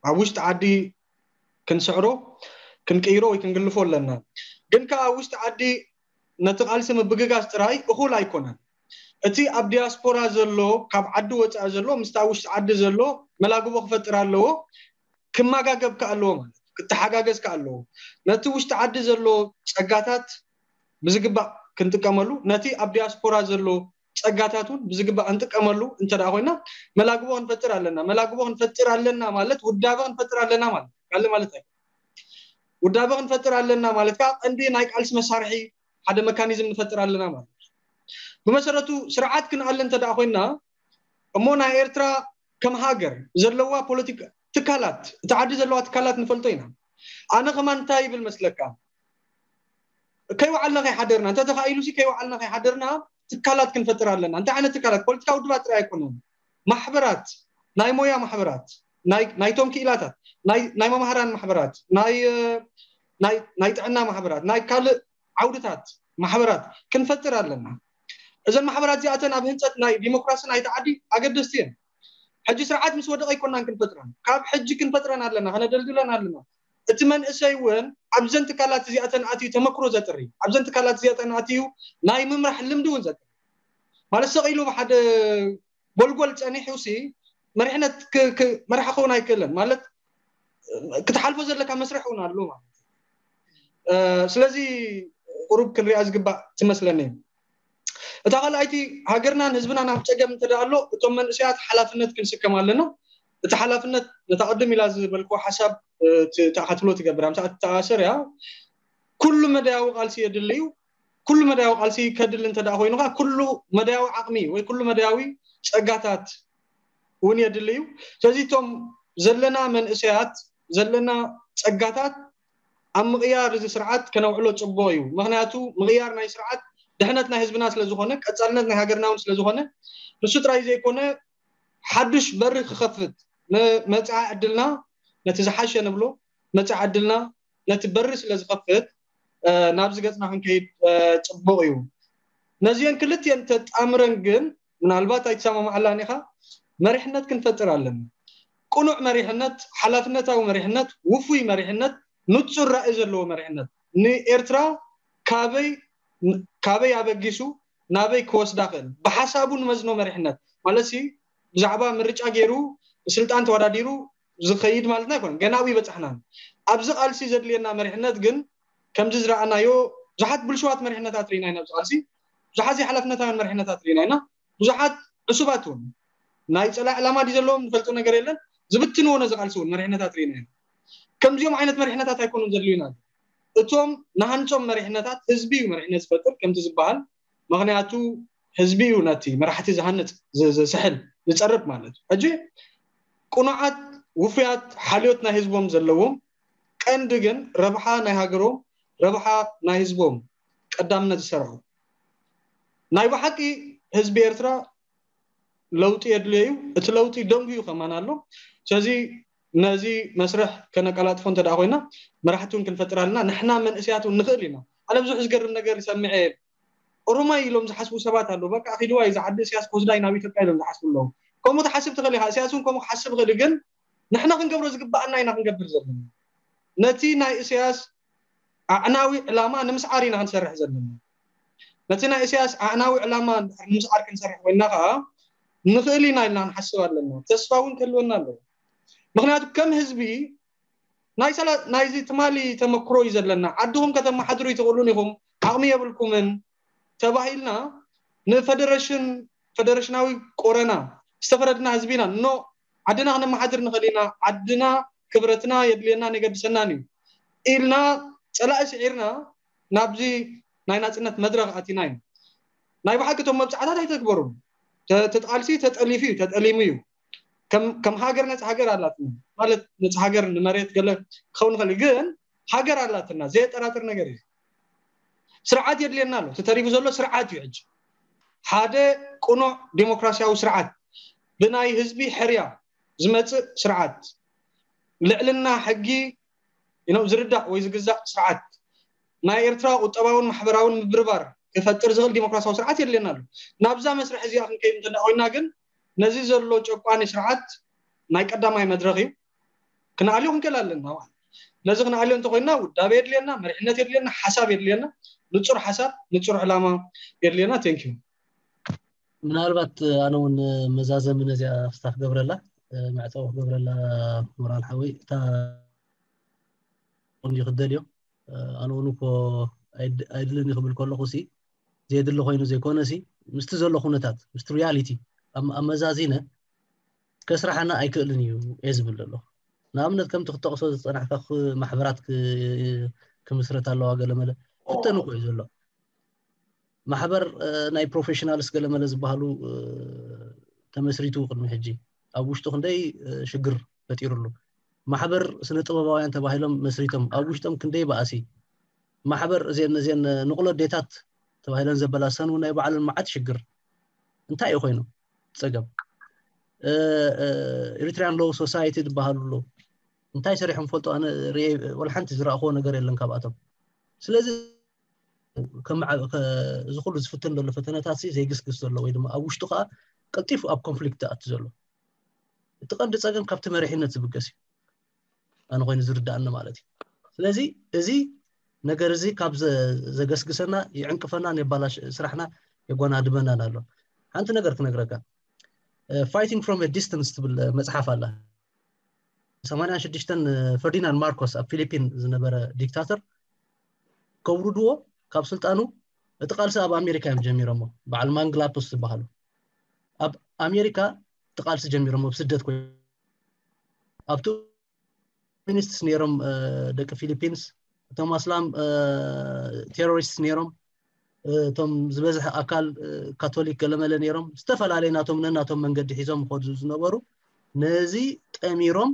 ኣብ ውሽጢ ዓዲ ክንስዕሮ ክንቅይሮ ወይ ክንግልፎ ኣለና። ግን ከዓ ኣብ ውሽጢ ዓዲ ነቲ ቃልሲ ምብግጋስ ጥራይ እኹል ኣይኮነን። እቲ ኣብ ዲያስፖራ ዘሎ ካብ ዓዲ ወፃኢ ዘሎ ምስቲ ኣብ ውሽጢ ዓዲ ዘሎ መላግቦ ክፈጥር ኣለዎ። ክመጋገብ ከ ኣለዎ ማለት ክተሓጋገዝ ከ ኣለዎ። ነቲ ውሽጢ ዓዲ ዘሎ ፀጋታት ብዝግባእ ክንጥቀመሉ፣ ነቲ ኣብ ዲያስፖራ ዘሎ ፀጋታት እውን ብዝግባእ ክንጥቀመሉ እንተ ደኣ ኮይና መላግቦ ክንፈጥር ኣለና። መላግቦ ክንፈጥር ኣለና ማለት ውዳበ ክንፈጥር ኣለና ማለት ካልእ ማለት ኣይኮነን። ውዳበ ክንፈጥር ኣለና ማለት ከዓ ቀንዲ ናይ ቃልሲ መሳርሒ ሓደ መካኒዝም ንፈጥር ኣለና ማለት እዩ። ብመሰረቱ ስርዓት ክንኣለ እንተ ደኣ ኮይና እሞ ናይ ኤርትራ ከም ሃገር ዘለዋ ፖለቲካ ትካላት እቲ ዓዲ ዘለዋ ትካላት ንፈልጦ ኢና። ኣነ ከማን እንታይ ይብል መስለካ ከይወዓልና ከይሓደርና እንተ ተኻኢሉ ሲ ከይወዓልና ከይሓደርና ትካላት ክንፈጥር ኣለና። እንታይ ዓይነት ትካላት? ፖለቲካ ውድባት ጥራይ ኣይኮነን። ማሕበራት፣ ናይ ሞያ ማሕበራት፣ ናይ ናይቶም ክኢላታት፣ ናይ ናይ መማህራን ማሕበራት፣ ናይ ናይ ናይ ጥዕና ማሕበራት፣ ናይ ካልእ ዓውድታት ማሕበራት ክንፈጥር ኣለና። እዘን ማሕበራት እዚኣተን ኣብ ህንፀት ናይ ዲሞክራሲ ናይቲ ዓዲ ኣገደስቲ እየን። ሕጂ ስርዓት ምስ ወደቐ ኣይኮናን ክንፈጥረን፣ ካብ ሕጂ ክንፈጥረን ኣለና፣ ከነደልድለን ኣለና። እቲ መንእሰይ እውን ኣብዘን ትካላት እዚኣተን ኣትዩ ተመክሮ ዘጥሪ፣ ኣብዘን ትካላት እዚኣተን ኣትዩ ናይ ምምራሕ ልምዲ እውን ዘጥሪ ማለት ሰቕ ኢሉ ብሓደ ጎልጎል ፀኒሑ ሲ መሪሕነት መራሕ ክኸውን ኣይክእልን ማለት ክትሓልፎ ዘለካ መስርሕ እውን ኣሎ ማለት። ስለዚ ቁሩብ ክንሪኣ ዝግባእ ትመስለኒ። እታ ካልኣይቲ ሃገርናን ህዝብናን ኣብ ፀገም እንተ ኣሎ እቶም መንእሰያት ሓላፍነት ክንስከም ኣለና። እቲ ሓላፍነት ነታ ቅድም ኢላ ዝበልክዎ ሓሳብ ተኣኻትሎ ትገብር ኣምሳ ተኣሰር እያ። ኩሉ መዳያዊ ቃልሲ የድሊ እዩ። ኩሉ መዳያዊ ቃልሲ ከድሊ እንተ ደኣ ኮይኑ ከዓ ኩሉ መዳያዊ ዓቕሚ ወይ ኩሉ መዳያዊ ጸጋታት እውን የድሊ እዩ። ስለዚ እቶም ዘለና መንእሰያት ዘለና ጸጋታት ኣብ ምቕያር እዚ ስርዓት ከነውዕሎ ጽቡቕ እዩ። ምኽንያቱ ምቕያር ናይ ስርዓት ድሕነት ናይ ህዝብና ስለ ዝኾነ ቀጻልነት ናይ ሃገርና እውን ስለ ዝኾነ ንሱ ጥራይ ዘይኮነ ሓዱሽ በሪ ክኸፍት ንመጻኢ ዕድልና ነቲ ዝሓሸ ንብሎ መጻኢ ዕድልና ነቲ በሪ ስለ ዝኸፍት ናብዚ ገጽና ክንከይድ ጽቡቕ እዩ። ነዚአን ክልቲአን ተጣምረን ግን ምናልባት ኣይትሰማማዓላን ኢኻ፣ መሪሕነት ክንፈጥር ኣለና። ቅኑዕ መሪሕነት፣ ሓላፍነታዊ መሪሕነት፣ ውፉይ መሪሕነት፣ ንጹር ራእይ ዘለዎ መሪሕነት ንኤርትራ ካበይ ካበይ ኣበጊሱ ናበይ ክወስዳ ክእል ብሓሳቡ ንመዝኖ መሪሕነት ማለት ብዛዕባ ምርጫ ገይሩ ስልጣን ተወዳዲሩ ዝኸይድ ማለትና ኣይኮነን። ገና ኣብኡ ይበጻሕናን። ኣብዚ ቃልሲ ዘድልየና መሪሕነት ግን ከምዚ ዝረኣናዮ ብዙሓት ብልሽዋት መሪሕነታት ርኢና ኢና። ኣብዚ ቃልሲ ብዙሓት ዘይሓላፍነታውያን መሪሕነታት ርኢና ኢና። ብዙሓት ዕሱባት እውን ናይ ጸላኢ ዕላማ ድዩ ዘለዎም ንፈልጦ ነገር የለን። ዝብትንዎ ነዚ ቃልሲ እውን መሪሕነታት ርኢና ኢና። ከምዚኦም ዓይነት መሪሕነታት ኣይኮኑን ዘድልዩና። እቶም ንሃንጾም መሪሕነታት ህዝቢ እዩ መሪሕነት ዝፈጥር ከምቲ ዝበሃል። ምኽንያቱ ህዝቢ እዩ ነቲ መራሕቲ ዝሃንጽ ዝስሕል ዝጸርብ ማለት እዩ። ሕጂ ቅኑዓት ውፉያት ሓልዮት ናይ ህዝቦም ዘለዎም ቀንዲ ግን ረብሓ ናይ ሃገሮም ረብሓ ናይ ህዝቦም ቀዳምነት ዝሰርዑ ናይ ብሓቂ ህዝቢ ኤርትራ ለውጢ የድልዮ እዩ። እቲ ለውጢ ደንጉዩ ከማን ኣሎ። ስለዚ ነዚ መስርሕ ከነቀላጥፎ እንተ ደኣ ኮይና መራሕቲ እውን ክንፈጥር ኣለና። ንሕና መንእሰያት እውን ንኽእል ኢና። ኣነ ብዙሕ ዝገርም ነገር ይሰምዐ እየ። ኦሮማይ ኢሎም ዝሓስቡ ሰባት ኣለዉ። በቃ ኪድዋ እዩ ዝዓዲ እስያስ ኮስዳይ ናብ ኢትዮጵያ ኢሎም ዝሓስቡ ኣለዉ። ከምኡ ትሓስብ ትኽእል ኢኻ። እስያስ እውን ከምኡ ክሓስብ ይኽእል እዩ። ግን ንሕና ክንገብሮ ዝግባኣና ኢና ክንገብር ዘለና። ነቲ ናይ እስያስ ኣዕናዊ ዕላማ ንምስዓር ኢና ክንሰርሕ ዘለና። ነቲ ናይ እስያስ ኣዕናዊ ዕላማ ንምስዓር ክንሰርሕ ኮይና ከዓ ንኽእል ኢና ኢልና ንሓስብ ኣለና። ተስፋ እውን ክህልወና ኣለዎ። ምክንያቱ ከም ህዝቢ ናይ ሰላ ናይዚ ትማሊ ተመክሮ እዩ ዘለና። ዓድኹም ከተመሓድሩ ይትኽእሉን ኢኹም፣ ዓቕሚ የብልኩምን ተባሂልና ንፈደረሽን ፈደረሽናዊ ቆረና ዝተፈረድና ህዝቢ ኢና። ኖ ዓድና ክነመሓድር ንኽእል ኢና፣ ዓድና ክብረትና የድልየናን የገድሰናን እዩ ኢልና ጸላኢ ስዒርና ናብዚ ናይ ናጽነት መድረኽ ኣቲና ኢና። ናይ ብሓቂ እቶም መብጽዓታት ኣይተግበሩን። ተ- እቲ ቃልሲ ተጠሊፉ እዩ፣ ተጠሊሙ እዩ። ከም ከም ሃገር ነጻ ሃገር ኣላትና ማለት ነጻ ሃገር ንመሬት ገለ ክኸውን ይኽእል እዩ፣ ግን ሃገር ኣላትና ዘየጠራጥር ነገር እዩ። ስርዓት የድልየና ኣሎ። እቲ ተሪፉ ዘሎ ስርዓት እዩ። ሕጂ ሓደ ቅኑዕ ዴሞክራሲያዊ ስርዓት ብናይ ህዝቢ ሕርያ ዝመጽእ ስርዓት ልዕልና ሕጊ you know ዝርዳእ ወይ ዝግዛእ ስርዓት ናይ ኤርትራ ቁጠባውን ማሕበራውን ምብርባር ክፈጥር ዝኽእል ዲሞክራሲያዊ ስርዓት የድልየና ኣሎ። ናብዛ መስርሕ እዚኣ ክንከይድ እንተዳ ኮይና ግን ነዚ ዘሎ ጨቋኒ ስርዓት ናይ ቀዳማይ መድረኽ እዩ። ክነኣልዮ ክንክእል ኣለና ማለት እዩ። ነዚ ክነኣልዮ እንተኮይና ውዳቤ የድልየና፣ መሪሕነት የድልየና፣ ሓሳብ የድልየና፣ ንጹር ሓሳብ፣ ንጹር ዕላማ የድልየና። Thank you። ምናልባት ኣነ እውን መዛዘሚ ነዚኣ ክስታ ክገብረላ መዕፀዊ ክገብረላ ሞራል ሓወይ እታ እንዲ ክደልዮ ኣነ እውን እኮ ኣይድልን ክብል ከለኹ ሲ ዘየድሊ ኮይኑ ዘይኮነ ሲ ምስቲ ዘሎ ኩነታት ምስቲ ሪያሊቲ ኣመዛዚነ ከስራሓና ኣይክእልን እዩ እየ ዝብል ዘሎ። ንኣብነት ከምቲ ክጠቕሶ ዝፀናሕካ ማሕበራት ክምስረት ኣለዋ ገለመለ ፍተን እኮ እዩ ዘሎ። ማሕበር ናይ ፕሮፌሽናልስ ገለመለ ዝበሃሉ ተመስሪቱ ቅድሚ ሕጂ ኣብ ውሽጡ ክንደይ ሽግር ፈጢሩሉ። ማሕበር ስነ ጥበባውያን ተባሂሎም መስሪቶም ኣብ ውሽጦም ክንደይ ባእሲ። ማሕበር እዚን እዚን ንቕሎ ዴታት ተባሂለን ዘበላሰኑ ናይ ባዕለን መዓት ሽግር። እንታይ እዩ ኮይኑ ፀገም? ኤሪትሪያን ሎው ሶሳይቲ ዝበሃሉ ኣለዉ። እንታይ ሰሪሖም ፈልጦ? ኣነ ርኤ ወላ ሓንቲ ዝረእኽዎ ነገር የለን ካብኣቶም። ስለዚ እዚ ኩሉ ዝፍትን ዘሎ ፈተነታት ሲ ዘይግስግስ ዘሎ ወይ ድማ ኣብ ውሽጡ ከዓ ቀልጢፉ ኣብ ኮንፍሊክት ኣቱ ዘሎ እቲ ቀንዲ ፀገም ካብቲ መሪሕነት ዝብገስ እዩ። ኣነ ኮይኑ ዝርዳእኒ ማለት እዩ። ስለዚ እዚ ነገር እዚ ካብ ዘገስግሰና ይዕንቅፈና፣ የባላሽ ስራሕና፣ የጓናድበናን ኣሎ። ሓንቲ ነገር ክነግረካ፣ Fighting from a Distance ትብል መፅሓፍ ኣላ። ሰማንያን ሽዱሽተን ፈርዲናንድ ማርኮስ ኣብ ፊሊፒን ዝነበረ ዲክታተር ከውርድዎ ካብ ስልጣኑ እቲ ቃልሲ ኣብ ኣሜሪካ እዮም ጀሚሮሞ። በዓል ማንግላፖስ ዝበሃሉ ኣብ ኣሜሪካ እቲ ቃልሲ ጀሚሮሞ ብስደት ኮይ ኣብቲ ኮሚኒስትስ ነይሮም ደቂ ፊሊፒንስ እቶም ኣስላም ቴሮሪስትስ ነይሮም። እቶም ዝበዝሐ ኣካል ካቶሊክ ገለመለ ነይሮም፣ ዝተፈላለየ ናቶም ነናቶም መንገዲ ሒዞም ይኸዱ ዝነበሩ፣ ነዚ ጠሚሮም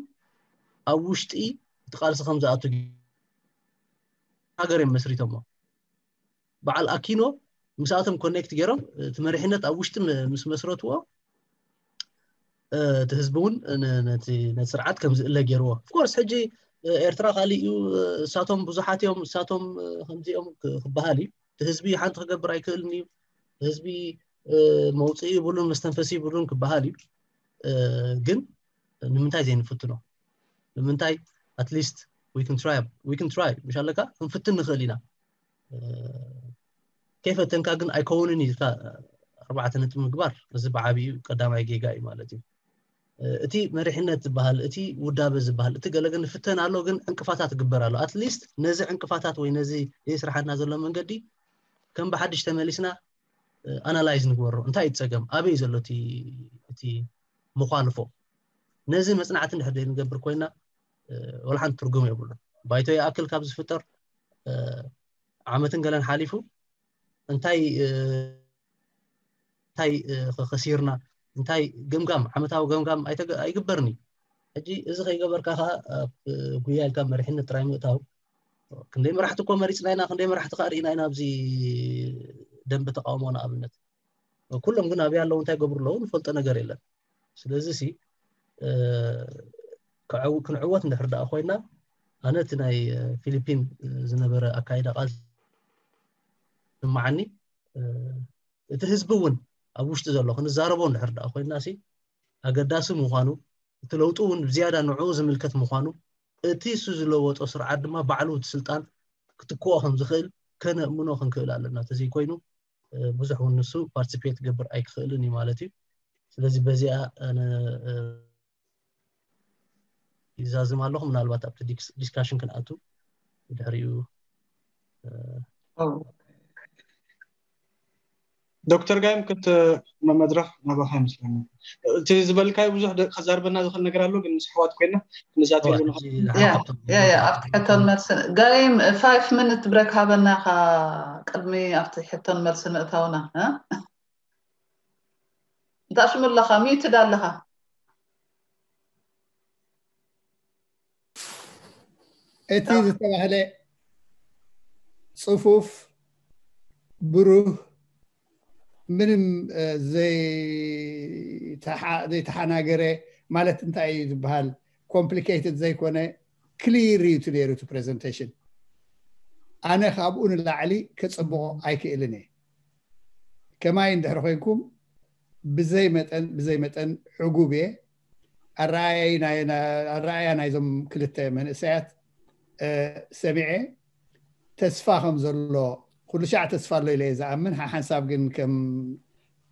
ኣብ ውሽጢ እቲ ቃልሲ ከም ዝኣቱ ሃገር እዮም መስሪቶሞ። በዓል ኣኪኖ ምስኣቶም ኮኔክት ገይሮም እቲ መሪሕነት ኣብ ውሽጢ ምስ መስረትዎ እቲ ህዝቢ እውን ነቲ ስርዓት ከም ዝእለ ገይርዎ። ኦፍኮርስ ሕጂ ኤርትራ ካሊእ እዩ፣ እሳቶም ብዙሓት እዮም፣ እሳቶም ከምዚኦም ክበሃል እዩ። እቲ ህዝቢ ሓንቲ ክገብር ኣይክእልን እዩ። ህዝቢ መውፅኢ ይብሉን መስተንፈሲ ይብሉን ክበሃል እዩ። ግን ንምንታይ ዘይንፍትኖ? ንምንታይ ኣትሊስት ዊክን ትራይ ዊክን ትራይ ምሽ ኣለካ ክንፍትን ንኽእል ኢና። ከይፈተንካ ግን ኣይከውንን ኢልካ ኣርባዕተ ነጥቢ ምግባር፣ እዚ ብዓብዩ ቀዳማይ ጌጋ እዩ ማለት እዩ። እቲ መሪሕነት ዝበሃል፣ እቲ ውዳበ ዝበሃል፣ እቲ ገለገ ንፍተን ኣሎ፣ ግን ዕንቅፋታት ግበር ኣሎ። ኣትሊስት ነዚ ዕንቅፋታት ወይ ነዚ ዘይስራሓና ዘሎ መንገዲ ከም ብሓድሽ ተመሊስና ኣናላይዝ ንግበሮ። እንታይ እዩ ፀገም? ኣበይ ዘሎ እቲ ምዃልፎ? ነዚ መፅናዕቲ እንድሕር ዘይንገብር ኮይና ወላ ሓንቲ ትርጉም የብሉን። ባይቶ ይኣክል ካብ ዝፍጠር ዓመትን ገለን ሓሊፉ እንታይ እንታይ ከሲርና፣ እንታይ ገምጋም፣ ዓመታዊ ገምጋም ኣይግበርን እዩ። ሕጂ እዚ ከይገበርካ ከዓ ኣብ ጉያ ኢልካ መሪሕነት ጥራይ ምእታው። ክንደይ መራሕቲ እኮ መሪፅና ኢና፣ ክንደይ መራሕቲ ከዓ ርኢና ኢና ኣብዚ ደንበ ተቃውሞ ንኣብነት። ኩሎም ግን ኣበይ ኣለዉ እንታይ ገብሩ ኣለዉ ንፈልጦ ነገር የለን። ስለዚ ሲ ክንዕወት እንድሕር ደኣ ኮይና ኣነ እቲ ናይ ፊሊፒን ዝነበረ ኣካይዳ ቃል ስማዓኒ። እቲ ህዝቢ እውን ኣብ ውሽጢ ዘሎ ክንዛረቦ እንድሕር ደኣ ኮይና ሲ ኣገዳሲ ምዃኑ፣ እቲ ለውጢ እውን ብዝያዳ ንዕኡ ዝምልከት ምዃኑ፣ እቲ እሱ ዝለወጦ ስርዓት ድማ ባዕሉ እቲ ስልጣን ክትክኦ ከም ዝኽእል ከነእምኖ ክንክእል ኣለና። ተዘይኮይኑ ብዙሕ እውን ንሱ ፓርቲሲፔት ክገብር ኣይክኽእልን እዩ ማለት እዩ። ስለዚ በዚኣ ኣነ ይዛዝም ኣለኹ። ምናልባት ኣብቲ ዲስካሽን ክንኣቱ ድሕሪኡ ዶክተር ጋይም ክት መድረኽ ናባኻ ይመስለኒ። እቲ ዝበልካዩ ብዙሕ ከዛርበና ዝኽእል ነገር ኣሎ፣ ግን ምስ ኣሕዋት ኮይና ነዛ ኣብቲ ሕቶን መልስን ጋይም ፋይፍ ሚኒት ብሬክ ሃበና ኢኻ። ቅድሚ ኣብቲ ሕቶን መልስን ምእታውና እንታይ ሽሙ ኣለኻ? ሚዩትድ ኣለኻ። እቲ ዝተባህለ ፅፉፍ፣ ብሩህ፣ ምንም ዘይተሓናገረ ማለት እንታይ እዩ ዝበሃል፣ ኮምፕሊኬትድ ዘይኮነ ክሊር እዩ እቲ ነይሩ እቲ ፕሬዘንቴሽን። ኣነ ካብኡ ንላዕሊ ከፅብቆ ኣይክእልን እየ። ከማይ እንድሕር ኮይንኩም ብዘይ መጠን ብዘይ መጠን ዕጉብ እየ። ኣረኣያ ናይዞም ክልተ መንእሰያት ሰሚዐ ተስፋ ከም ዘሎ፣ ኩሉ ሻዕ ተስፋ ኣሎ ኢለ እየ ዝኣምን። ሓሓንሳብ ግን ከም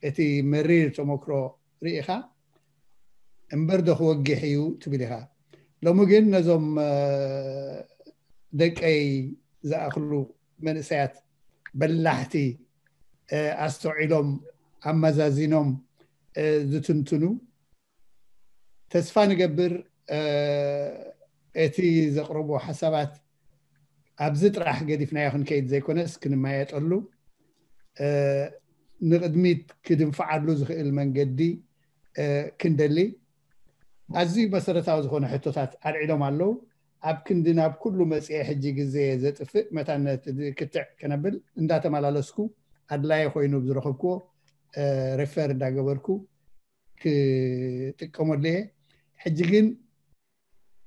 እቲ መሪር ተመክሮ ርኢኻ እምበር ዶ ክወግሕ እዩ ትብል ኢኻ። ሎሚ ግን ነዞም ደቀይ ዝኣኽሉ መንእሰያት በላሕቲ ኣስተውዒሎም ኣመዛዚኖም ዝትንትኑ ተስፋ ንገብር። እቲ ዘቕረቦ ሓሳባት ኣብዚ ጥራሕ ገዲፍናዮ ክንከይድ ዘይኮነስ ክንመያየጠሉ ንቕድሚት ክድንፍዓሉ ዝኽእል መንገዲ ክንደሊ ኣዝዩ መሰረታዊ ዝኾነ ሕቶታት ኣልዒሎም ኣለዉ። ኣብ ክንዲ ናብ ኩሉ መፅኤ ሕጂ ግዜ ዘጥፍእ መታን ክትዕ ከነብል እንዳተመላለስኩ ኣድላየ ኮይኑ ብዝረኸብክዎ ሪፈር እንዳገበርኩ ክጥቀመሉ እየ። ሕጂ ግን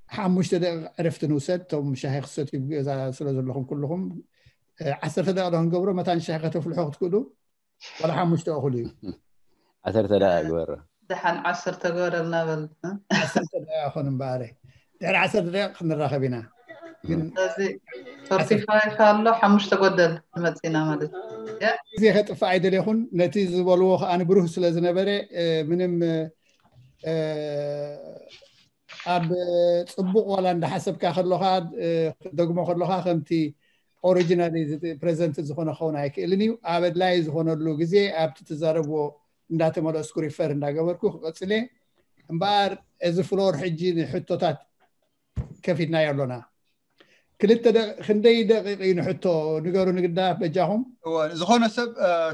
ሓሙሽተ ደቂቕ ዕረፍቲ ንውሰድ። እቶም ሻሂ ክሰትዩ ገዛ ስለ ዘለኹም ኩልኹም ዓሰርተ ደቂቕ ዶ ክንገብሮ መታን ሻሂ ከተፍልሖ ክትክእሉ ዋላ ሓሙሽተ እኹል እዩ። ዓሰርተ ደቂቕ ግበሮ። ደሓን ዓሰርተ ግበረልና በል። ዓሰርተ ደቂቕ ይኹን እምበኣረ ድሕሪ ዓሰርተ ደቂቕ ክንራኸብ ኢና። ግን ስለዚ ፎርቲ ፋይቭ ኣሎ ሓሙሽተ ጎደል ንመፅእ ኢና ማለት እዩ። ግዜ ከጥፍእ ኣይደለኹን። ነቲ ዝበልዎ ከዓ ብሩህ ስለ ዝነበረ ምንም ኣብ ፅቡቕ ዋላ እንዳሓሰብካ ከለኻ ደግሞ ከለኻ ከምቲ ኦሪጂናሊ ፕሬዘንት ዝኾነ ክኸውን ኣይክእልን እዩ። ኣብ ኣድላይ ዝኾነሉ ግዜ ኣብቲ ትዛረብዎ እንዳተመለስኩ ሪፈር እንዳገበርኩ ክቐፅል እየ። እምበኣር እዚ ፍሎር ሕጂ ንሕቶታት ከፊትናዮ ኣሎና። ክልተ ደቂ- ክንደይ ደቂቕ እዩ ንሕቶ? ንገሩ ንግዳፍ በጃኹም። እወ፣ ዝኾነ ሰብ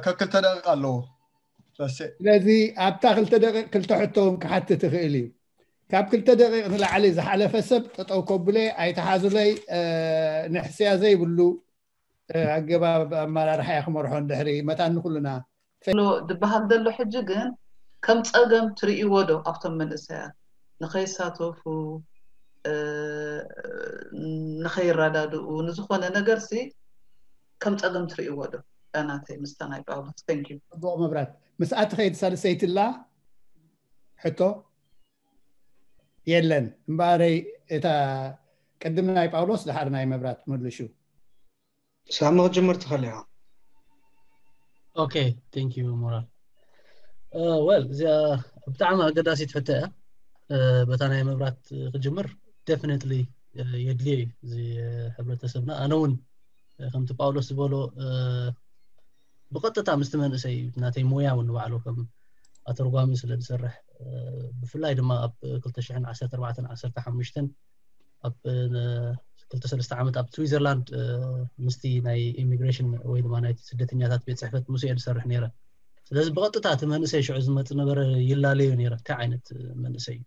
ከክልተ ደቂቕ ኣለዎ። ስለዚ ኣብታ ክልተ ደቂቕ ክልተ ሕቶ እውን ክሓትት ይኽእል እዩ። ካብ ክልተ ደቂቕ ንላዕሊ ዝሓለፈ ሰብ ጠጠው ከብለ ኣይተሓዙለይ። ንሕስያ ዘይብሉ ኣገባብ ኣመራርሓ እየ ክመርሖ። እንድሕሪ መታን ንኩልና ሎ ዝበሃል ዘሎ ሕጂ ግን ከም ፀገም ትርእይዎ ዶ ኣብቶም መንእሰያት ንኸይሳተፉ ንኸይረዳድኡ ንዝኾነ ነገር ሲ ከም ፀገም ትርእይዎ ዶ? ናተይ ምስታ ናይ ጳውሎስ። Thank you። ፅቡቕ መብራት። ምስኣ ትኸይድ ሳልሰይቲ ኣላ ሕቶ የለን እምበኣረይ፣ እታ ቅድም ናይ ጳውሎስ ድሓር ናይ መብራት መልሹ። ሳሚ ክትጅምር ትኽእል ኢኻ። Okay, thank you ሞራል። Well፣ እዚኣ ብጣዕሚ ኣገዳሲት ሕቶ እያ። በታ ናይ መብራት ክጅምር፣ definitely የድልዮ እዩ እዚ ሕብረተሰብና። ኣነ እውን ከምቲ ጳውሎስ ዝበሎ ብቐጥታ ምስቲ መንእሰይ፣ ናተይ ሞያ እውን ንባዕሉ ከም ኣተርጓሚ ስለ ዝሰርሕ፣ ብፍላይ ድማ ኣብ ክልተ ሽሕን ዓሰርተ ኣርባዕተን ዓሰርተ ሓሙሽተን ኣብ ክልተ ሰለስተ ዓመት ኣብ ስዊዘርላንድ ምስቲ ናይ ኢሚግሬሽን ወይ ድማ ናይ ስደተኛታት ቤት ፅሕፈት ምስ እየ ዝሰርሕ ነይረ። ስለዚ ብቐጥታ እቲ መንእሰይ ሽዑ ዝመፅ ነበረ ይላለዮ ነይረ። እንታይ ዓይነት መንእሰይ እዩ?